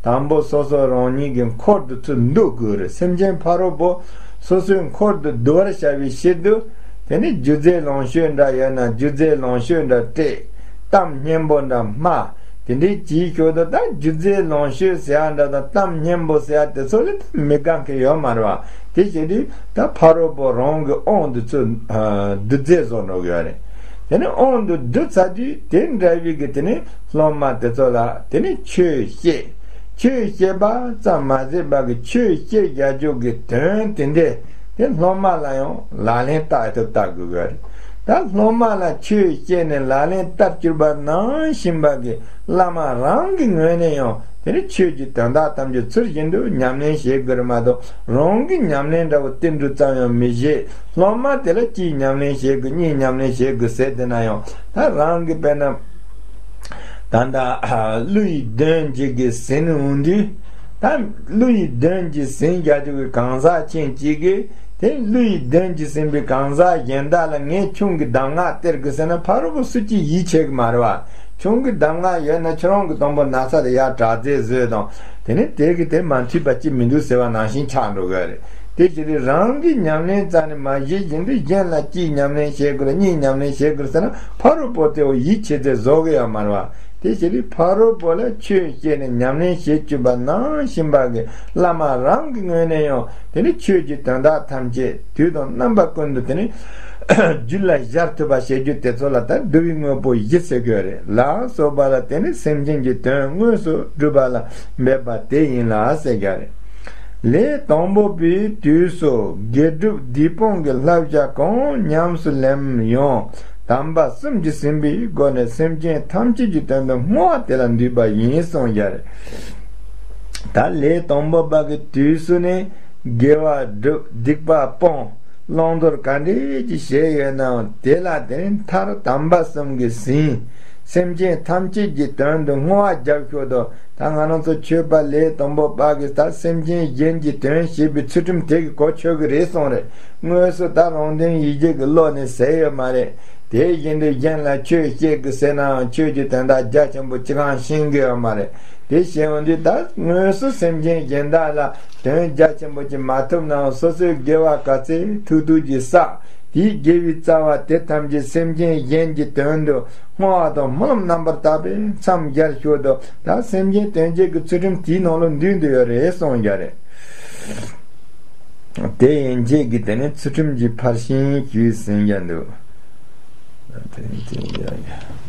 དང་པོ་སོ་སོ་རང་ཉིད་ཀྱི་འཁོར་དུ་ཚུར་འདུ་དགོས་རེད། སེམས་ཅན་ཕ་རོལ་པོ་སོ་སོའི་འཁོར་དུ་བསྡུ་བར་བྱ་བའི་ཕྱིར་དུ། དེ་ནི་རྒྱུ་རྫས་ལོངས་སྤྱོད་འདྲ་ཡོད་ན་རྒྱུ་རྫས་ལོངས་སྤྱོད་འདྲ་སྤྲད། གཏམ་སྙན་པོ་འདྲ་སྨྲ། དེ་འདྲའི་ཅིའི་ཞོར་དུ་ད་རྒྱུ་རྫས་ལོངས་སྤྱོད་ཟེར་ཡ་འདྲ་དང་གཏམ་སྙན་པོ་ཟེར་ཡ་དེ་ཚོ་ལ་ད་མི་དགའ་མཁན་ཡོད་མ་རེད་བ། དེ་བྱེད་དུས་ད་ཕ་རོལ་པོ་རང་གི་དབང་དུ་ཚུར་བསྡུ་རྫས་བཟོ་འགྲོ་གི་ཡོད་རེད། དེ་ནི་དབང་དུ་བསྡུ་ཚར་དུས་དེ་འདྲ་བའི་གི་དེ་ནི་སློབ་མ་དེ་ཚོ་ལ་དེ་ནི་ཆོས་བཤད། ཆོས་བཤད་པ་ཙམ་མ་ཟད་པ་གི་ཆོས་བཤད་རྒྱག་རྒྱུ་གི་དོན་དེ་འདྲས་དེ་སློབ་མ་ལ་ཡང་ལག་ལེན་བསྟར་ཐུབ་བསྟར་དགོས་ཀྱི་རེད། ད་སློབ་མ་ལ་ཆོས་བཤད་ནས་ལག་ལེན་བསྟར་གྱུར་པ་ནང་བཞིན་པ་གི་བླ་མ་རང་གི་ངོས་ནས་ཡང་དེ་ནི་ཆོས་ཀྱི་དོན་དག་ཐམས་ཅད་ཚུལ་བཞིན་དུ་ཉམས་ལེན་བྱེད་དགོས་རེད་མ་གཏོགས་རང་གི་ཉམས་ལེན་འདྲ་བོ་ཏིལ་འབྲུ་ཙམ་ཡང་མི་བྱེད། སློབ་མ་དེ་ལ་གཅིག་ཉམས་ལེན་བྱེད་དགོས། གཉིས་ཉམས་ལེན་བྱེད་དགོས་ཟེར་དེ་ན་ཡང་ད་རང་གི་དཔེར་ན། ད་ལྟ་ཀླུ་ཡི་གདོན་གཅིག་གིས་ཟིན་འོང་དུས། ད་ཀླུ་ཡི་གདོན་གྱིས་ཟིན་རྒྱག་རྒྱུ་གི་གང་ཟག་ཅན་གཅིག་གིས་དེ་ཀླུ་ཡི་གདོན་གྱིས་ཟིན་པའི་གང་ཟག་གཞན་དག་ལ་ངས་ཁྱུང་གི་གདམས་ངག་སྟེར་དགོས་ཟེར་ན་ཕ་རོལ་པོ་སུ་གཅིག་ཡིད་ཆེས་གི་མ་རེད་བ། ཁྱུང་གི་གདམས་ངག་ཡོད་ན་ཁྱོད་རང་གི་དང་པོ་ན་ཚ་དེ་ཡར་དྲག་རྫས་བཟོས་དང་དེ་ནས་དེ་གི་དེ་མ་མཐུན་པ་ཅི་མི་འདུག་ཟེར་བ་ནང་བཞིན་ཆགས་འགྲོ་གི་རེད། དེ་ཕྱིར་རང་གི་ཉམས་ལེན་རྩ་ནས་མ་བྱེད་བཞིན་དུ་གཞན་ལ་གཅིག་ཉམས་ལེན་བྱེད་དགོས་ལ་གཉིས་ཉམས་ལེན་བྱེད་དགོས་ཟེར་ན་ཕ་རོལ་པོ་དེའོ་ཡིད་ཆེས་ཚད་བཟོ་གི་ཡོད་མ་རེད་བ། དེ་ཕྱིར་ཕ་རོལ་པོ་ལ་ཆོས་བཤད་ནས་ཉམས་ལེན་བྱེད་བཅུག་པ་ནང་བཞིན་པ་གི་བླ་མ་རང་གི་ངོས་ནས་ཡང་དེ་ནི་ཆོས་ཀྱི་དོན་དག་ཐམས་ཅད་དུས་དང་རྣམ་པ་ཀུན་ཏུ་དེ་ནི་རྒྱུད་ལ་སྦྱར་ཐུབ་པ་བྱེད་རྒྱུ་དེ་ཚོ་ལ་ད་བསྡུ་བའི་དངོས་པོ་བཞི་ཟེར་དགོས་རེད། ལ་སོགས་པ་ལ་དེ་ནི་སེམས་ཅན་གྱི་དོན་དངོས་སུ་སྒྲུབ་པ་ལ་འབད་པ་དེ་ཡིན་ལ་ཟེར་རྒྱུ་རེད། ལས་དང་པོ་པའི་དུས་སུ་དགེ་སྒྲུབ་སྡིག་སྤོང་གི་བསླབ་བྱ་གང་ཉམས་སུ་ལེན་ཡང་དམ་པ་གསུམ་གྱིས་ཟིན་པའི་སྒོ་ནས་སེམས་ཅན་ཐམས་ཅད་ཀྱི་དོན་དུ་བསྔོ་བ་དེ་ལ་འདུས་པ་ཡིན་གསུངས་ཡ་རེད། ད་ལས་དང་པོ་པ་གི་དུས་སུ་ནི་དགེ་བ་སྒྲུབ་སྡིག་པ་སྤོང་བླང་དོར་ག་འདྲས་ཀྱི་བྱས་ཡོད་ནའང་དེ་ལ་དེ་ནི་མཐར་དམ་པ་གསུམ་གྱིས་ཟིན། སེམས་ཅན་ཐམས་ཅད་ཀྱི་དོན་དུ་བསྔོ་བ་རྒྱབ་ཤོག་དོ། ད་ང་རང་ཚོ་ཆོས་པ་ལས་དང་པོ་པ་གིས་ད་སེམས་ཅན་གཞན་གྱི་དོན་བྱེད་པའི་ཚུལ་ཁྲིམས་དེ་གི་གོ་ཆོད་གི་རེད་གསུངས་རེད། དངོས་སུ་ད་རང་དོན་ཡིད་བྱེད་ཀྱི་བློ་ནི་ཟད་ཡོད་མ་རེད། དེ་བཞིན་དུ་གཞན་ལ་ཆོས་བཤད་དགོས་ཟེར་ནའང་ཆོས་ཀྱི་དོན་དག་རྒྱ་ཆེན་པོ་ཅི་གང་ཤེས་ཀྱི་ཡོད་མ་རེད། དེ་བཤད་འོང་དུས་ད་དངོས་སུ་སེམས་ཅན་གཞན་དག་ལ་དོན་རྒྱ་ཆེན་པོ་ཅིག་མ་ཐུབ་ནའང་སོ་སོའི་དགེ་བ་ག་ཚད་ཐུབ་ཐུབ་ཀྱིས་བསགས། དེའི་དགེ་བའི་རྩ་བ་དེ་ཐམས་ཅད་སེམས་ཅན་གཞན་གྱི་དོན་དུ་བསྔོ་བ་དང་སྨོན་ལམ་རྣམ་པར་དག་པས་མཚམས་སྦྱར་ཞོར་དུ་ད་སེམས་ཅན་དོན་བྱེད་ཀྱི་ཚུལ་ཁྲིམས་དེའི་ནང་ལ་འདུས་འདུས་ཡོད་རེད་གསུངས་ཡ་རེད། དེ་ཡན་ཆད་ཀྱི་དེ་ནི་ཚུལ་ཁྲིམས་ཀྱི་ཕར་ཕྱིན་ཞུས་ཟིན་ཡ་འདུག་དེ་ནི་དེ་ཡ་ཡ།